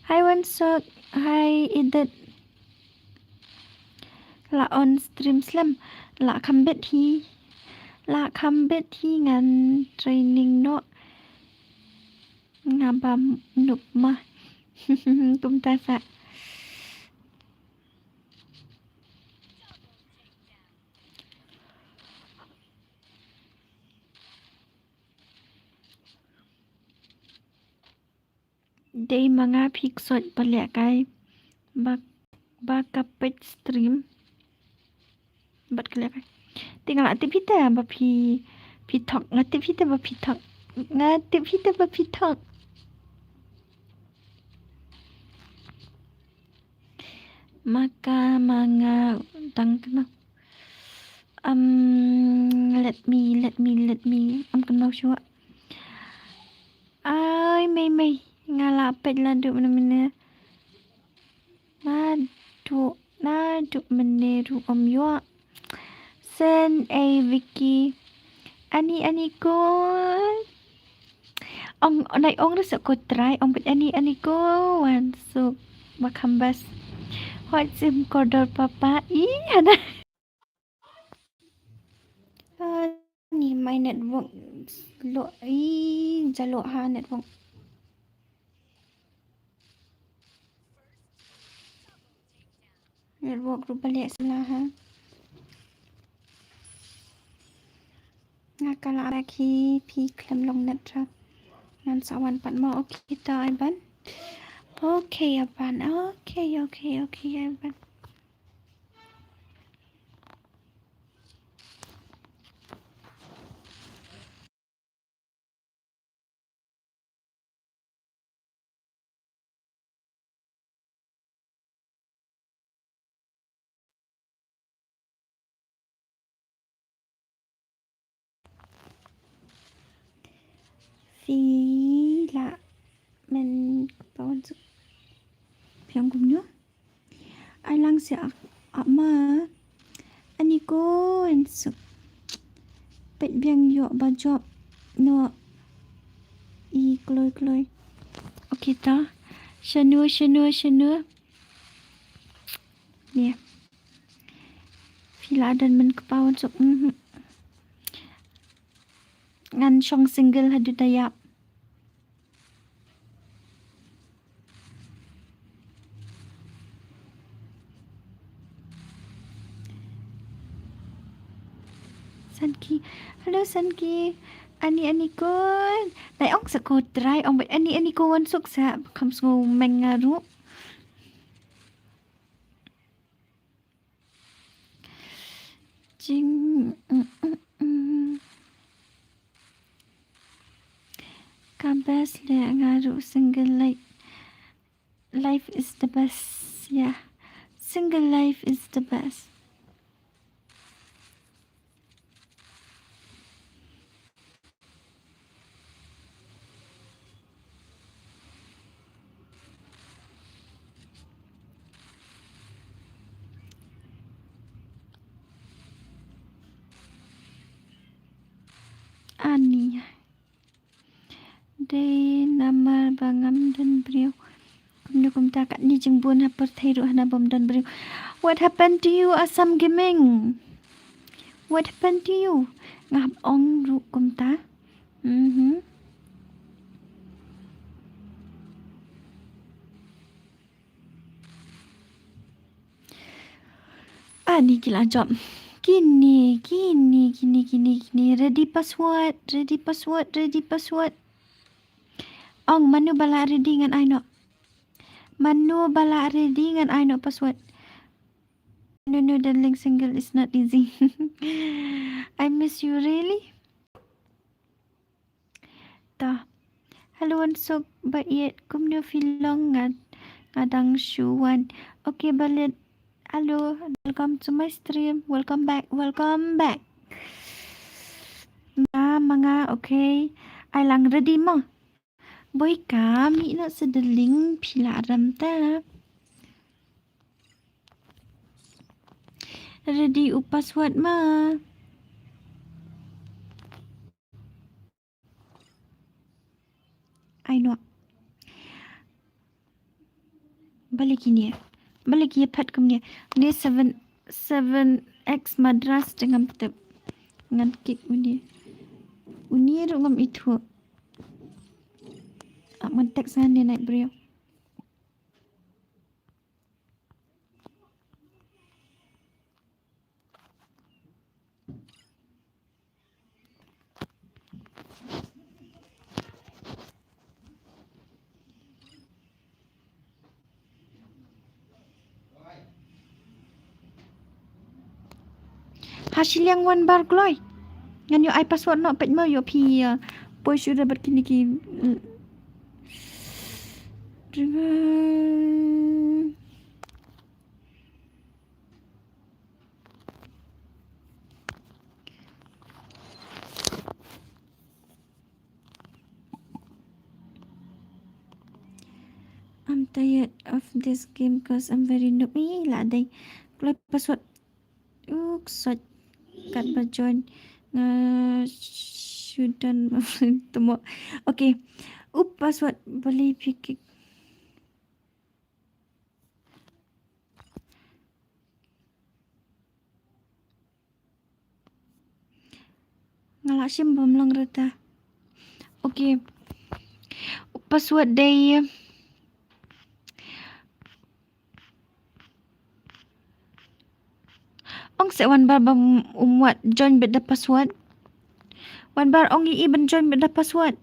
Hi Wansuk, hi Edith. La on stream slem, la kham beit hi. La kham beit hi, ngan training noh. Nga bam nup ma. Kumta sa. Dei ma nga phi ksot ba lehkai. Ba, ba ka peit stream. Bad ka lehkai. Te nga la tip hi te ba phi, phi thok. Nga tip hi te ba phi thok. Nga tip hi te ba phi thok. Maka ma nga dang kynmaw. Um, let me, let me, let me. Am kynmaw shuwa. Ai, mei, mei. Nga la peit la duh mynne mynne. Naduh, naduh mynne ruh ym ïoh. Sen ei Vicky. Ani, ani ko. Ong, nai ong ruh sa ko try, ong beit ani, ani ko Wansuk. Ba kham bas. Hoi sim kordor papa. Ih, hana. Ah, ni my network slow. Ih, jaloh ha network. Network ruh ba leh sla ha. Nga ka la rak hi phi khlem long net ra. Ngan sa wan pat mo, okay ta ai ban. Okay ai ban. Okay, okay, okay ai ban. Phi lah men pawan suk. Phi ong kumno? Ai lang sha ak, ak ma. Ani ko Wansuk. Peit biang ïoh ba jop. No. I kloi kloi. Okay ta. Shanu, shanu, shanu. Ni. Phi la don men kpa Wansuk. Mhm. Ngan shong single haduh da ïap. Sanki. Hello Sanki. Ani, ani ko. Nai ong sa ko try, ong beit ani, ani ko Wansuk sa. Kham sngew meng nga ruh. Jing, mm, mm, mm. Ka best leh nga ruh single, like, life is the best. Yeah. Single life is the best. Ani. Dei namar ba ngam don briew. Kumno kumta katne jingbun ha pyrthei ruh hana bym don briew. What happened to you, Assam Gaming? What happened to you? Nga hap ong ruh kumta. Mhm. Ani ki la jop. Kine, kine, kine, kine, kine. Ready password, ready password, ready password. Ong mano ba la ready ngan ai noh. Mano ba la ready ngan ai noh password. No, no, darling, single is not easy. I miss you, really. Ta. Hello, Ansuk, ba ïeit kumno phi long? Nga, nga dang shu wan. Okay, Balit. Hello, welcome to my stream. Welcome back, welcome back. Ma, ma nga, okay. Ai lang ready ma. Boi ka, mih na sedeling pila ram ta. Ready u password ma. Ai noh. Balei kine. Balei ki ïa phet kumne. Une seven, seven X Madras te ngam tip. Ngan kik une. Une ruh ngam ithuh. Ap ngan text ngan ne naik briew. Ha shiliang wan bar kloi. Ngan ïoh ai password noh peit mo ïoh phi, uh, poi shu da bad kine ki, uh, I'm tired of this game 'cause I'm very noob. Ih, la dei. Kloi password. Uk sot. Kat ba join. Nga shouldn't temo. Okay. Up password. Balei phi kik. Nga la shim bym long rta. Okay. Password dei. Ong se wan bar bam um wat join bad da password. Wan bar ong i i ban join bad da password.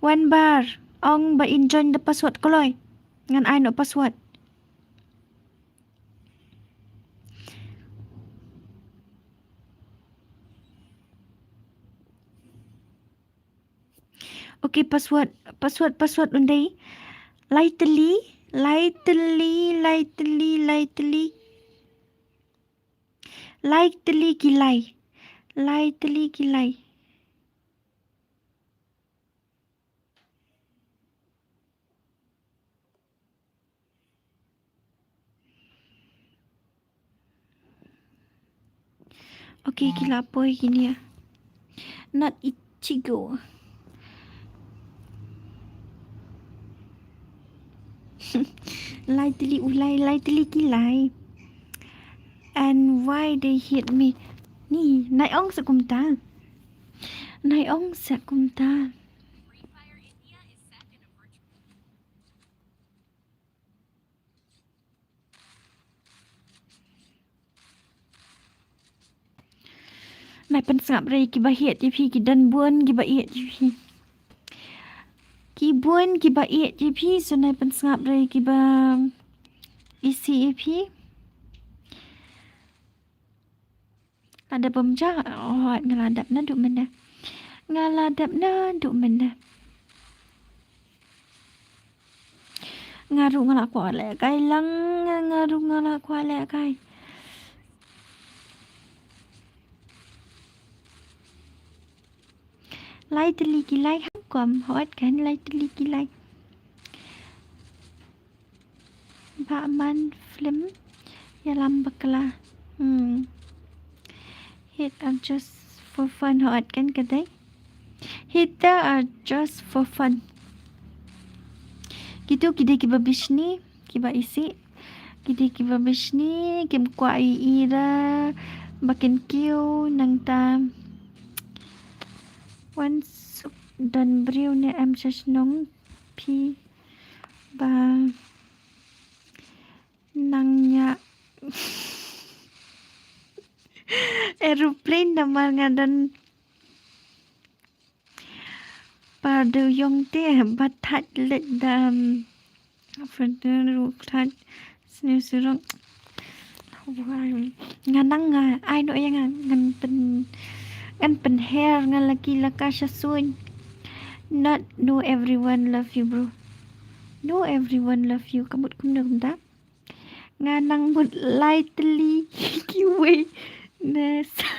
Wan bar ong ba in join da password kloi. Ngan ai noh password. Okay, password, password, password un dei. Lai tylli, lai tylli, lai tylli, lai tylli. Lai tylli ki lai. Lai tylli ki lai. Okay, ki la poi kine. Not Ichigo. Lai tylli u lai, lai tylli ki lai. And why they hit me? Ni, nai ong sa kumta. Nai ong sa kumta. Nai pynsngap re kiba hiat ïa phi, ki don bun kiba hiat ïa phi. Ki bun kiba hiat ïa phi, so nai pynsngap re kiba isih ïa phi. Lada bym ja, oh, nga la dap naduh mynne. Nga la dap naduh mynne. Nga ruh nga la kwah leh kai lang, nga ruh nga la kwah leh kai. Lai tylli ki lai hang kwam, hot kan lai tylli ki lai. Bahman film ïalam bakla. Hmm. Hit are just for fun, hot kan ka dei. Hit are just for fun. Kitu ki dei kiba bishni, kiba isih. Ki dei kiba bishni, kim kwah ïa i ra ba kin kiew nangta. Wan suk don briew ne em sha shnong phi ba nang ñiah aeroplane namar nga don par dewïong te ba thait leit da, um, Frontier ruh khlad Sniw surok. Nga nang nga ai no ïa nga ngan pyn, ngan pynher nga laki laka sha suiñ. Not no everyone love you, bro. No everyone love you. Ka mut kumno kumta? Nga nang mut lai tylli kiwei ne sa.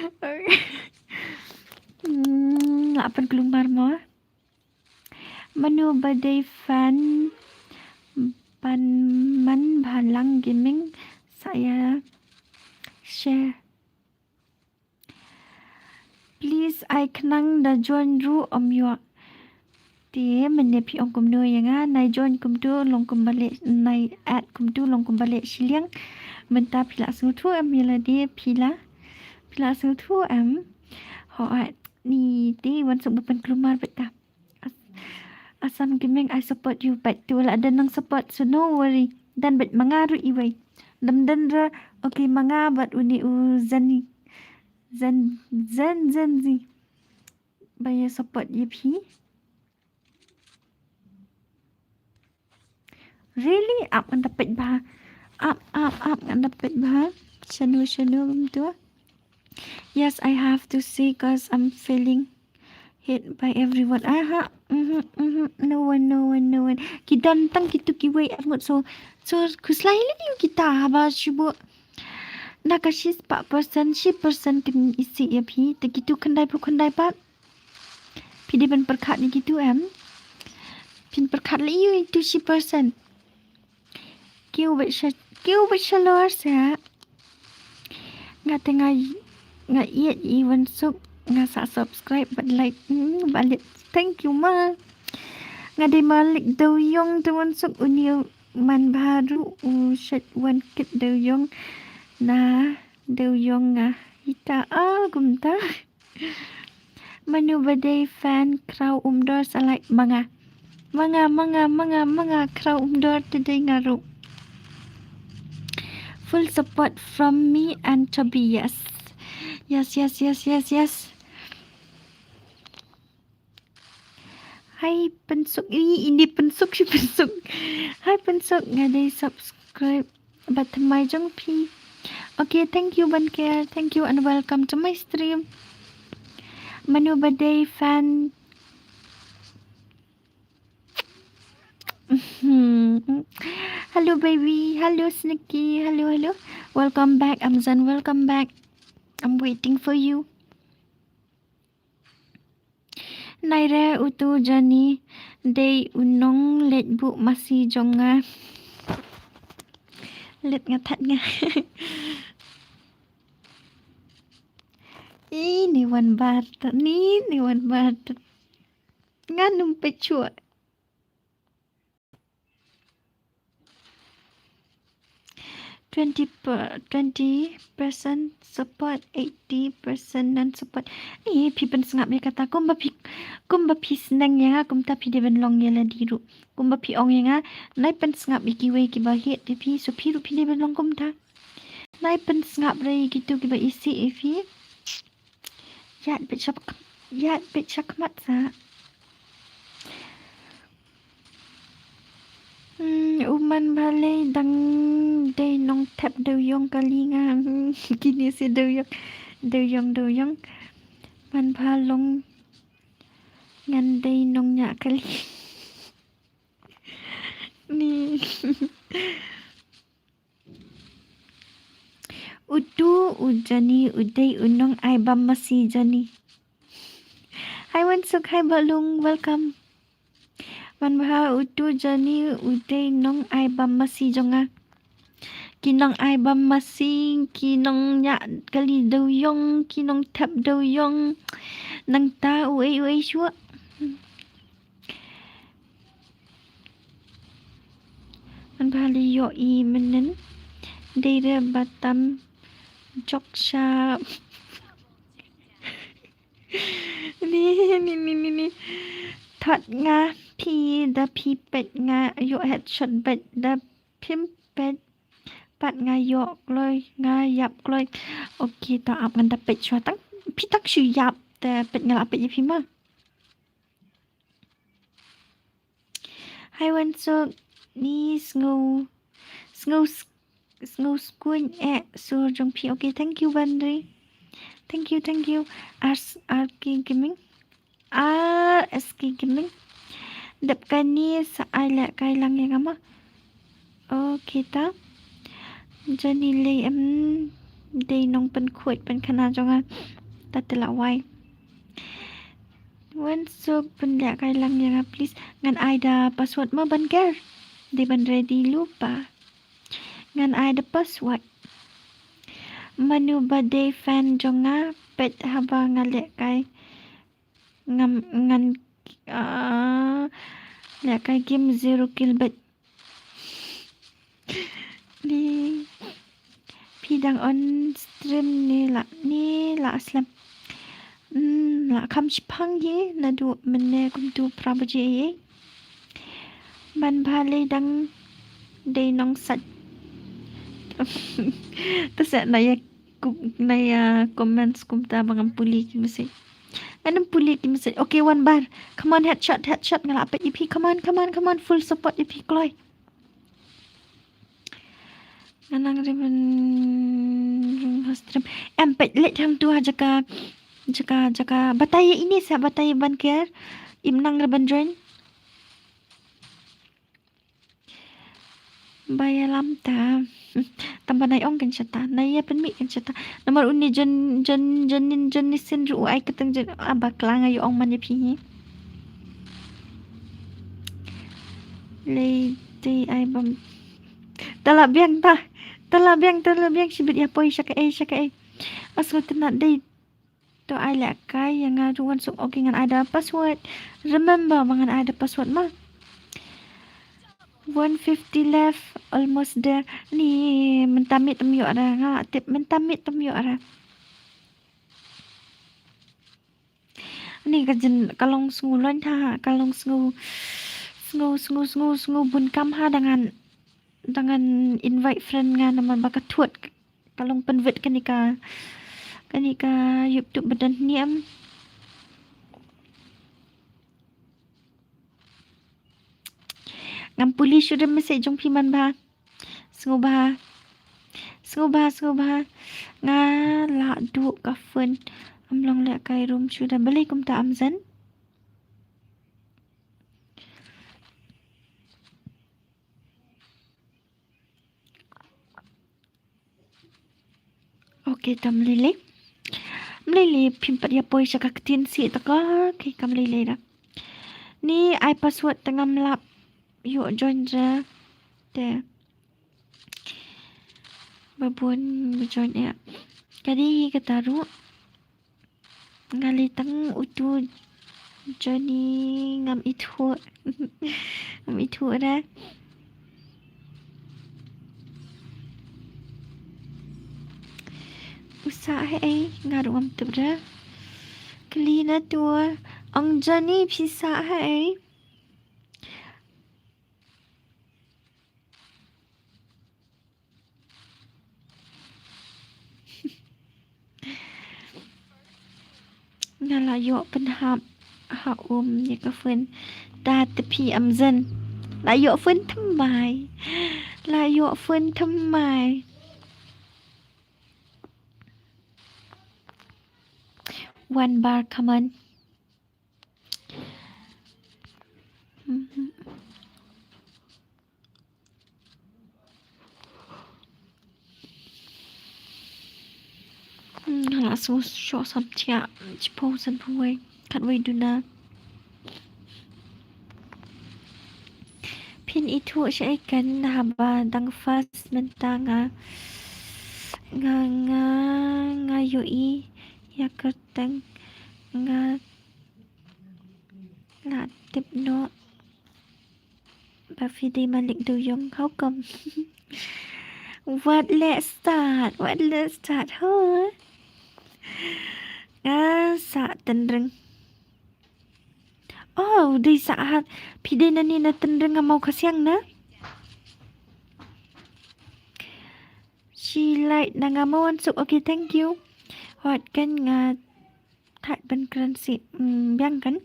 Okay. Hmm, la pynkulmar mo. Mano ba dei fan ban man bhalang gaming sa ïa share. Please ai khnang da join ruh ym ïoh. Te mynne phi ong kumno ïa nga, nai join kumto long kumba leh, nai add kumto long kumba leh shiliang. Mynta phi la sngewthuh em ïa lade, phi la, phi la sngewthuh em? Hooid, ni te wan suk ba pynkulmar bad ka. As-, Assam Gaming, I support you, but tu la dang nang support, so no worry. Dang bad ma nga ruh iwei. Dang dang ra, okay, ma nga bad uni u Zani. Zan, Zan, Zan Zi. Ba ïa support ïa phi. Really? Ap ngan da peit bha. Ap, ap, ap ngan da peit bha. Shano, shano, kumto. Yes, I have to say 'cause I'm feeling hate by everyone. Aha, mhm, mhm, no one, no one, no one. Ki don tang kitu kiwei arngut so, so khuslai lei ïa kita haba shu buh. Na ka shi spah percent, shi percent kin isih ïa phi, te kitu khyndai phew khyndai pat. Phi dei ban pyrkhat ïa kitu em. Phin pyrkhat lei ïa itu shi percent. Kiew bad sha, kiew bad shalor sa. Nga te nga, nga ïeit i wan suk, nga sa subscribe bad like, hmm, bad like. Thank you ma. Nga dei Malik Dewiong te wan suk uni man bha ruh u shet wan kit Dewiong na Dewiong nga ita a kumta. Mano ba dei fan Khraw Umdor sa like ma nga. Ma nga, ma nga, ma nga, ma nga Khraw Umdor te dei nga ruh. Full support from me and Tobias. Yes, yes, yes, yes, yes. Hai pynsuk, i, ini pynsuk, shi pynsuk. Hai pynsuk, nga dei subscribe bad thymmai jong phi. Okay, thank you Ban Care. Thank you and welcome to my stream. Mano ba dei fan. Hello baby. Hello Sneaky. Hello, hello. Welcome back Amazon. Welcome back. I'm waiting for you. Nai re utu Jani dei u nong leit buh masi jong nga. Leit nga that nga. Ini wan bar ta, ni, ni wan bar ta. Ngan num pechua. Twenty per, twenty percent support, eighty percent non support. Ni phi pynsngap ïa kata kumba phi, kumba phi sneng ïa nga kumta phi dei ban long ïa lade ruh. Kumba phi ong ïa nga nai pynsngap ïa kiwei kiba hate ïa phi, so phi ruh phi dei ban long kumta. Nai pynsngap re ïa kitu kiba isih ïa phi. Ïat bit shap, ïat bit shap mat sa. Hmm, u man bha lei dang dei nong thep Dewiong kali nga. Hmm, kini si Dewiong, Dewiong, Dewiong. Man bha long ngan dei nong ñiah kali. Ni. Utu u Jani u dei u nong ai bam masi Jani. Hai Wansuk, hai Balung, welcome. Man bha utu Jani u dei nong ai bam masi jong nga. Ki nong ai bam masi, ki nong ñiah kali Dewiong, ki nong thep Dewiong. Nangta uei uei shuh. Man bha lei ïohi mynnin. Dei re ba tam jok shap. Ni, ni, ni, ni, ni. Thot nga phi da phi peit nga ïoh headshot beit da phim peit pat nga ïoh kloi nga ïap kloi. Okay, to ap ngan da peit shuwa tang. Phi tang shu ïap te peit nga la peit ïa phi ma. Hai Wansuk. Ni sngew, sngew s-, sngew skuin eh sur jong phi. Okay, thank you Banri. Thank you, thank you. Ars, R K Gaming. R S K Gaming. Dep kane sa ai leh kai lang ïa nga ma. Okay ta. Johnny Lei em dei nongpynkhuid pynkhana jong nga. Ta te la wai. Wan suk pynleh kai lang ïa nga please. Ngan ai da password ma ban ker. Dei ban ready lypa. Ngan ai da password. Manu ba dei fan jong nga peit haba nga leh kai. Ngam ngan ah, leh kai game zero kill beit. Ni phi dang on stream ne la, ne la slem. Hmm, la kham shipang hi naduh mynne kumtu phra baje ei. Manbha lei dang dei nongsait. Te sa na ïa ku-, na ïa comments kumta ba ngam pule ki message. Ngam pule ki message. Okay, one bar. Come on, headshot, headshot. Nga la peit ïa phi. Come on, come on, come on. Full support ïa phi kloi. Nga nang rim rim ha stream. Em peit leit hangtu ha jaka, jaka, jaka. Batai ïa ine sa, batai ban ker. Im nang re ban join. Ba ïalam ta. Tang ba nai ong kan shata. Nai ïa pynmih kan shata. Namar une John, John, John, John Nisin ruh u ai kyrteng John. Ah, bakla nga ïa ong man ïa phi hi. Lei te ai bam. Te la biang ta. Te la biang, te la biang shibit ïa poi sha kaei, sha kaei. As ngut na dei. To ai leh kai ïa nga ruh wan suk. Okay, ngan ai da password. Remember ba ngan ai da password ma. One fifty left, almost there. Ni mynta miet ym ïoh ra, nga la tip mynta miet ym ïoh ra. Ni ka jin ka long sngew loin ha, ka long sngew, sngew, sngew, sngew, sngew bun kam ha da ngan, da ngan invite friend nga namar ba ka thut. Ka long pynwit kane ka, kane ka YouTube ba don hynne em. Ngam pule shuh da message jong phi man ba. Sngewbha. Sngewbha, sngewbha. Nga la duh ka phone. Am long leh kai room shuh da. Balei kumta am zen? Okay, tam lili. Mlili phim pat ïa poi sha ka ktien si ta ka, okay, kam lili da. Ni ai password te ngam lap ïoh join ra. Te ba bun ba join ïa. Ka dei hi kata ruh. Nga lei tang utu Johnny ngam ithuh. Ngam ithuh ra. U sah ha ei, nga ruh ngam tip ra. Kylli na tu, ong Johnny phi sah ha ei. Nga la ïoh pynhap ha um ïa ka phone. Ta te phi am zen. La ïoh phone thymmai. La ïoh phone thymmai. One bar, come on. Hmm, nga la sngew shoh samthiah shiphew sanphew wei, khatwei duna. Phin ithuh shaei kan haba dang first mynta nga, nga, nga, nga ïohi ïa kyrteng nga la tip noh. Ba phi dei malik dewïong, how come? Wat leh start, wat leh start ho. Nga sah tynreng. Oh, dei sah ha. Phi dei nani na tynreng ha Mawkhasiang na? Shi lait na nga Mawunsuk. Okay, thank you. Wat kan nga thait ban kren sih, mm, biang kan.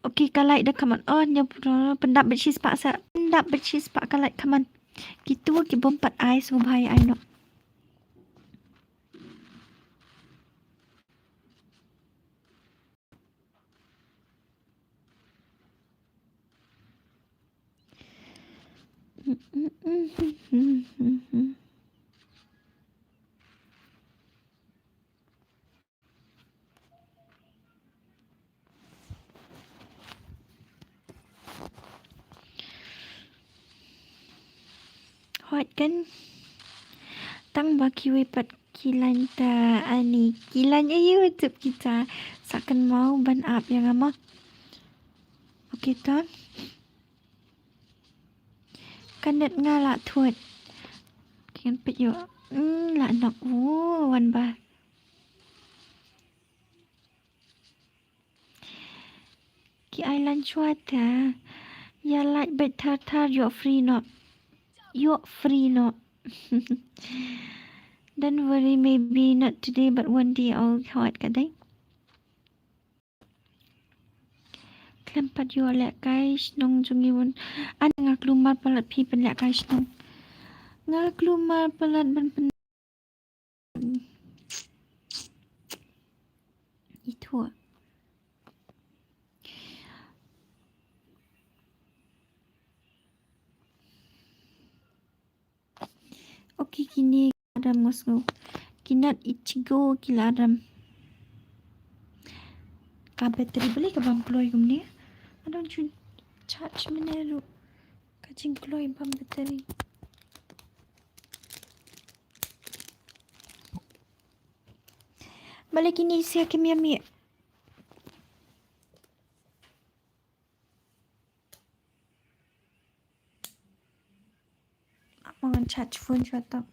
Okay, ka light da kham on. Oh, nia pura pyndap bad shispah sa. Pyndap bad shispah ka light kham on. Kitu ki bym pat ai sngewbha ai noh. Hot kan? Tang ba kiwei pat ki lain ta ani ki lain ayu tup kita. Sa kynmaw ban ap ïa nga ma. Okay to. Ka net nga la thut. Kan peit ïoh. Hmm, la nok. Oh, wan ba. Ki ai lan shuwa ta. Ïa like bad thar thar ïoh free noh. Ïoh free noh. Don't worry, maybe not today, but one day I'll hot ka dei. Khlem pat ïoh lehkai shnong jong ngi won. Ani nga klumar palat phi pynlehkai shnong. Nga klumar palat ban pyn. Itu. Okay, kine adam ngos ngo. Kinat ichigo ki la adam. Ka battery beli ka bam kloi kumne. Adon chun charge mene ru. Ka jingkloi bam battery. Bale kine sia kim ïa mih. Ap ma ngan charge phone shuwa tang.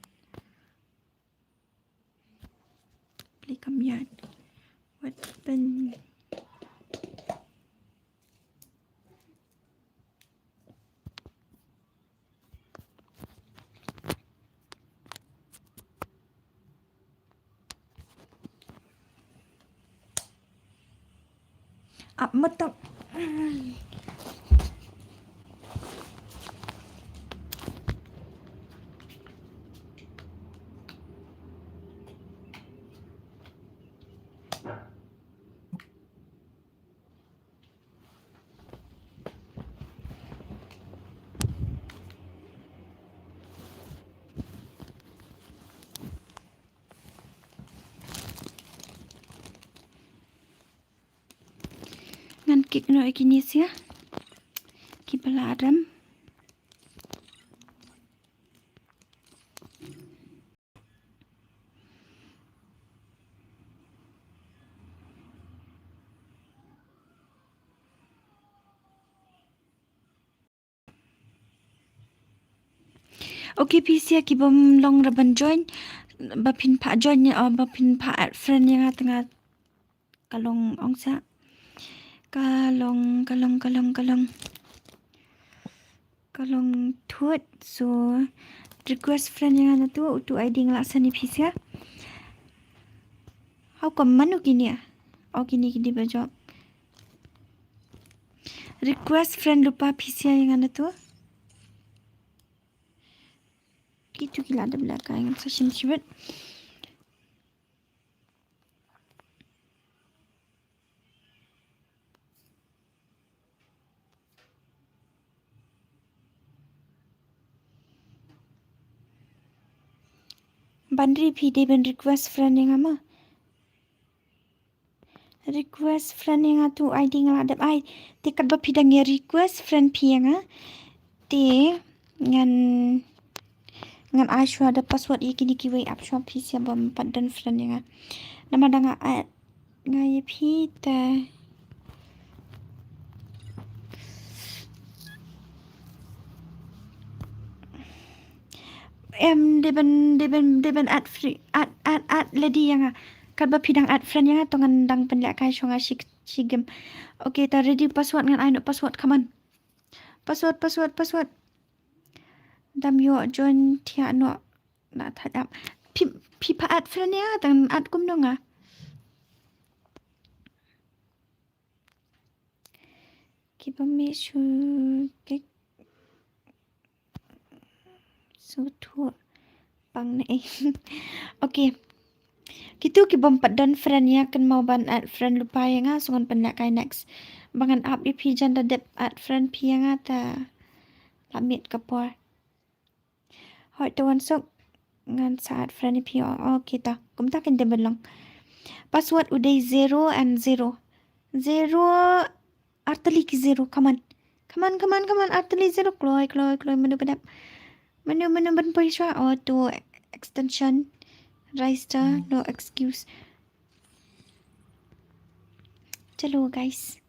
Pli kam ïaid. Wat pen. Ap matok. Ngan kik noh ïa kine sia. Kiba la adam. Okay, phi sia ki bym long ra ban join. Ba phin phah join ïa, oh, ba phin phah add friend ïa nga te nga ka long ong sa. Ka long, ka long, ka long, ka long. Ka long thut, so request friend ïa nga na tu, utu I D nga la send ïa phi sia. How come mano kine? Oh, kine ki dei ba jop. Request friend lypa phi sia ïa nga na tu. Kitu ki la dep lehkai ngam sa shim shibit. Ban ri phi dei ban request friend ïa nga ma. Request friend ïa nga tu I D nga la dep ai. Te katba phi dang ïa request friend phi ïa nga. Te ngan, ngan ai shuwa da password ïa kine kiwei, ap shuwa phi sia bym pat don friend ïa nga. Namar da nga add nga ïa phi te. Em, dei ban, dei ban, dei ban add friend, add, add, add lady ïa nga. Katba phi dang add friend ïa nga, to ngan dang pynlehkai shuwa nga shi, shi game. Okay, ta ready password, ngan ai noh password, come on. Password, password, password. Dam ïoh join thiah noh. Na thad ap. Phi, phi phah add friend ïa nga, tang add kumno nga. Kiba mih shu kik shu thuh pang ne. Okay. Kitu kibym pat don friend ïa nga, kynmaw ban add friend lypa ïa nga, sngew ban leh kai next. Ba ngan ap ïa phi jan da dep add friend phi ïa nga ta. La miet ka por. Hooid, to wan suk. Ngan sa add friend ïa phi. Okay ta. Kumta kan dei ban long. Password u dei zero and zero. Zero. Artylli ki zero. Come on. Come on, come on, come on. Artylli zero. Kloi, kloi, kloi. Mano ba dep? Mano, mano ban poi shuwa? Oh, to extension. Register. No excuse. Chalo, guys.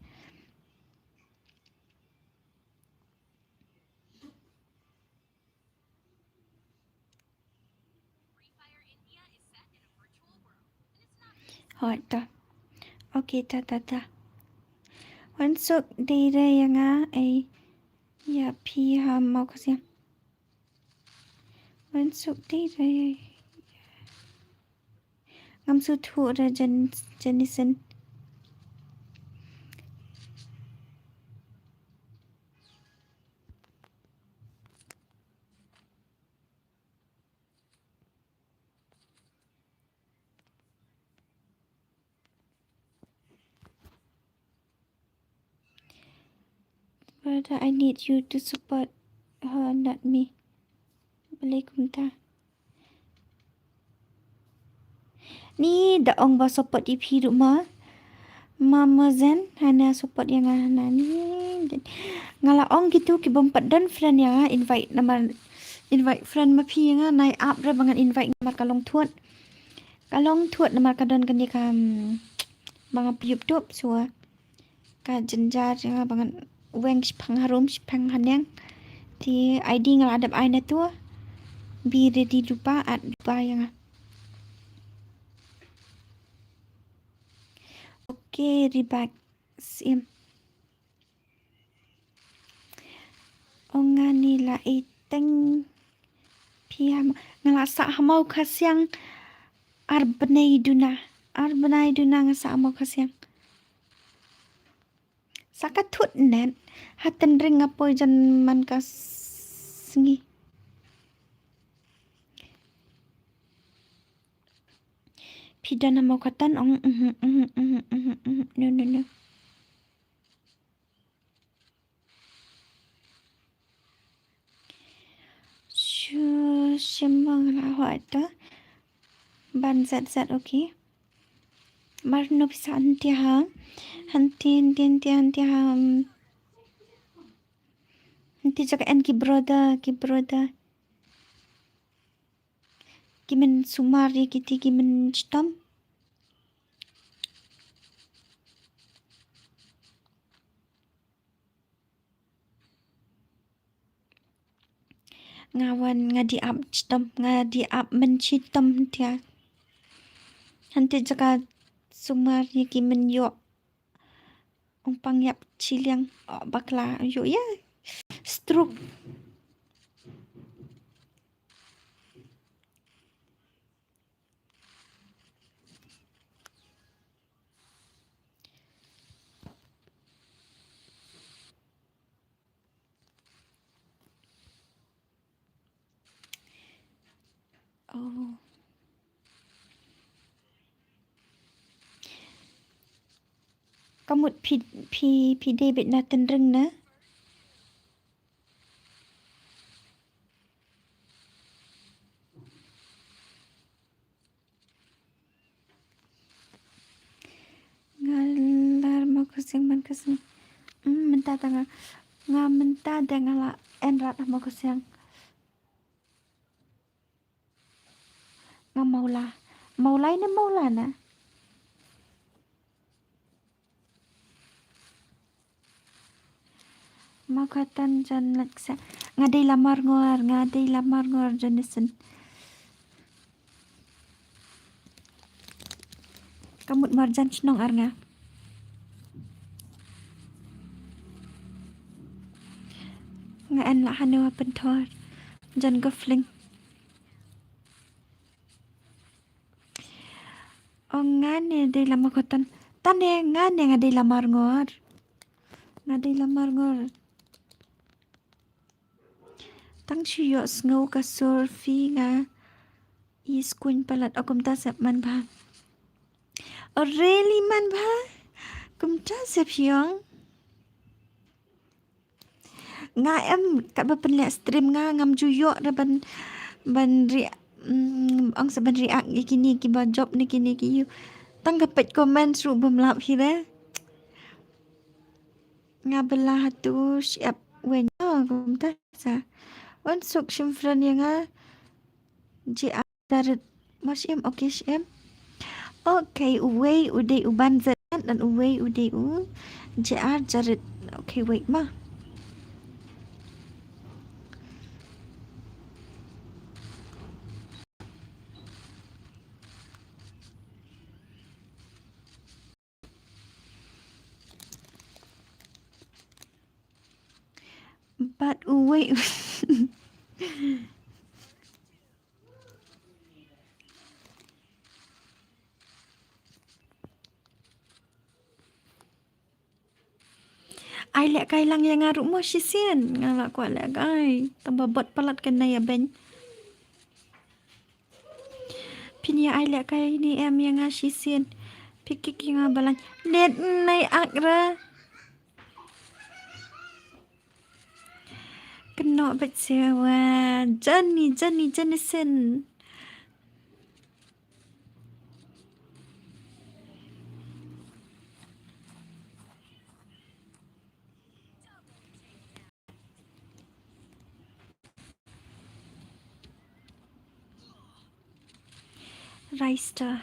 Hooid ta. Okay ta, ta, ta. Wan suk dei re ïa nga, ei. Ïa phi ha Mawkasiang. Wan suk dei re. Ngam shu thuh re Jen-, Jenison. Brother, I need you to support her, not me. Balei kumta? Ni da ong ba support ïa phi ruh ma. Mama Zen, hana support ïa nga hana ni. Nga la ong kitu kibym pat don friend ïa nga, invite namar, invite friend ma phi ïa nga, nai ap re ba ngan invite namar ka long thut. Ka long thut namar ka don kane ka, hmm, ba nga phi YouTube, so ka jynjar ïa nga ba ngan weng shiphang harum shiphang haneng. Te I D nga la dep ai na tu. Be ready lypa, add lypa ïa nga. Okay, Rebak Sim. Ong nga ni la iteng phi ha Maw-, nga la sah ha Mawkasiang ar bnai duna. Ar bnai duna nga sah ha Mawkasiang. Sa ka thut net ha tynring nga poi jan man ka sngi. Phi don ha Mawkatan ong, mhm, mhm, mhm, mhm, mhm. No, no, no. Shu shim ba nga la hoi ta. Ban zat zat, okay. Mar no pisa hanti ha. Hanti, hanti, hanti, hanti ha. Hanti jaka en ki brother, ki brother. Ki men sumar ïa kiti ki men chitom. Nga wan nga dei ap chitom, nga dei ap men chitom hantia. Hanti jaka sumar ïa ki men ïoh. Ong pang ïap chiliang, oh, bakla, ïoh ïa. Stroke. Oh. Ka mut phi, phi, phi dei beit na tynring na. Nga lar Mawkasiang man ka sngi. Hmm, mynta ta nga, nga mynta de nga la en rat ha Mawkasiang. Nga Mawla. Mawlai ne Mawla na? Mawkatan jan lek sa. Nga dei Lamar Ngor, nga dei Lamar Ngor Jonathan. Ka mut marjan shnong ar nga. Nga en la hanu ha Pynthor. Jan Gofling. Oh, nga ne dei Lamar Cotton. Tane nga ne nga dei Lamar Ngor. Nga dei lamar ngor. Tang shu ïohsngew ka sur phi nga i skuin palat o kumta sep man bha. Oh, really man bha? Kumta sep hiong? Nga em katba pynleh stream nga ngam ju ïoh re ban, ban ri, mm, ong sa ban react ïa kine kiba jop ne kine ki yu. Tang ka peit comments ruh bym lap hi re. Nga bela hatu shep wen. Oh, kumta sa. Wan suk shim friend ïa nga. Ji a jarit. Mo shim, okay shim. Okay, uwei u dei u ban zat dan uwei u dei u J R jarit. Okay, wait ma. Bad uwei. Ai lehkai lang ïa nga ruh mo shisien. Nga la kwah lehkai. Tang ba bot palat kan na ïa ben. Phin ïa ai lehkai ne em ïa nga shisien. Phi kik ïa nga balang. Net nai ak ra. Kynnoh bad sewa. Johnny, Johnny, Johnny Sins. Reister.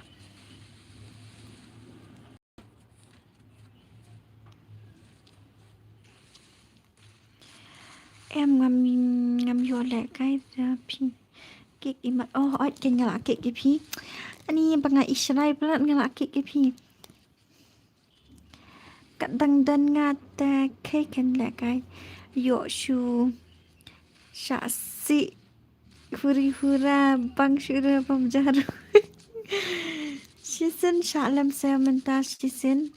Em ngam, ngam ïoh lehkai da phi. Kik imat. Oh, ot ken nga la kik ïa phi. Ani ba nga ishrai palat nga la kik ïa phi. Kat dang don nga te khei ken lehkai. Ïoh shu. Sha si. Huri hura bang shu re bam jaru. Shisien sha lem se mynta shisien.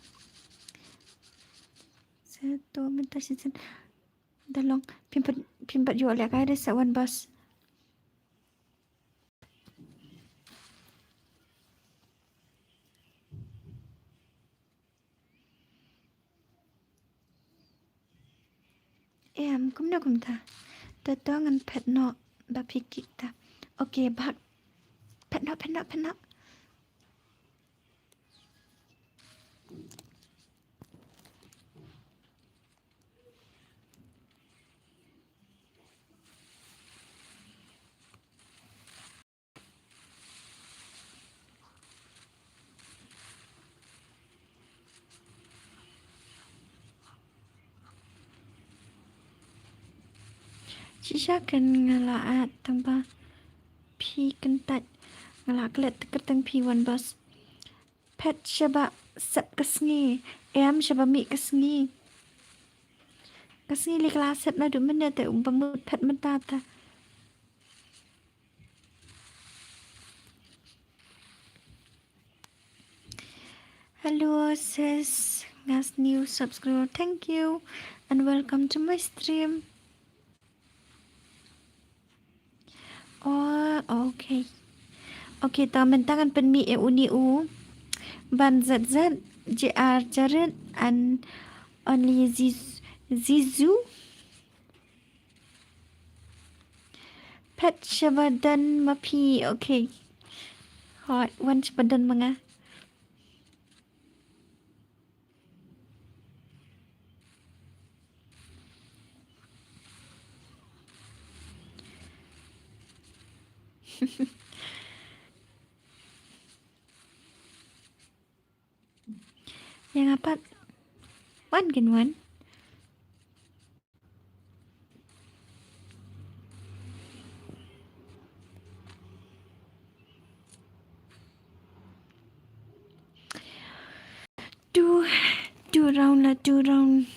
Se to mynta shisien. Da long phim pat, phim pat ïoh lehkai re sa wan bas. Em, kumno kumta? Te to ngan phet noh ba phi kik ta. Okay, bak. Phet noh, phet noh, phet noh. Shisha ken nga la at tang ba phi kyntait nga la klet kyrteng phi wan bas. Phet shaba sep ka sngi. Em shaba mih ka sngi. Ka sngi li ka la sep naduh mynne te ba mut phet mynta ta. Hello sis, nga new subscriber. Thank you and welcome to my stream. Oh, okay. Okay, ta mynta ngan pynmih ïa uni u ban zat zat J R Jared and only Ziz-, Zizu. Phet shaba don ma phi, okay. Hot, wan shaba don ma nga. Ïa nga pat. Wan kin wan. Two, two round la, two round.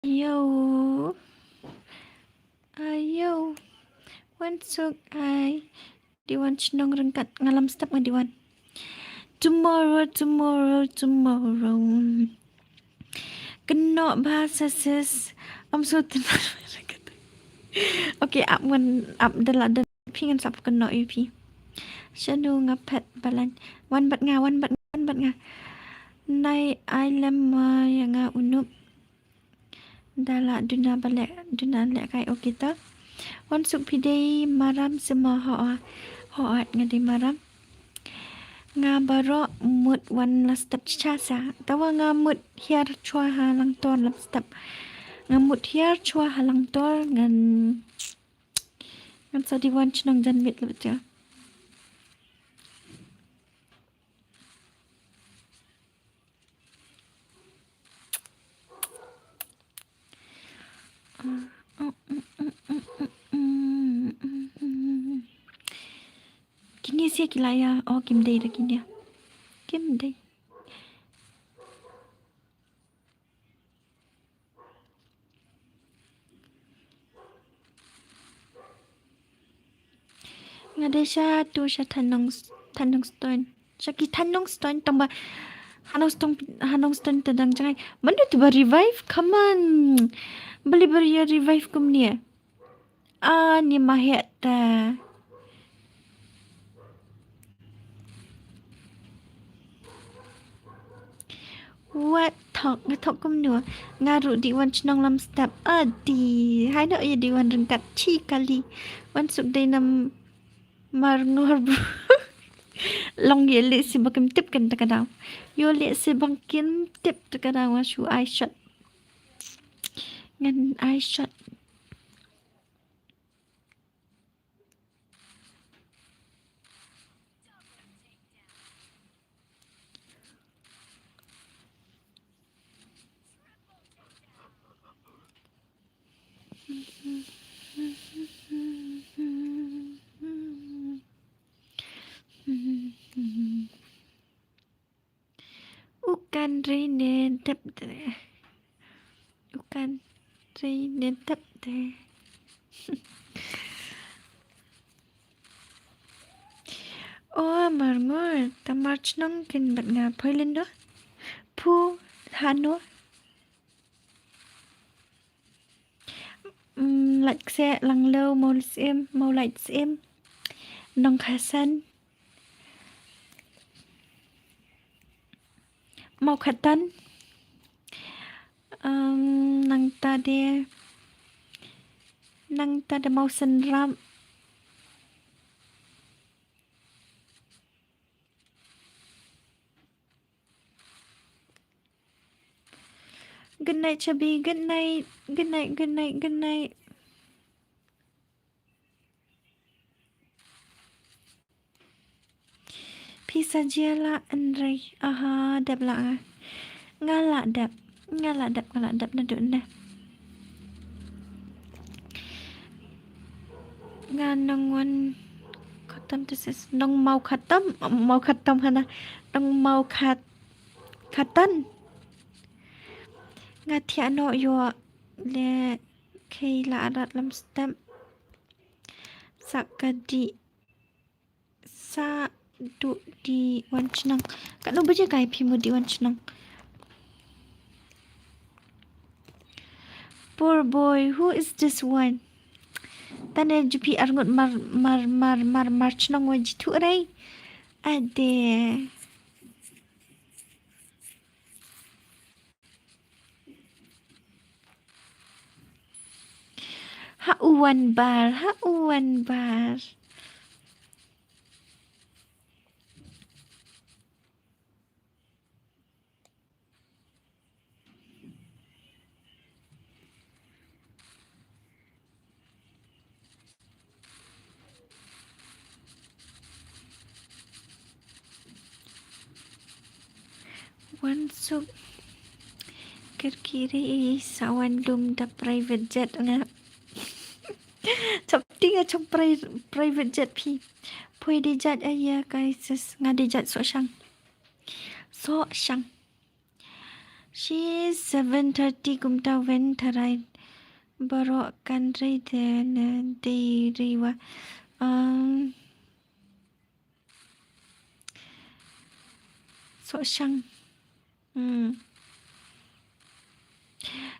Ayo. Ayo. Wan suk ai. Dei wan shnong ryngkat, nga lam step nga dei wan. Tomorrow, tomorrow, tomorrow. Kynnoh bha sa sis. Am so tynmar. Okay, ap wan, ap da la da phi ngan sa kynnoh ïa phi. Shano nga phet balang. Wan bad nga, wan bad nga, wan bad nga. Nai ai lem ma ïa nga u Nup. Da la duna ba leh, duna leh kai, okay ta. Wan suk phi dei maram se ma? Ho, ho, nga dei maram. Nga baroh mut wan la step cha sa. Tawa nga mut hiar chwa ha Langtor la step. Nga mut hiar chwa ha Langtor ngan, ngan sa dei wan chnong jan mit la btya. Kine sia ki la ïa, oh, kim dei da kine. Kim dei. Nga dei sha tu sha Thanung, Thanung Stone. Sha ki Thanung Stone tang ba Hanung Stone, Hanung Stone te dang jngai. Mano te ba revive? Come on. Bali ba ïa revive kumne. Ah, ni ma heh ta. Wat thok, nga thok kumno? Nga ruh dei wan chnong lam step. Adi, hai no ïa dei wan ryngkat chi kali. Wan suk dei nam mar ngor bro. Long ïa leh si ba kim tip kan ta ka daw. Ïa leh si ba kim tip ta ka daw nga shu ai shot. Ngan ai shot. U kan rei ne dep de. U kan rei ne dep de. O, mar ngor, ta mar chnong kin bad nga poi lynno. Phu hano. Mm, Lait Kseh, Langlo, Mawlai Syiem, Mawlai Syiem, Nongkhasan, Mawkhatan, um, nangta de, nangta de Mawsynram. Good night, Chubby. Good night. Good night, good night, good night. Phi sa jia la Andrei. Aha, dep la nga. Nga la dep. Nga la dep, nga la dep naduh ne. Nga nong wan khatam te sis. Nong Mawkhatam, Mawkhatam hana. Nong Mawkhat-, Khatan. Nga thiah noh ïoh le khei la arat lam step. Sa ka dih. Sa duh dih wan chnong. Katno baje kai phi mut dih wan chnong. Poor boy, who is this one? Tane ju phi arngut mar, mar, mar, mar, mar chnong wa jithuh rei. Ade. Ha u wan bar, ha u wan bar. Wan suk kyrkieh re i sa wan lum da private jet nga. Chap ti nga chong pri-, private jet phi. Poi dei jait aya kai sis nga dei jait soh shang. Soh shang. Shi seven thirty kumta wen tharai. Baroh kan rei de ne dei rei wa. Um, soh shang. Hmm.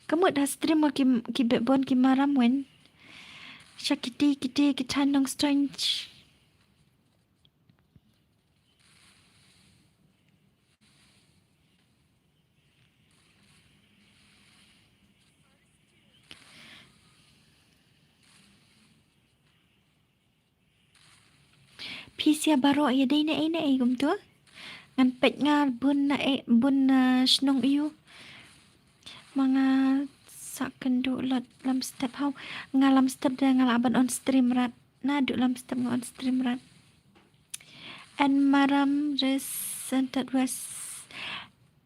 Ka mut ha stream ma ki, ki beh bun ki maram wen. Sha kiti kiti ki thaiñ Nongstoiñ. Phi sia baroh ïa dei na ei na ei kumtu. Ngan peit nga bun na ei, bun na shnong ïu. Ma nga sa kynduh lot lam step haw. Nga lam step da nga lah ban on stream rat. Naduh lam step nga on stream rat. En maram ris entat wes.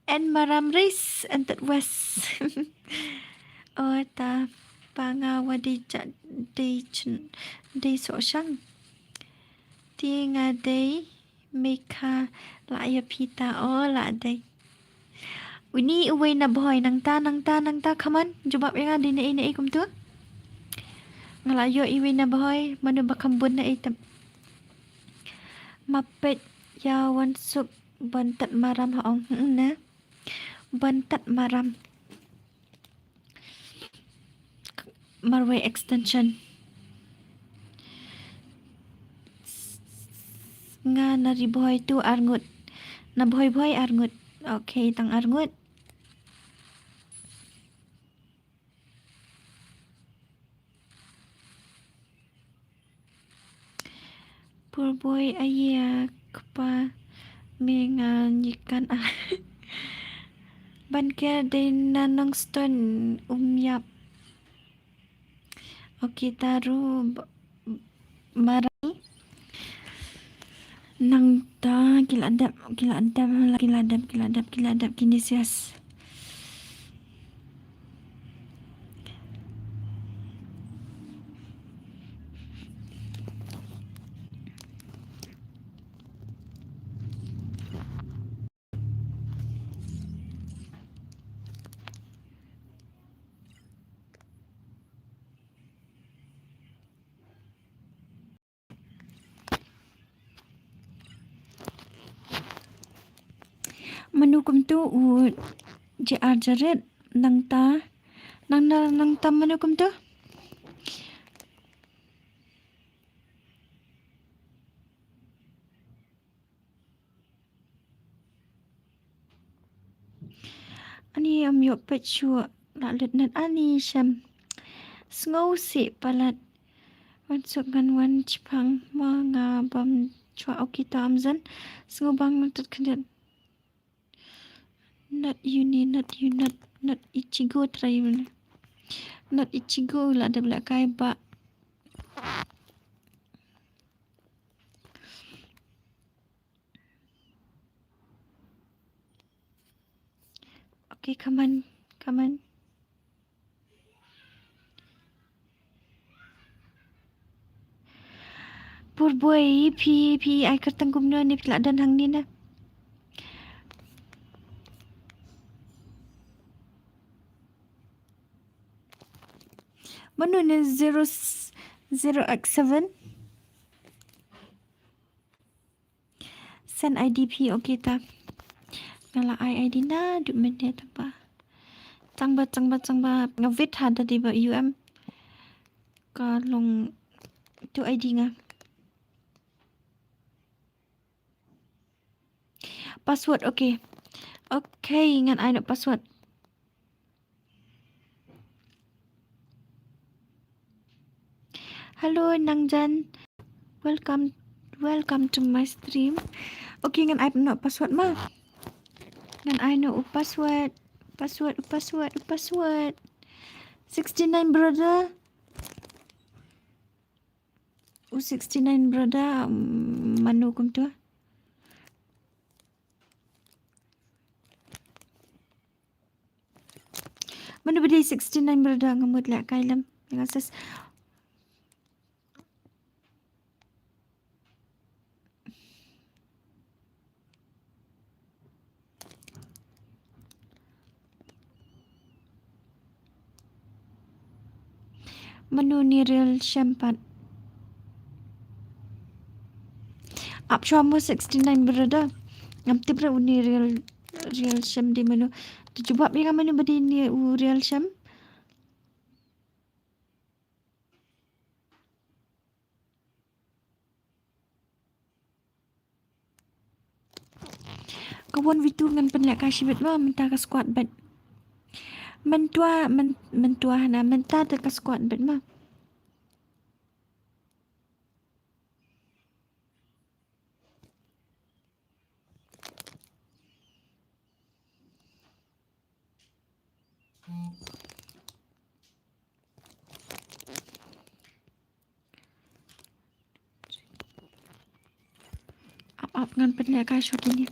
En maram ris entat wes. O ta pa nga wa dei ja dei chen dei so shang. Ti nga dei mekha la ïa phi ta o la dei. Uni uwei na bhoi nangta nangta nangta khaman jubab ïa nga dei na ei na ei kumtu. Nga la ïoh iwei na bhoi manu ba kham bun na ei tam. Ma peit ïa wan suk ban tat maram ha ong hmm ne. Ban tat maram. Marwei extension. Nga na Ri Bhoi tu arngut. Na Bhoi Bhoi arngut. Okay, tang arngut. Pur boi aïa kpa me nga nyikan a. Ban ker dei na Nongstoiñ um ïap. Okay, ta ru marai. Nangta ki la dep, ki la dep, ki la dep, ki la dep, ki la dep, ki nisias. Manu kumtu u J R Jared nangta nang nangta manu kumtu. Ani am ïoh peit shuh la lut net ani shem. Sngewsih palat. Wan suk ngan wan chipang ma nga bam chwa okita amzan. Sngewbang lut khyndiat. Not uni, not you, not not ichigo try. Not ichigo la dep la kai ba. Okay, come on, come on. Pur boi phi phi ai kyrteng kumno ne phi la don hangne na. Mano ne zero zero x seven. Send I D phi, okay ta. Nga la ai I D naduh mynne tang ba. Tang ba, tang ba, tang ba. Nga wit ha da dei ba U M. Ka long tu I D nga. Password, okay. Okay, ngan ai noh password. Hello, Nangjan. Welcome, welcome to my stream. Okay, ngan ai noh password ma. Ngan ai noh u password. Password, u password, u password. Sixty-nine brother. U sixty-nine brother, mm, mano kumtu. Mano ba dei sixty-nine brother nga mut leh kai lem. Nga ses. Mano ne real shem pat. Ap shuwa mo sixty-nine brother. Ngam tip re uni real Real Shem dei mano? To jubab ïa nga mano ba dei ne u Real Shem. Ka one v two ngan pynlehkai shibit ma, mynta ka squad bad. Mynta, myn-, mynta hana, mynta te ka squad bad ma. Ap, ap, ngan pynlehkai shwa kine.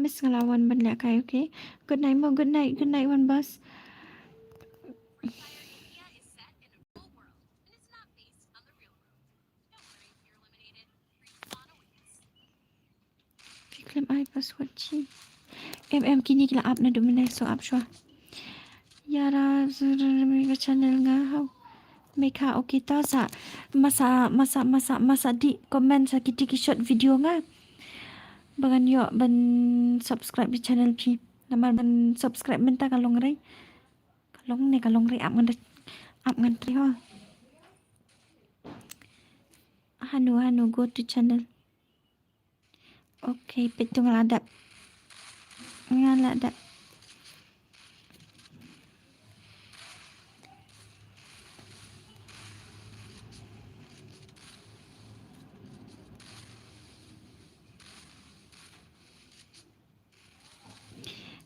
Miss nga la wan ban lehkai, okay. Good night mo, good night, good night, one boss. Phi khlem ai password shi. Em, em, kine ki la ap naduh mynne, so ap shwa. Ïa ra zurmi ka channel nga haw. Mekha, okay, to sa. Masa, masa, masa, masa dih comment sa kiti ki short video nga. Ba ngan ïoh ban subscribe ïa channel phi. Namar ban subscribe mynta ka long rei. Ka long ne ka long rei, ap ngan da, ap ngan trei ho. Hanu, hanu, go to channel. Okay, peit to nga la dep. Nga la dep.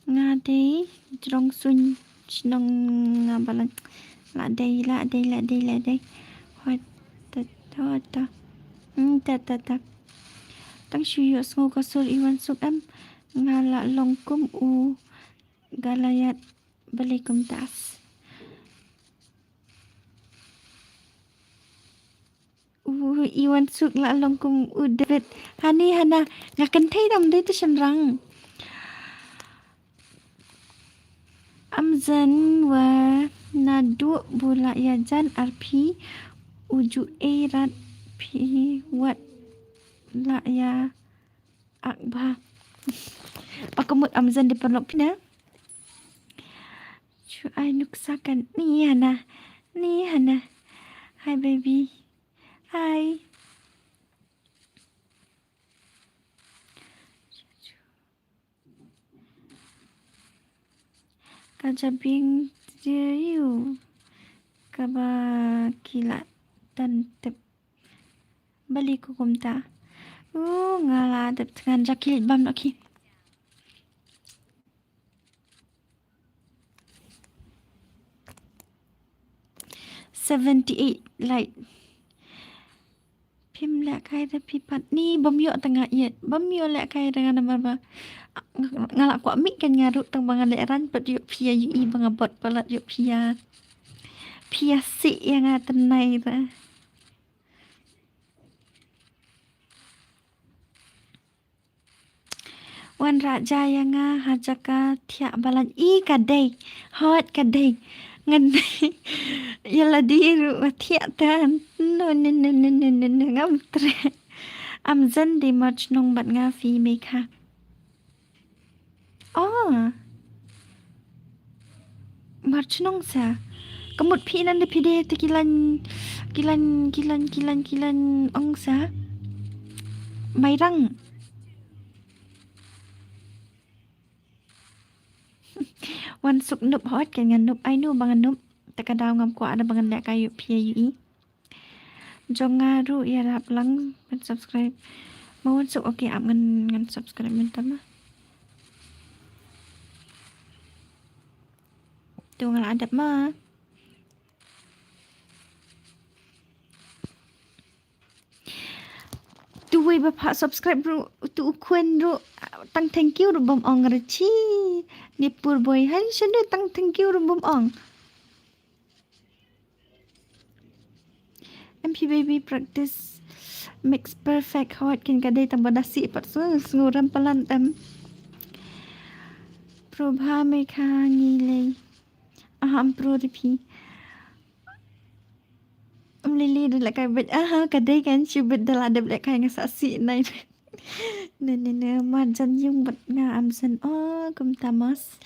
Nga dei jrong suiñ shnong nga balang. La dei, la dei, la dei, la dei. Hot, ta, ta, ta. Hmm, ta, ta, ta. Tang shu ïohsngew ka sur Iwan Suk em. Nga la long kum u Goliath, balei kumta. U Iwan Suk la long kum u David. Hani hana, nga kynthei dam dei tu shynrang. Amzen wa naduh bu la ïa jan arphi u ju ei rat phi wat la ïa ak ba. Pakamut amzen di paralok pina. Chu ai nuksa kan ni hana. Ni hana. Hi baby. Hi. Ka jabieng dei u kaba ki la tan tep. Balei ko kumta. U nga la dep tngan ja ki bam noh ki. Seventy eight like. Phim lehkai da phi pat ni bym ïoh tang nga ïeit. Bym ïoh lehkai da nga namar ba nga, nga la kwah mih kan nga ruh tang ba nga leh ran pat ïoh phi ïa ïohi ba nga bot palat ïoh phi ïa. Phi ïa sih ïa nga tynai da. Wan rah ja ïa nga ha jaka thiah balang i ka dei. Hot ka dei. Ngan ïa lade ruh wa thiah tan. No, no, no, no, no, no, no, ngam treh. Amzen dei march nong bad nga phi Mekha. Oh. March nong sa. Kamut phi nan de phi de te kilan, kilan, kilan, kilan, kilan ong sa. Mairang. Wan suk nup hot ke ngan nup ai nu ba ngan nup. Te ka daw ngam kwah da ba ngan lehkai ïa phi ïa ïohi. Jong nga ruh ïarap lang ban subscribe. Ma wan suk, okay, ap ngan, ngan subscribe mynta ma. Tu nga la dep ma. Tu wei ba pha subscribe ruh, tu u khun ruh, tang thank you ruh bym ong Richie. Ni pur boy han shen ruh tang thank you ruh bym ong. M P baby practice makes perfect. Hot kin ka dei tang ba da sih pat sngew, sngew rem palat em. Probha Mekha ngi lei. Aha, am pro de phi. Am lili de lehkai bet. Aha, ka dei kan shu bet da la dep lehkai nga sa sih nai. Ne ne ne, marjan ïung bad nga amjan. Oh, kumta mas.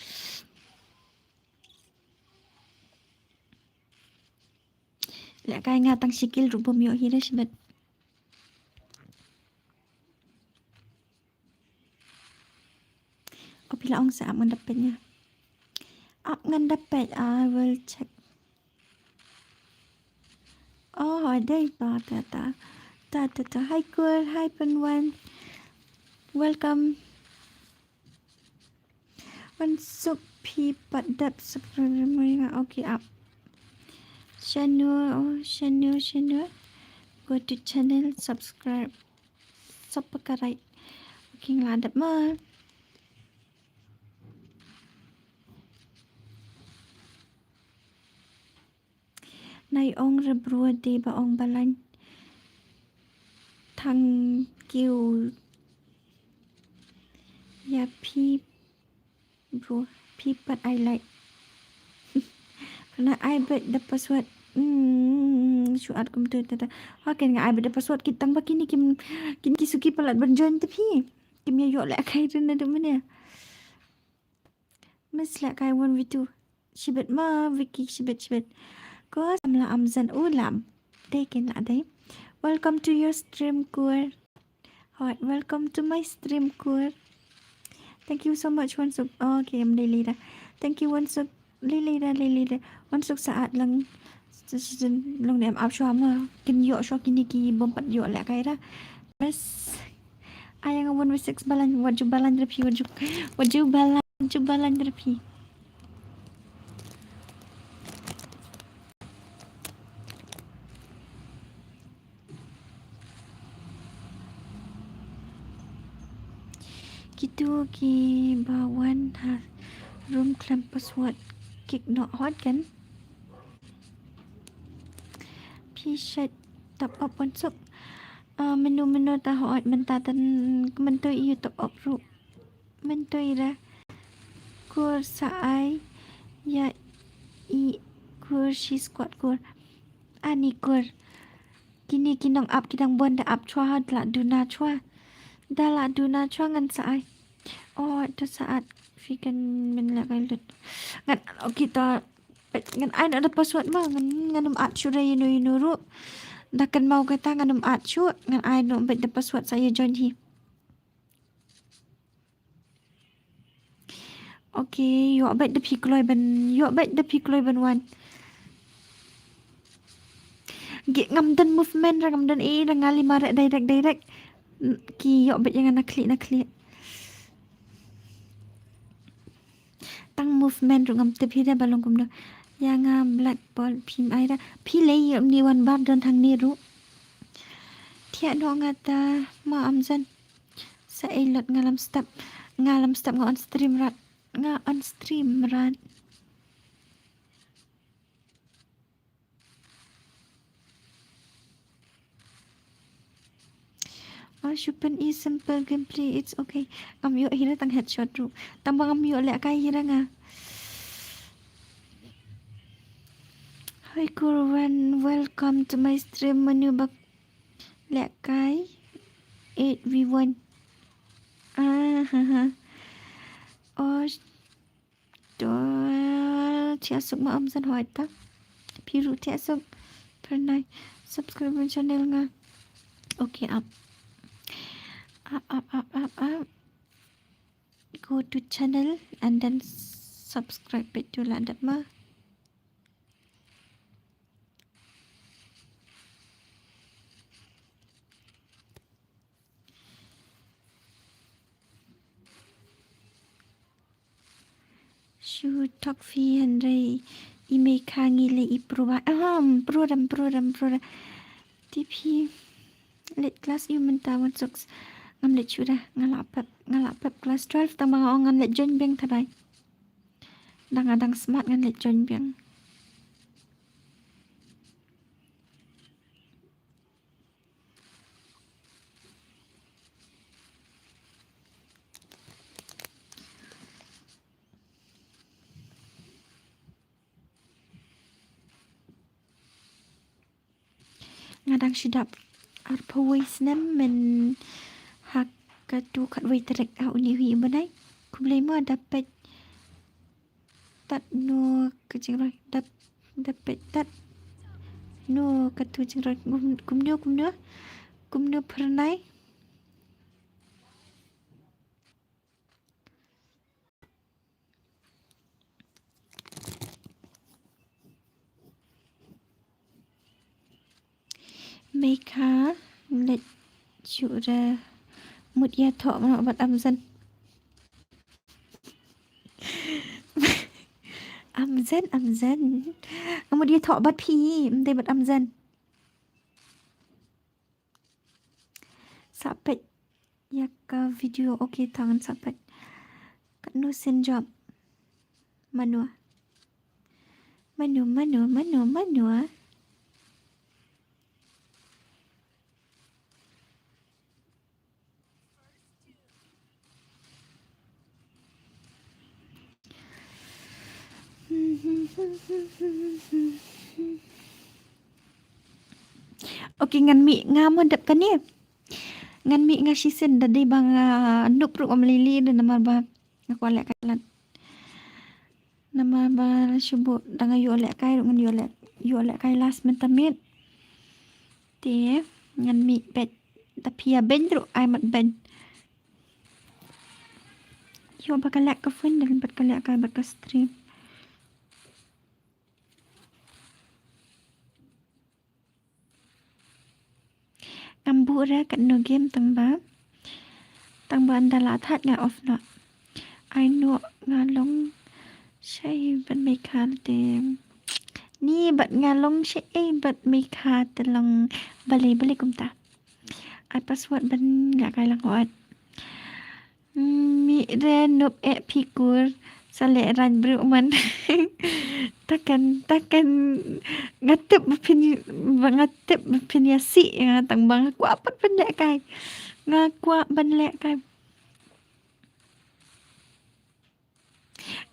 Lehkai nga tang shi kil ruh bym ïoh hi re shibit. Ko phi la ong sa ap ngan da peit nga. Ap ngan da peit, I will check. Oh, dei ta ta ta. Ta ta ta. Hi Kur, hi Panwan. Welcome. Wansuk phi pat dep subscribe mai nga. Okay, ap. Shanu, oh, Shanu, Shanu. Go to channel, subscribe. Subscribe. Okay, nga la dep ma. Nai ong re bro, dei ba ong Balang. Thank you. Ya phi bro, phi pat ai like. Pynai ai beit da password. Hmm, shu at kumtu ta ta. Ha, ken nga ai beit da password, ki tang ba kine kim, kine ki suki palat ban join te phi. Kim ïa ïoh lehkai ruh naduh mynne. Miss lehkai one v two. Shibit ma, Vicky, shibit, shibit. Ko samla amjan u lam. Dei ken la dei. Welcome to your stream, Kur. Hoi, welcome to my stream, Kur. Thank you so much, Wansuk. Oh, okay, em lei lei da. Thank you, Wansuk. Lei lei da, lei lei da. Wansuk sa at lang. Long ne em ap shuwa ma. Kin ïoh shuwa kine ki bym pat ïoh lehkai da. Bas. Ai nga one v six Balang, wat ju Balang re phi, wat ju, wat ju Balang, wat ju Balang re phi. Kitu ki ba wan ha room khlem password kick noh hot kan. Phi shait top up Wansuk. Ah, mynno mynno ta hot mynta tan, mynta ïa top up ruh. Myntoi ra. Kur sa ai ïa i Kur, shi squad Kur. Ani Kur. Kine ki nong ap ki dang bun da ap chwa ha, da la duna chwa. Da la duna chwa ngan sa ai. Oh, to sa at. Phi kan men la kai lut. Ngan, okay, to. Ngan ai na da password ma, ngan, ngan ym at shuh re ïano ïano ruh. Da kan mau kata ngan ym at shuh, ngan ai no bad da password sa ïa join hi. Okay, ïoh bad da phi kloi ban, ïoh bad da phi kloi ban wan. Ki ngam don movement ra, ngam don ei ra, nga lima re direct direct. Ki ïoh bad ïa nga na khlieh na khlieh. Tang movement ruh ngam tip hi da ba long kumno. Ïa nga black ball phim ai ra. Phi lei ïoh ni wan bar don hangne ruh. Thiah noh nga ta ma amjan. Sa ei lot nga lam step. Nga lam step nga on stream rat. Nga on stream rat. Oh, shu pyni simple gameplay, it's okay. Ngam ïoh hi ra tang headshot ruh. Tang ba ngam ïoh lehkai hi ra nga. Hi Kurwan, welcome to my stream. Mano ba lehkai eight v one. Ah, ha, ha. Oh, to thiah suk ma amjan hoi ta. Phi ruh thiah suk. Pyrnai subscribe channel nga. Okay, ap. Ap, ap, ap, ap, ap. Go to channel and then subscribe page to la dap ma. Shu tok phi hynrei i mei kha ngi leh i pro ba. Ahem, pro dam, pro dam, pro dam. Te phi leit class ïa mynta wan suk. Ngam leit shuh da, nga la pep, nga la pep class twelve tang ba nga ong ngan leit join biang tharai. Dang nga dang smat ngan leit join biang. Nga dang shu dap arphew wei snem mynhak katu khatwei tarik ha une u hi u bnai. Khublei mo da peit tad no ka jingroi da, da peit tad no katu jingroi kum, kumno, kumno, kumno phyrnai. Mei ka leit shuh re mut ïa thoh mano bad Amzen. Amzen, Amzen. Mut ïa thoh bad phi, ym dei bad Amzen. Sa peit ïa ka video, okay, tang sa peit. Katno sien jop. Mano? Mano, mano, mano, mano? Okay, ngan mih nga mo dep kane. Ngan mih nga shisien da dei ba nga nup ruh ym lili da namar ba nga kwah lehkai lad. Namar ba shu bud da nga ïoh lehkai ruh ngan ïoh leh, ïoh lehkai last mynta miet. Te ngan mih beit da phi ïa beiñ ruh ai mat beiñ. Ïoh ba ka leh ka phone da bad ka lehkai bad ka stream. Ngam buh re katno game tang ba, tang ba ynda la thait nga off noh. Ai noh nga long shaei bad Mei ka te. Ni bad nga long shaei bad Mei ka te long balei balei kumta. Ai password ban lehkai lang hooid. Mih re nup eh phi kur sa leh rain briew man. Takan, takan nga tip ba phin, ba nga tip ba phin ïa sih ïa nga tang ba nga kwah pat ban lehkai. Nga kwah ban lehkai.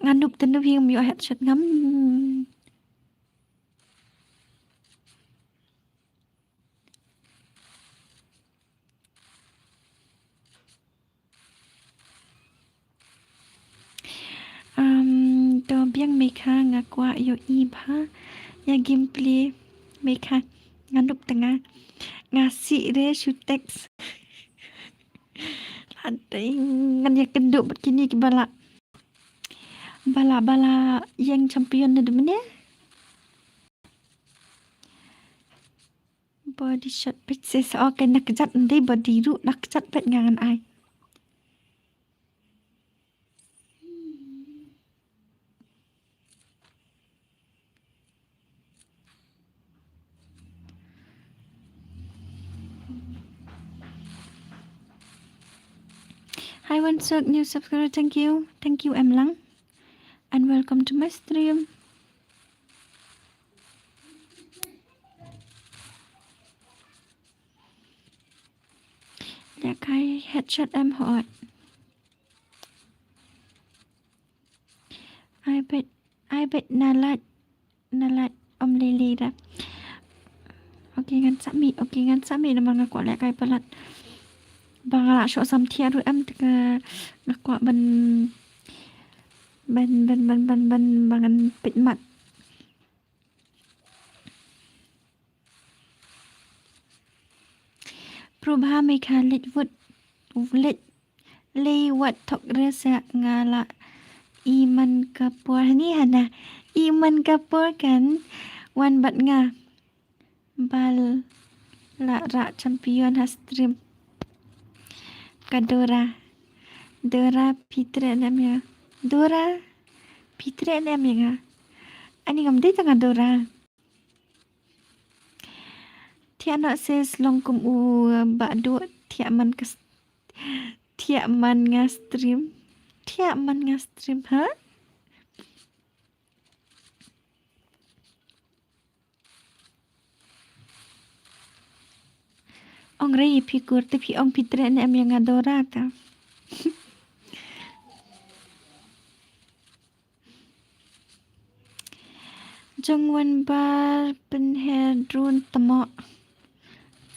Nga nup te nup hi ngam ïoh headshot ngam. Um, to biang Mei ka nga kwah ïohi bha ïa gameplay Mei ka nga nup te nga nga sih re shu text. Lada ngan ïa kynduh bad kine kiba la ba la ba la ïeng champion ne dum ne. Body shot peit sis. Okay, na kjat ndei body ruh na kjat peit nga ngan ai. Hi Wansuk, new subscriber, thank you. Thank you Emlang. And welcome to my stream. Lehkai headshot em hooid. Ai bet, ai bet na lait, na lait ym lei lei da. Okay ngan sa mih, okay ngan sa mih namar nga kwah lehkai palat. Ba nga la shoh samthiah ruh em te ka nga kwah ban, ban, ban, ba ngan peit mat. Prubha Mei ka leit wut, leit lei wat thok re sa nga la i man ka por hani hana. I man ka por kan wan bad nga. Ba la rah champion ha stream. Ka Dora. Dora phi treh ne em ïa nga. Dora phi treh ne em ïa nga. Ani ngam dei tang nga Dora. Thiah noh sis long kum u Bah Duh thiah man ka s-, thiah man nga stream. Thiah man nga stream ha? Ong re ïa phi kur te phi ong phi treh ne em ïa nga Dora ka. Jong wan bar pynher drone tamo.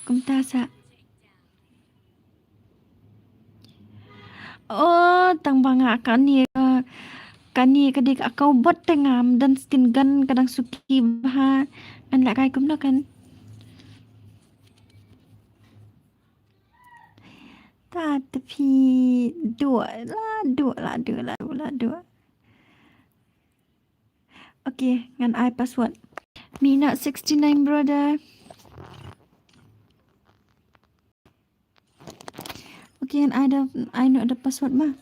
Kumta sa. Oh, tang ba nga kane ka, kane ka dei ka account bot te ngam don skin gan ka dang suki bha. Ngan leh kai kumno kan. Ta te phi duh la duh la duh la duh la duh. Okay, ngan ai password. Mina sixty-nine brother. Okay, ngan ai da, ai noh da password ma.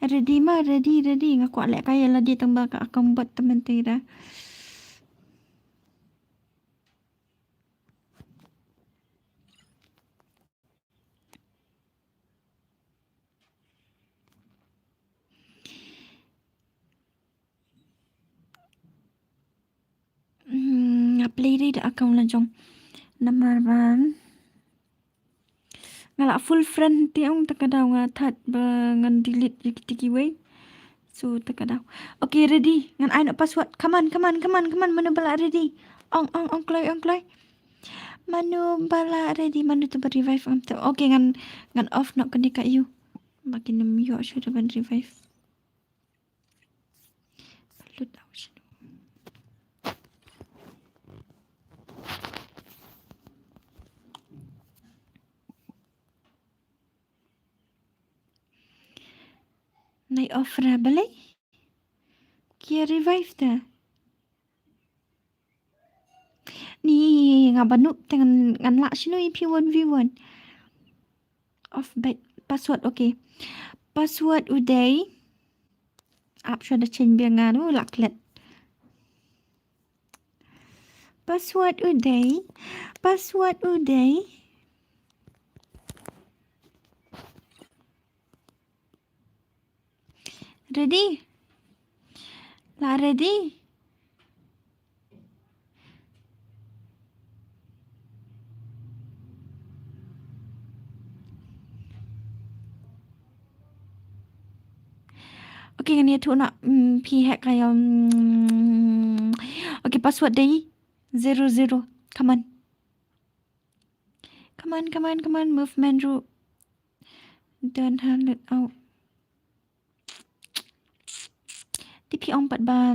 Ready ma, ready, ready. Nga kwah leh kai ïa lade tang ba ka account bot te mynta ira. Hmm, nga play dei da account la jong. Namar ba nga la full friend te ong ta ka daw nga thad ba ngan delete ïa kiti kiwei. So ta ka daw. Okay, ready. Ngan ai noh password. Come on, come on, come on, come on. Mano ba la ready? Ong, ong, ong kloi, ong kloi. Mano ba la ready? Mano te ba revive ngam te. Okay, ngan, ngan off noh kane ka ïu. Ba kin ym ïoh shuh da ban revive. Lut out shuh. Nai off ra balei? Ki revive ta. Ni nga ba noob te ngan, ngan lah shano ïa phi one v one. Off bad password, okay. Password u dei. Ap shuwa da change biang nga, u la klet. Password u dei. Password u dei. Ready? La ready? Okay, ngan ïathuh noh, mm, phi hack ka ïa, mm. Okay, password dei zero zero. Come on. Come on, come on, come on. Movement ruh. Don't have it out. Te phi ong pat ba.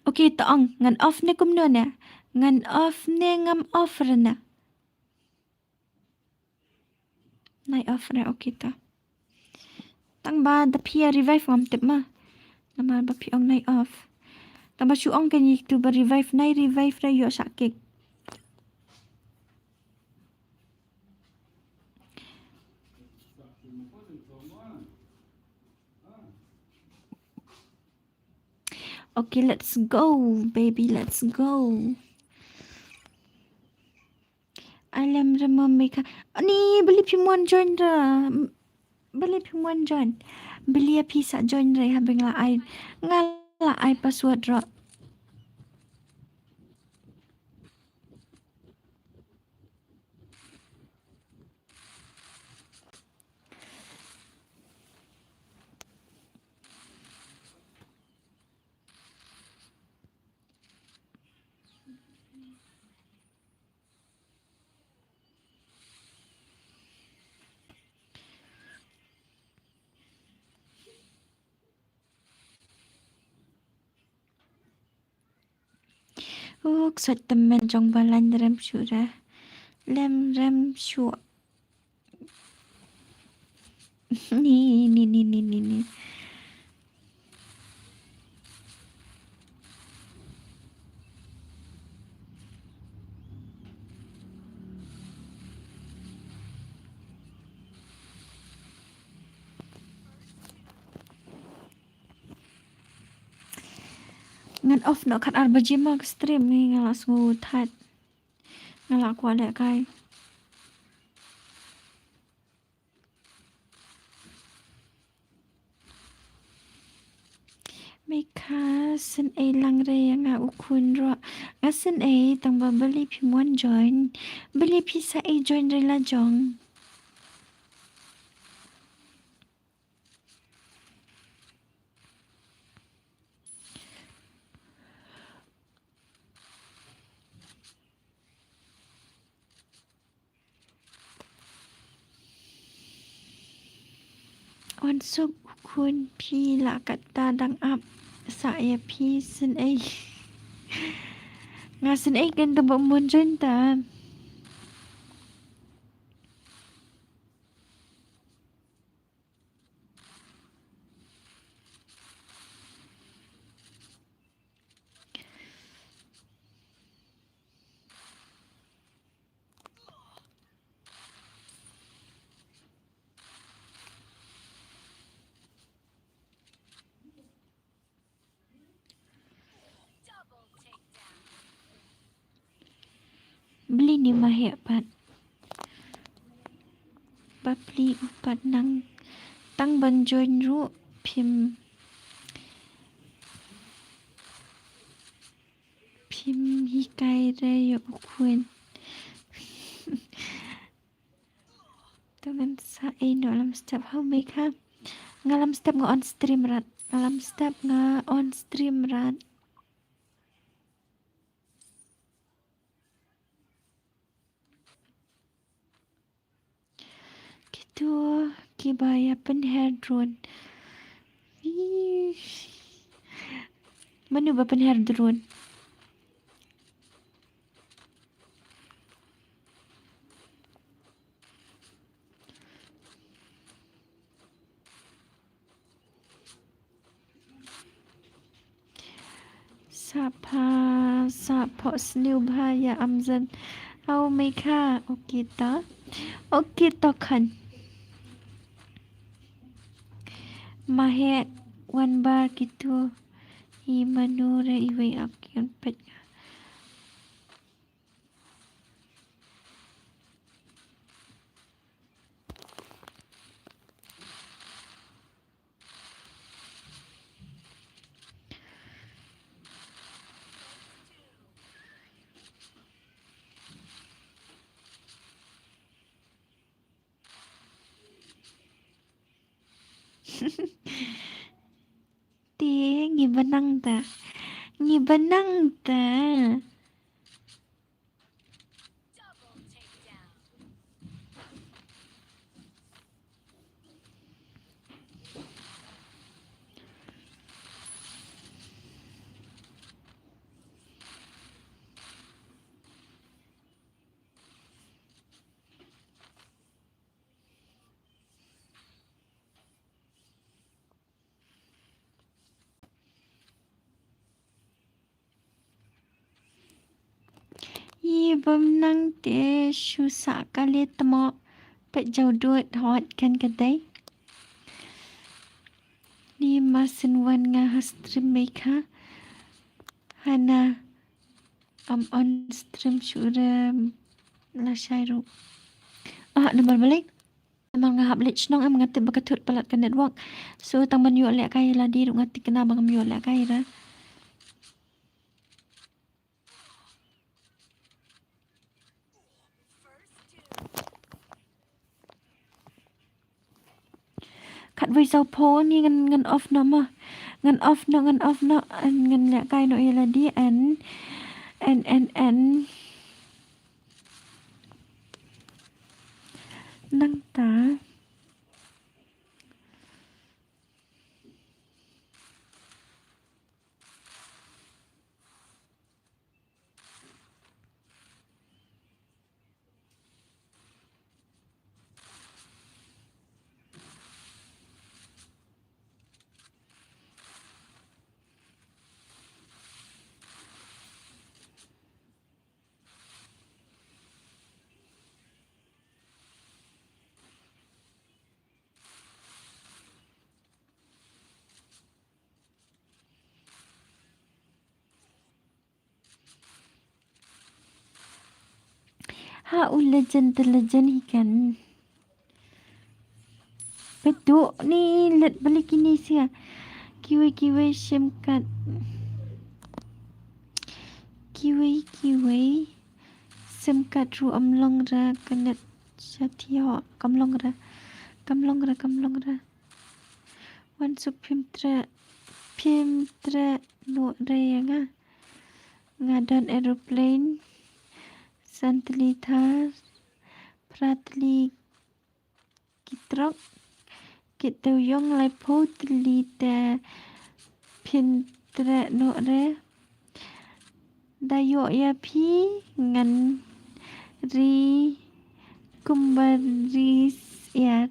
Okay, to ong. Ngan off ne kumno ne? Ngan off ne ngam off re ne? Nai off re, okay ta. Tang ba da phi ïa revive ngam tip ma. Namar ba phi ong nai off. Tang ba shu ong kane tu ba revive, nai revive re ïoh shah kick. Okay, let's go, baby, let's go. Ai lem re mom meka. Ani, beli phim wan join ra. M-, beli phim wan join. Beli ïa phi sa join re ha beng la ai. Nga la ai password ro. Uk sot temen jong ba lem rem shuh ra. Lem rem shuh. Ni, ni, ni, ni, ni, ni. Ngan off noh khat ar baje ma ka stream ni, nga la sngew thait. Nga la kwah leh kai. Me kha sngewsih lang re ïa nga u khun ruh. Nga sngewsih tang ba balei phim wan join. Balei phi sa ei join re la jong. Wan suk u khun phi la katta dang ap sa ïa phi sngewsih. Nga sngewsih kan dang ba mon join ta. Bli ni ma heh pat. Bapli u pat nang tang ban join ruh phim, phim hikai re ïa u khun. To ngan sa ei noh lam step, hau mei kha. Nga lam step nga on stream rat. Nga lam step nga on stream rat. Kito kiba ïa pynher drone. Ih. Mano ba pynher drone? Sa pha, sa pha sniew bha ïa Amazon. Au mei kha, okay ta. Okay to khan. Ma heh wan bar kito. I mano re iwei ak yan pet. Te ngi ba nang ta. Ngi ba nang ta. Ïa bym nang te shu sah kali tmo pet jaw dud hot kan ka dei. Ni masin wan nga ha stream mei kha. Hana am on stream shu re lashai ruh. Ah, namar balei? Namar nga hap leit shnong em, nga tip ba ka thut palat ka network. So tang ban ïoh lehkai lade ruh nga tip kane ba ngam ïoh lehkai ra. Khatwei saw pho ni ngan, ngan off noh ma. Ngan off noh, ngan off noh, and ngan lehkai noh ïa lade and, and, and, and. Nangta. Ha u legend te legend hi kan. Betu ni let balik ini sia. Kiwei kiwei sim kat. Kiwei kiwei sim kat ruh am long ra kanet sha thiho. Kam long ra. Kam long ra, kam long ra. Wan suk phim treh, phim treh noh re ïa nga. Nga don aeroplane, san tylli thar, phra tylli ki trok, Kit Dewiong, laiphew tylli te phin treh noh re. Da ïoh ïa phi ngan ri kumba ri syiar.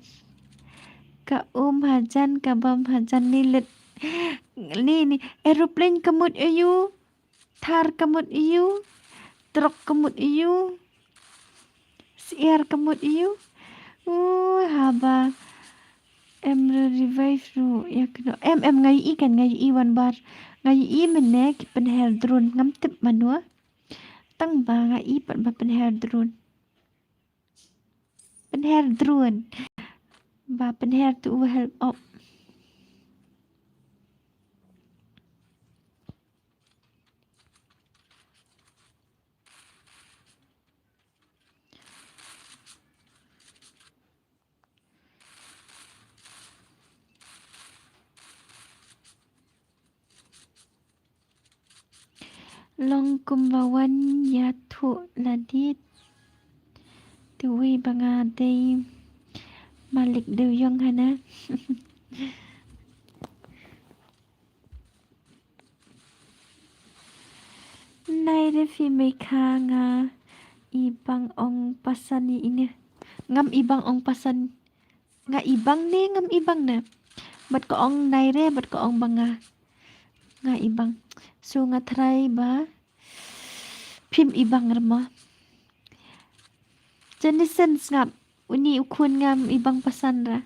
Ka um hajan ka bam hajan ni lit. Ni ni aeroplane ka mut ïa u. Thar ka mut ïa u. Truck ka mut ïa u. Syiar ka mut ïa u. U haba. Em re revive ruh ïa kano. Em em nga ïohi kan nga ïohi wan bar. Nga ïohi mynne ki pynher drone ngam tip mano. Tang ba nga ïohi pat ba pynher drone. Pynher drone. Ba pynher tu u help op. Long kumba wan ïathuh lade. Te wei ba nga dei malik Dewiong hana. Nai re phi Meikha nga ibang ong pasan ïa ine. Ngam ibang ong pasan. Nga ibang ne ngam ibang ne. Bad ka ong nai re bad ka ong ba nga. Nga ibang. So nga tharai ba phim ibang re mo. Janisen sngap. Uni u khun ngam ibang pasan ra.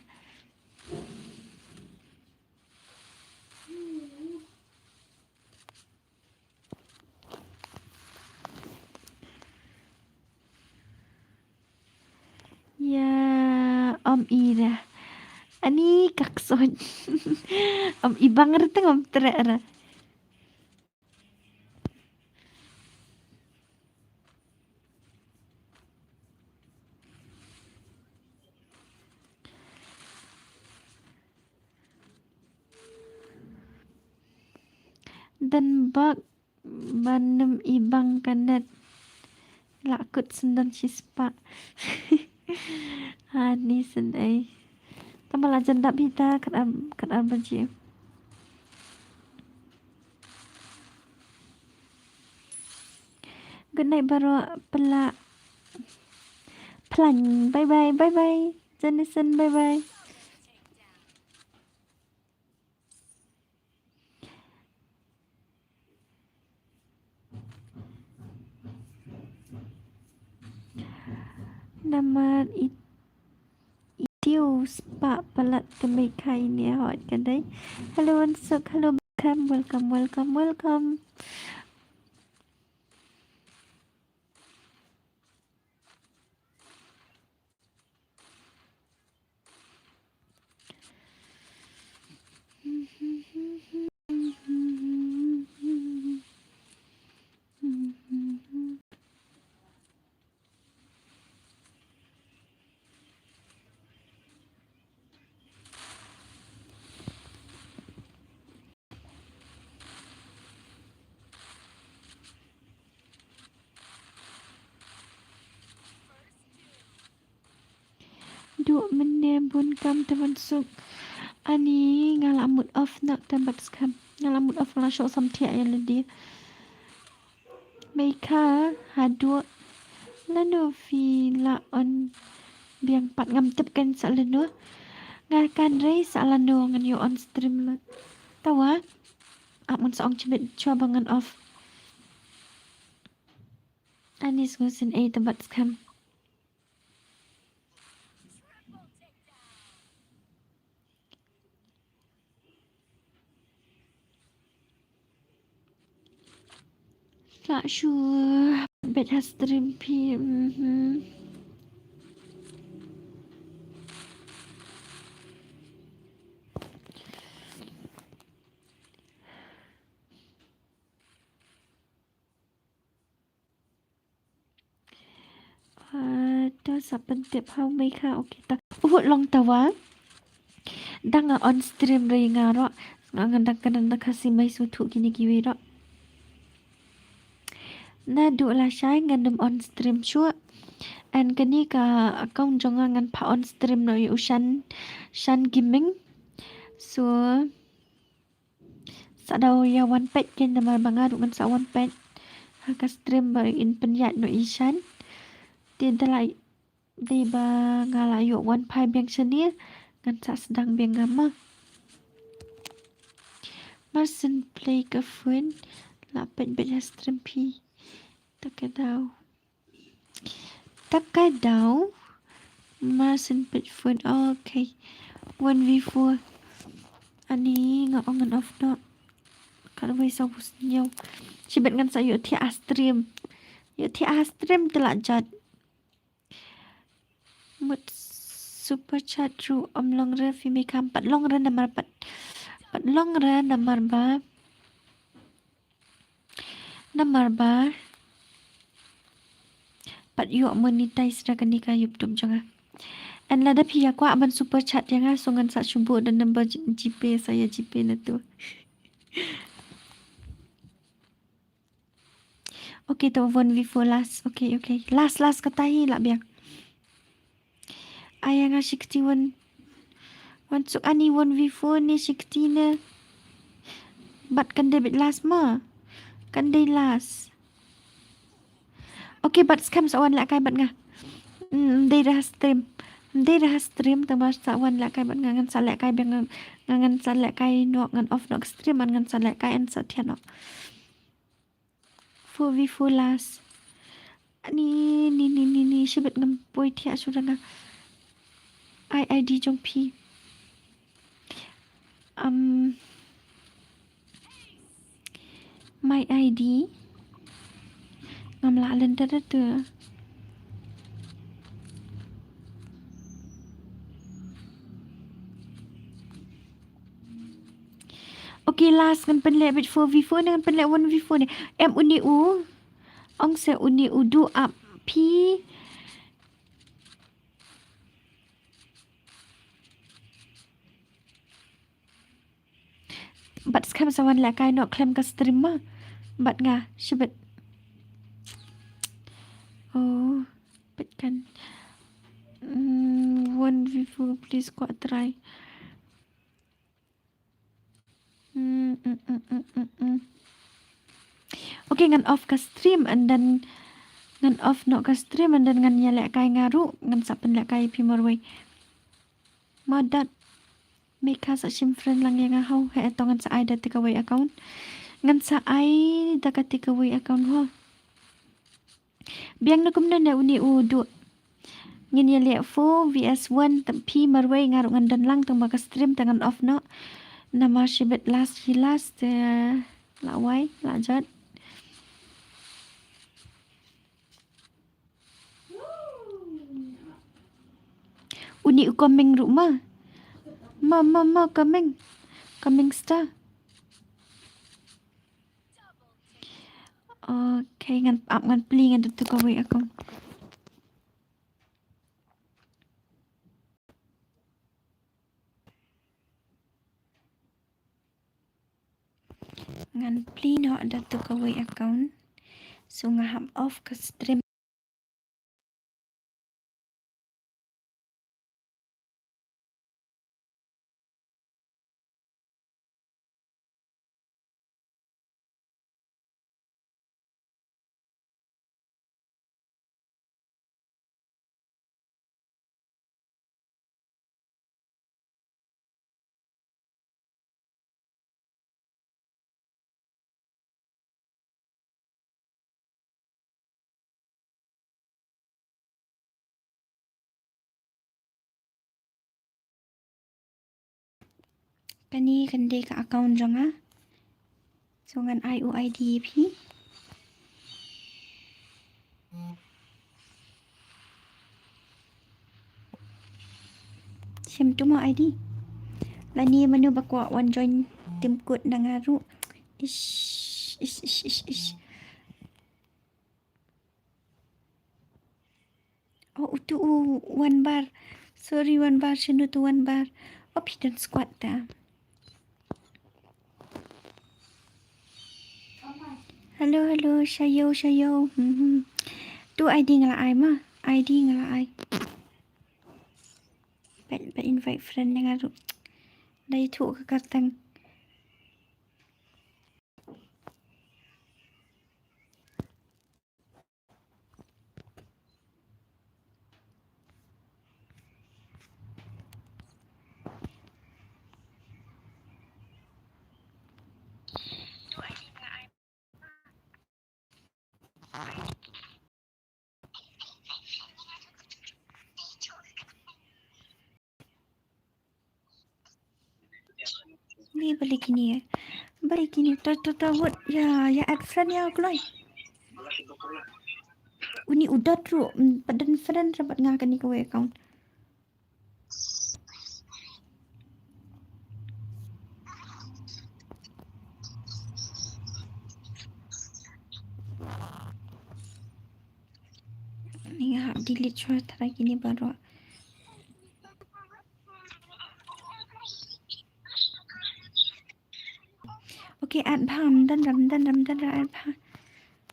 Ïa, om ira. Ani ka ksoit. Om ibang ra tang om treh ra. Don bok ban nym ibang ka net. La kut sendon shispah. Ani sendai. Tang ba la jan dap hi ta kat ar, kat ar baje. Good night baroh pela. Plan. Bye bye, bye bye. Janisen, bye bye. Namar i, i tiu spah palat te Meikha ine hot ka dei. Hello Wansuk, hello, welcome, welcome, welcome, welcome. Duh mynne bun kam te Wansuk. Ani nga la mut off na te bad skhem. Nga la mut off, nga la shoh samthiah ïa lade. Meikha haduh lano phi la on biang pat, ngam tip kan sa lano. Nga kan rei sa lano ngan ïoh on stream lut. Tawa. Ap ngan sa ong chibit shuwa ba ngan off. Ani sngew sien ei te bad skhem. Sa shu bet ha stream phi. Mhm. Ah, to sa pyntip ha u Meikha, okay ta. Uhut long tawa. Dang nga on stream re nga ro. Nga ngan dang ka dang dang ka si mai su thu kine kiwei ro. Naduh lashai ngan nym on stream shuh. And kane ka account jong nga ngan phah on stream noh ïa u Shan, Shan Gaming. So sa daw ïa wan peit kein namar ba nga ruh ngan sa wan peit ha ka stream ba in pynïaid noh ïa i Shan. Te da la dei ba nga la ïoh wan phai biang shane ngan sa sdang biang nga ma. Mar syn play ka phone la peit beit ha stream phi. Ta ka daw. Ta ka daw. Mar syn peit phone. Okay. One v four. Ani nga ong ngan off noh. Ka dawei sa bus nyau. Shibit ngan sa ïoh thiah ha stream. Ïoh thiah ha stream te la jot. Mut super chat ruh ym long re phi mei kam pat long re namar pat. Pat long re namar ba. Namar ba pat ïoh monetize da kane ka YouTube jong nga. And lada phi ïa kwah ban super chat ïa nga so ngan sa shu buh da number G-, GPay sa ïa GPay na tu. Okay, to one v four last. Okay, okay. Last, last kata hi lah biang. Ai ïa nga shi kti wan. Wan suk ani one v four ne shi kti ne. Bad kan dei beit last ma. Kan dei last. Okay, bad skhem sa wan lehkai bad nga. Hmm, dei da ha stream. Dei da ha stream tang ba sa wan lehkai bad nga ngan sa lehkai bad nga ngan sa lehkai noh ngan off noh stream ngan sa lehkai and sa thiah noh. Four v four last. Ni, ni, ni, ni, ni, shibit ngam poi thiah shuh da nga. Ai ID jong phi. Um, my ID. Ngam lah lynter da tu. Okay, last ngan pynleh beit four v four ne ngan pynleh one v four ne. Em uni u. Ong se uni u du ap phi. Bad skhem sa wan lehkai noh khlem ka stream ma. Bad nga shibit. Oh, bad kan. Mm, one v four please kwah try. Mm, mm, mm, mm, mm, mm. Okay, ngan off ka stream and then ngan off noh ka stream and then ngan ïa lehkai nga ruh, ngan sa pynlehkai phi marwei. Madat me ka sa shim friend lang ïa nga hau, he to ngan sa ai da te kawei account. Ngan sa ai da ka te kawei account ho. Biang na kumne ne uni u du. Ngin ïa leh four v s one tam phi marwei nga ruh ngan don lang tang ba ka stream tang ngan off noh. Namar shibit last hi last te la wai la jot. Uni u coming ruh ma. Ma ma ma coming. Coming star. Okay, ngan ap ngan pli ngan da tu kawei account. Ngan pli noh da tu kawei account. So nga hap off ka stream. Kane kan dei ka account jong nga. So ngan ai u ID phi. Shem tu mo ID. Lani manu ba kwah wan join tim kut na nga ruh. Ish, ish, ish, ish, ish. Oh, utu u Wan Bar. Sorry Wan Bar, shinu tu Wan Bar. Oh, phi don squad ta. Hello, hello, shayo, shayo. Mhm. Tu ID nga la ai ma. I D nga la ai. Peit, peit invite friend ne nga ruh. Da ïathuh ka kyrteng. Ni bali kini eh. Bali kini to to to wut ya ya add friend ya kloi. Uni u Dot ruh, mm, pat don friend shabat nga kani kawei account. Ni nga hap delete shuwa trai kini baroh. Okay, add bha, ym don ra, ym don ra, ym don ra, add bha.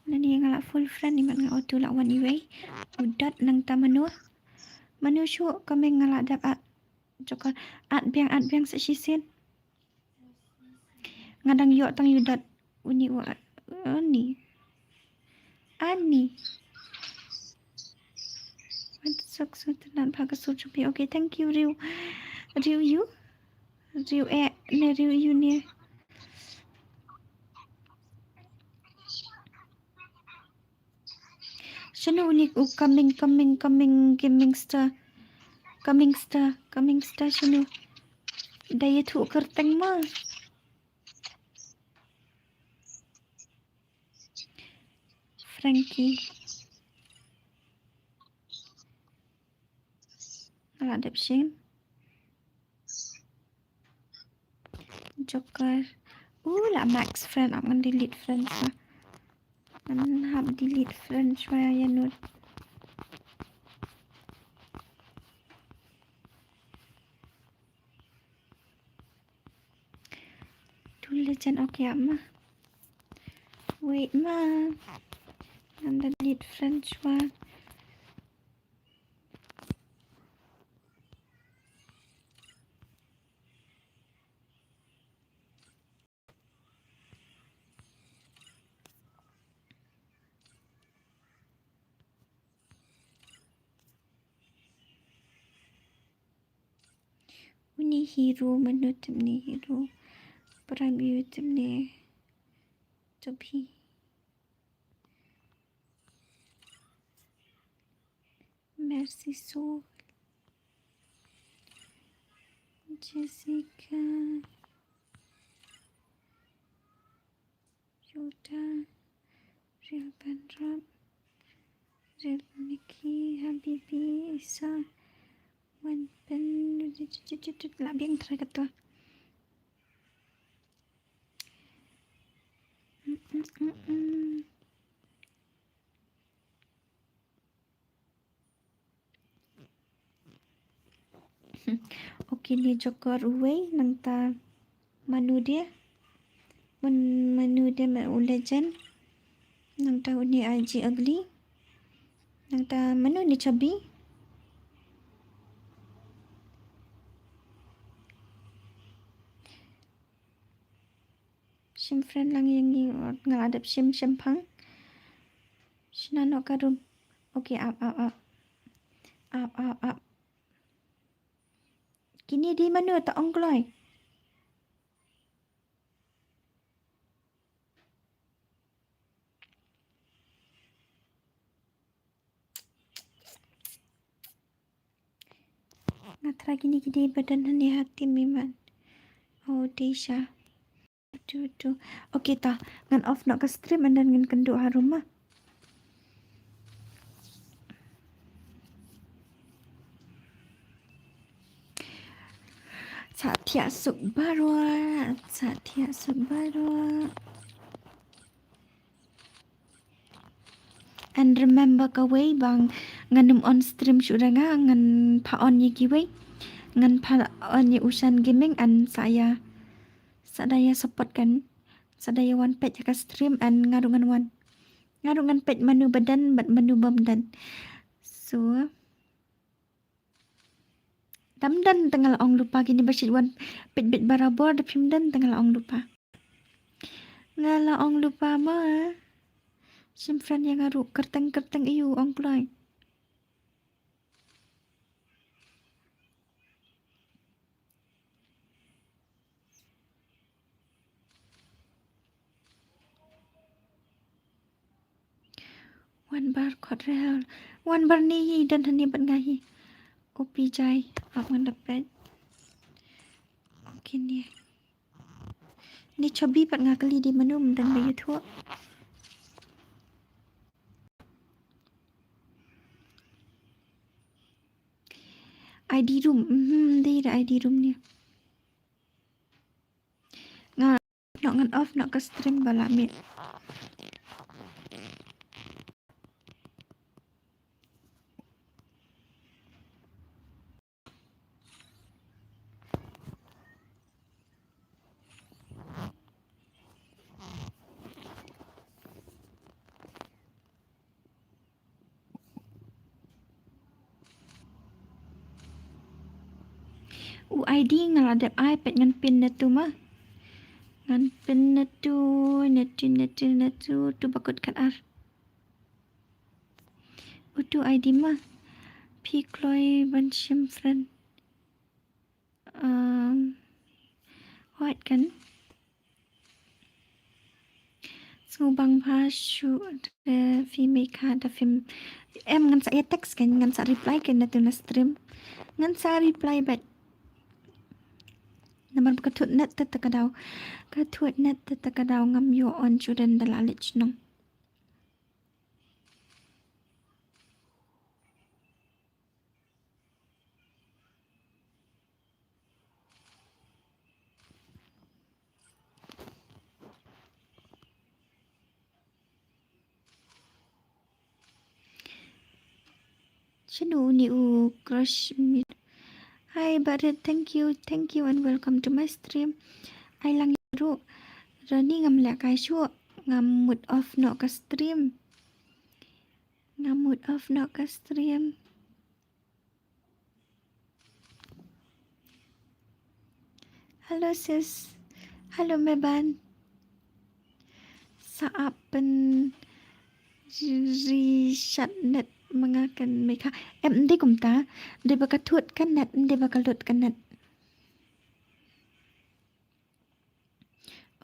Nani nga la full friend, imat nga auto la wan iwei. U Dot nangta mano. Mano shuh, coming nga la dep add. Jokor, add biang, add biang sa shisien. Nga dang ïoh tang u Dot. Uni wa, ani. Ani. Wat sok so tenat bha ka sur chupi. Okay, thank you, Riu. Riu yu. Riu eh, ne Riu yu ne. Shano uni u coming, coming, coming, coming star. Coming star, coming star shano. Da ïathuh kyrteng ma. Frankie. Nga la dep shim. Jokor. U la max friend, ap ngan delete friend shuwa. Ngan hap delete friend shuwa ïa nud. Tu legend, okay, ap ma. Wait ma. Ngan delete friend shuwa. Uni hero, mano tip ne hero. Prime yu tip ne. Topi. Mercy Soul. Jessica. Yoda. Real Bandrop. Real Nikki. Habibi. Isa. Wan Pen. La biang trai kato. Mm, mm, mm, mm. Okay, ni Jokor uwei, nangta mano de. Mano, mano de ma u legend. Nangta uni I G ugly. Nangta mano ni Chubby. Shim friend lang ïa ngi, nga la dep shim, shim pang. Shna noh ka room. Okay, ap, ap, ap. Ap, ap, ap. Kine dei mano, ta ong kloi. Nga tharai kine ki dei ba don hangne ha team i man. Oh, Deisha. Tu, tu. Okay, ta ngan off noh ka stream and then ngan kynduh harum ma. Sa thiah suk baroh, sa thiah suk baroh. And remember kawei ba ngan ym on stream shuh re nga, ngan pha on ïa kiwei. Ngan pha on ïa u Shan Gaming and sa ïa, sa da ïa support kan. Sa da ïa wan peit ïa ka stream and nga ruh ngan wan. Nga ruh ngan peit mano ba don bad mano bym don. So, dam don tang la ong lupa kini ba shit wan pit bit barabor da phim don tang la ong lupa. Nga la ong lupa ma. Shim friend yang aru kerteng kerteng iu ong kloi. Wan bar kot rel. Wan bar ni hi dan hani bat nga hi. Upi jai. Ap ngan dapet. Okay ni. Ni chobi pat nga kali di manu mdan ba yuthu. I D room. Mhm, dei da I D room ni. Nga nok ngan off nok ka stream ba la mit. U I D nga la dep ai pet ngan pin na tu ma. Ngan pin na tu, na tu, na tu, na tu, tu bakut kat ar. Utu I D ma. Phi kloi ban shim friend. Um, what kan? Sngewbang bha shu da phi mei kha da phim. Em ngan sa ïa text kan, ngan sa reply kan na tu na stream. Ngan sa reply back. Namar ba ka thut net te te ka daw. Ka thut net te te ka daw ngam ïoh on shu den da la leit shnong. Shano ni u crush me. Hi Barit, thank you, thank you and welcome to my stream. Ai lang ruh. Rani ngam leh kai shuh. Ngam mut off noh ka stream. Ngam mut off noh ka stream. Hello sis. Hello Meban. Sa ap pyn ri shat net ma nga kan mei kha. Em, ym dei kumta. Ym dei ba ka thut ka net, ym dei ba ka lut ka net.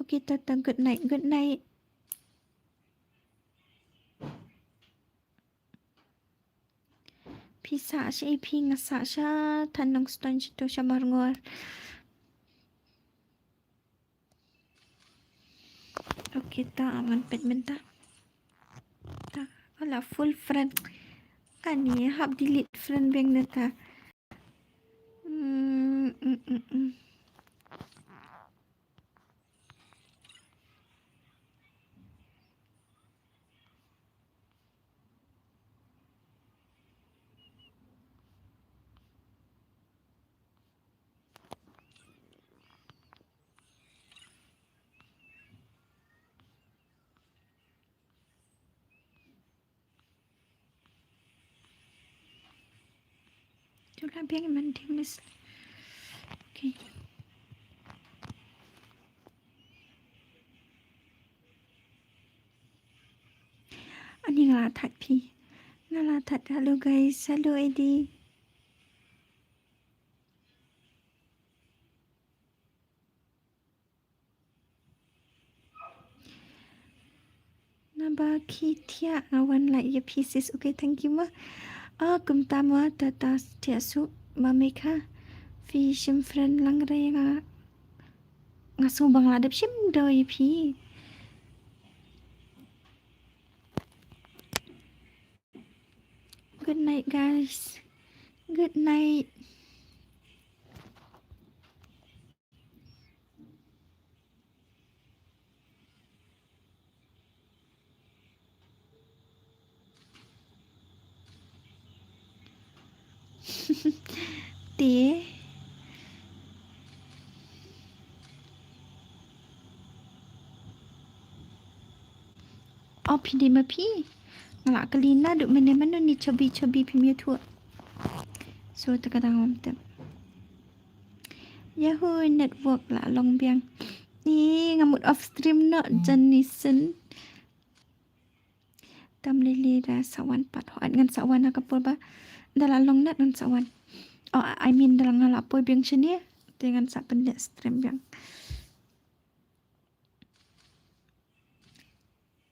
Okay, tata, good night, good night. Phi sah sha i phi, nga sah sha Thanungston, sha tu sha Marngor. Okay, ta aman pet mynta. Ta, ala full friend. Ani hap delete friend biang na ta. Mm, mm, mm, mm. Tu la biang man di mis. Okay. Ani nga la thad phi. Nga la thad. Hello guys. Hello Eddie. Naba ki thiah nga wan like ïa phi sis. Okay, thank you ma. Ah, kumta ma, tata thiah suk ma mei kha. Phi shim friend lang re nga. Nga sngewbang la dep shim do ïa phi. Good night guys. Good night. Te. O phi dei ma phi. Nga la kylli naduh mynne mano ni chobi chobi phim ïathuh. So te ka dang ym tip. Yahoo, network la long biang. Ni nga mut off stream noh, Johnny Sin. Tam lili da sa wan pat, hooid ngan sa wan ha ka por ba da la long net ngan sa wan. Oh, I mean da la nga la poi biang shane te ngan sa pynleh stream biang.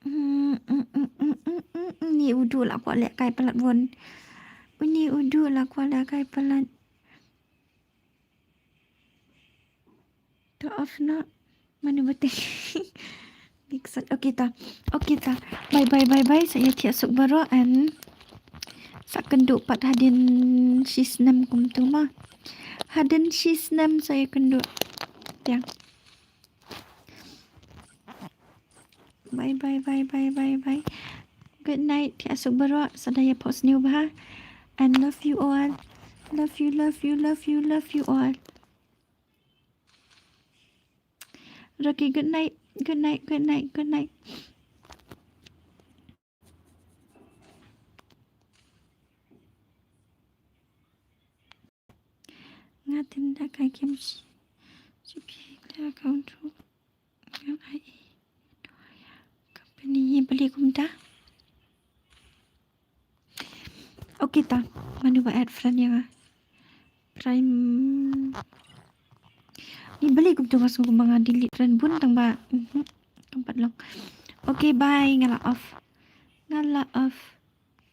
Mm, mm, mm, mm, mm, mm, mm. Ni u du la kwah leh kai palat won. Uni u du la kwah leh kai palat. To off noh. Mano ba teng. Mixed. Okay ta. Okay ta. Bye bye bye bye. Sa ïa thiah suk baroh and sa kynduh pat hadien shi snem kumtu ma. Hadien shi snem sa ïa kynduh. Tiang. Bye bye bye bye bye bye. Good night. Thiah suk baroh. Sa da ïa phohsniew bha. And love you all. Love you, love you, love you, love you all. Rocky, good night. Good night, good night, good night. Nga tynda ka game shi, shi phi clear account ruh. Nga ai company balei kumta. Okay ta, mano ba add friend ïa nga. Prime. Ni balei kumta nga sngew kumba nga delete friend bun tang ba. Mhm. Kam pat long. Okay, bye, nga la off. Nga la off.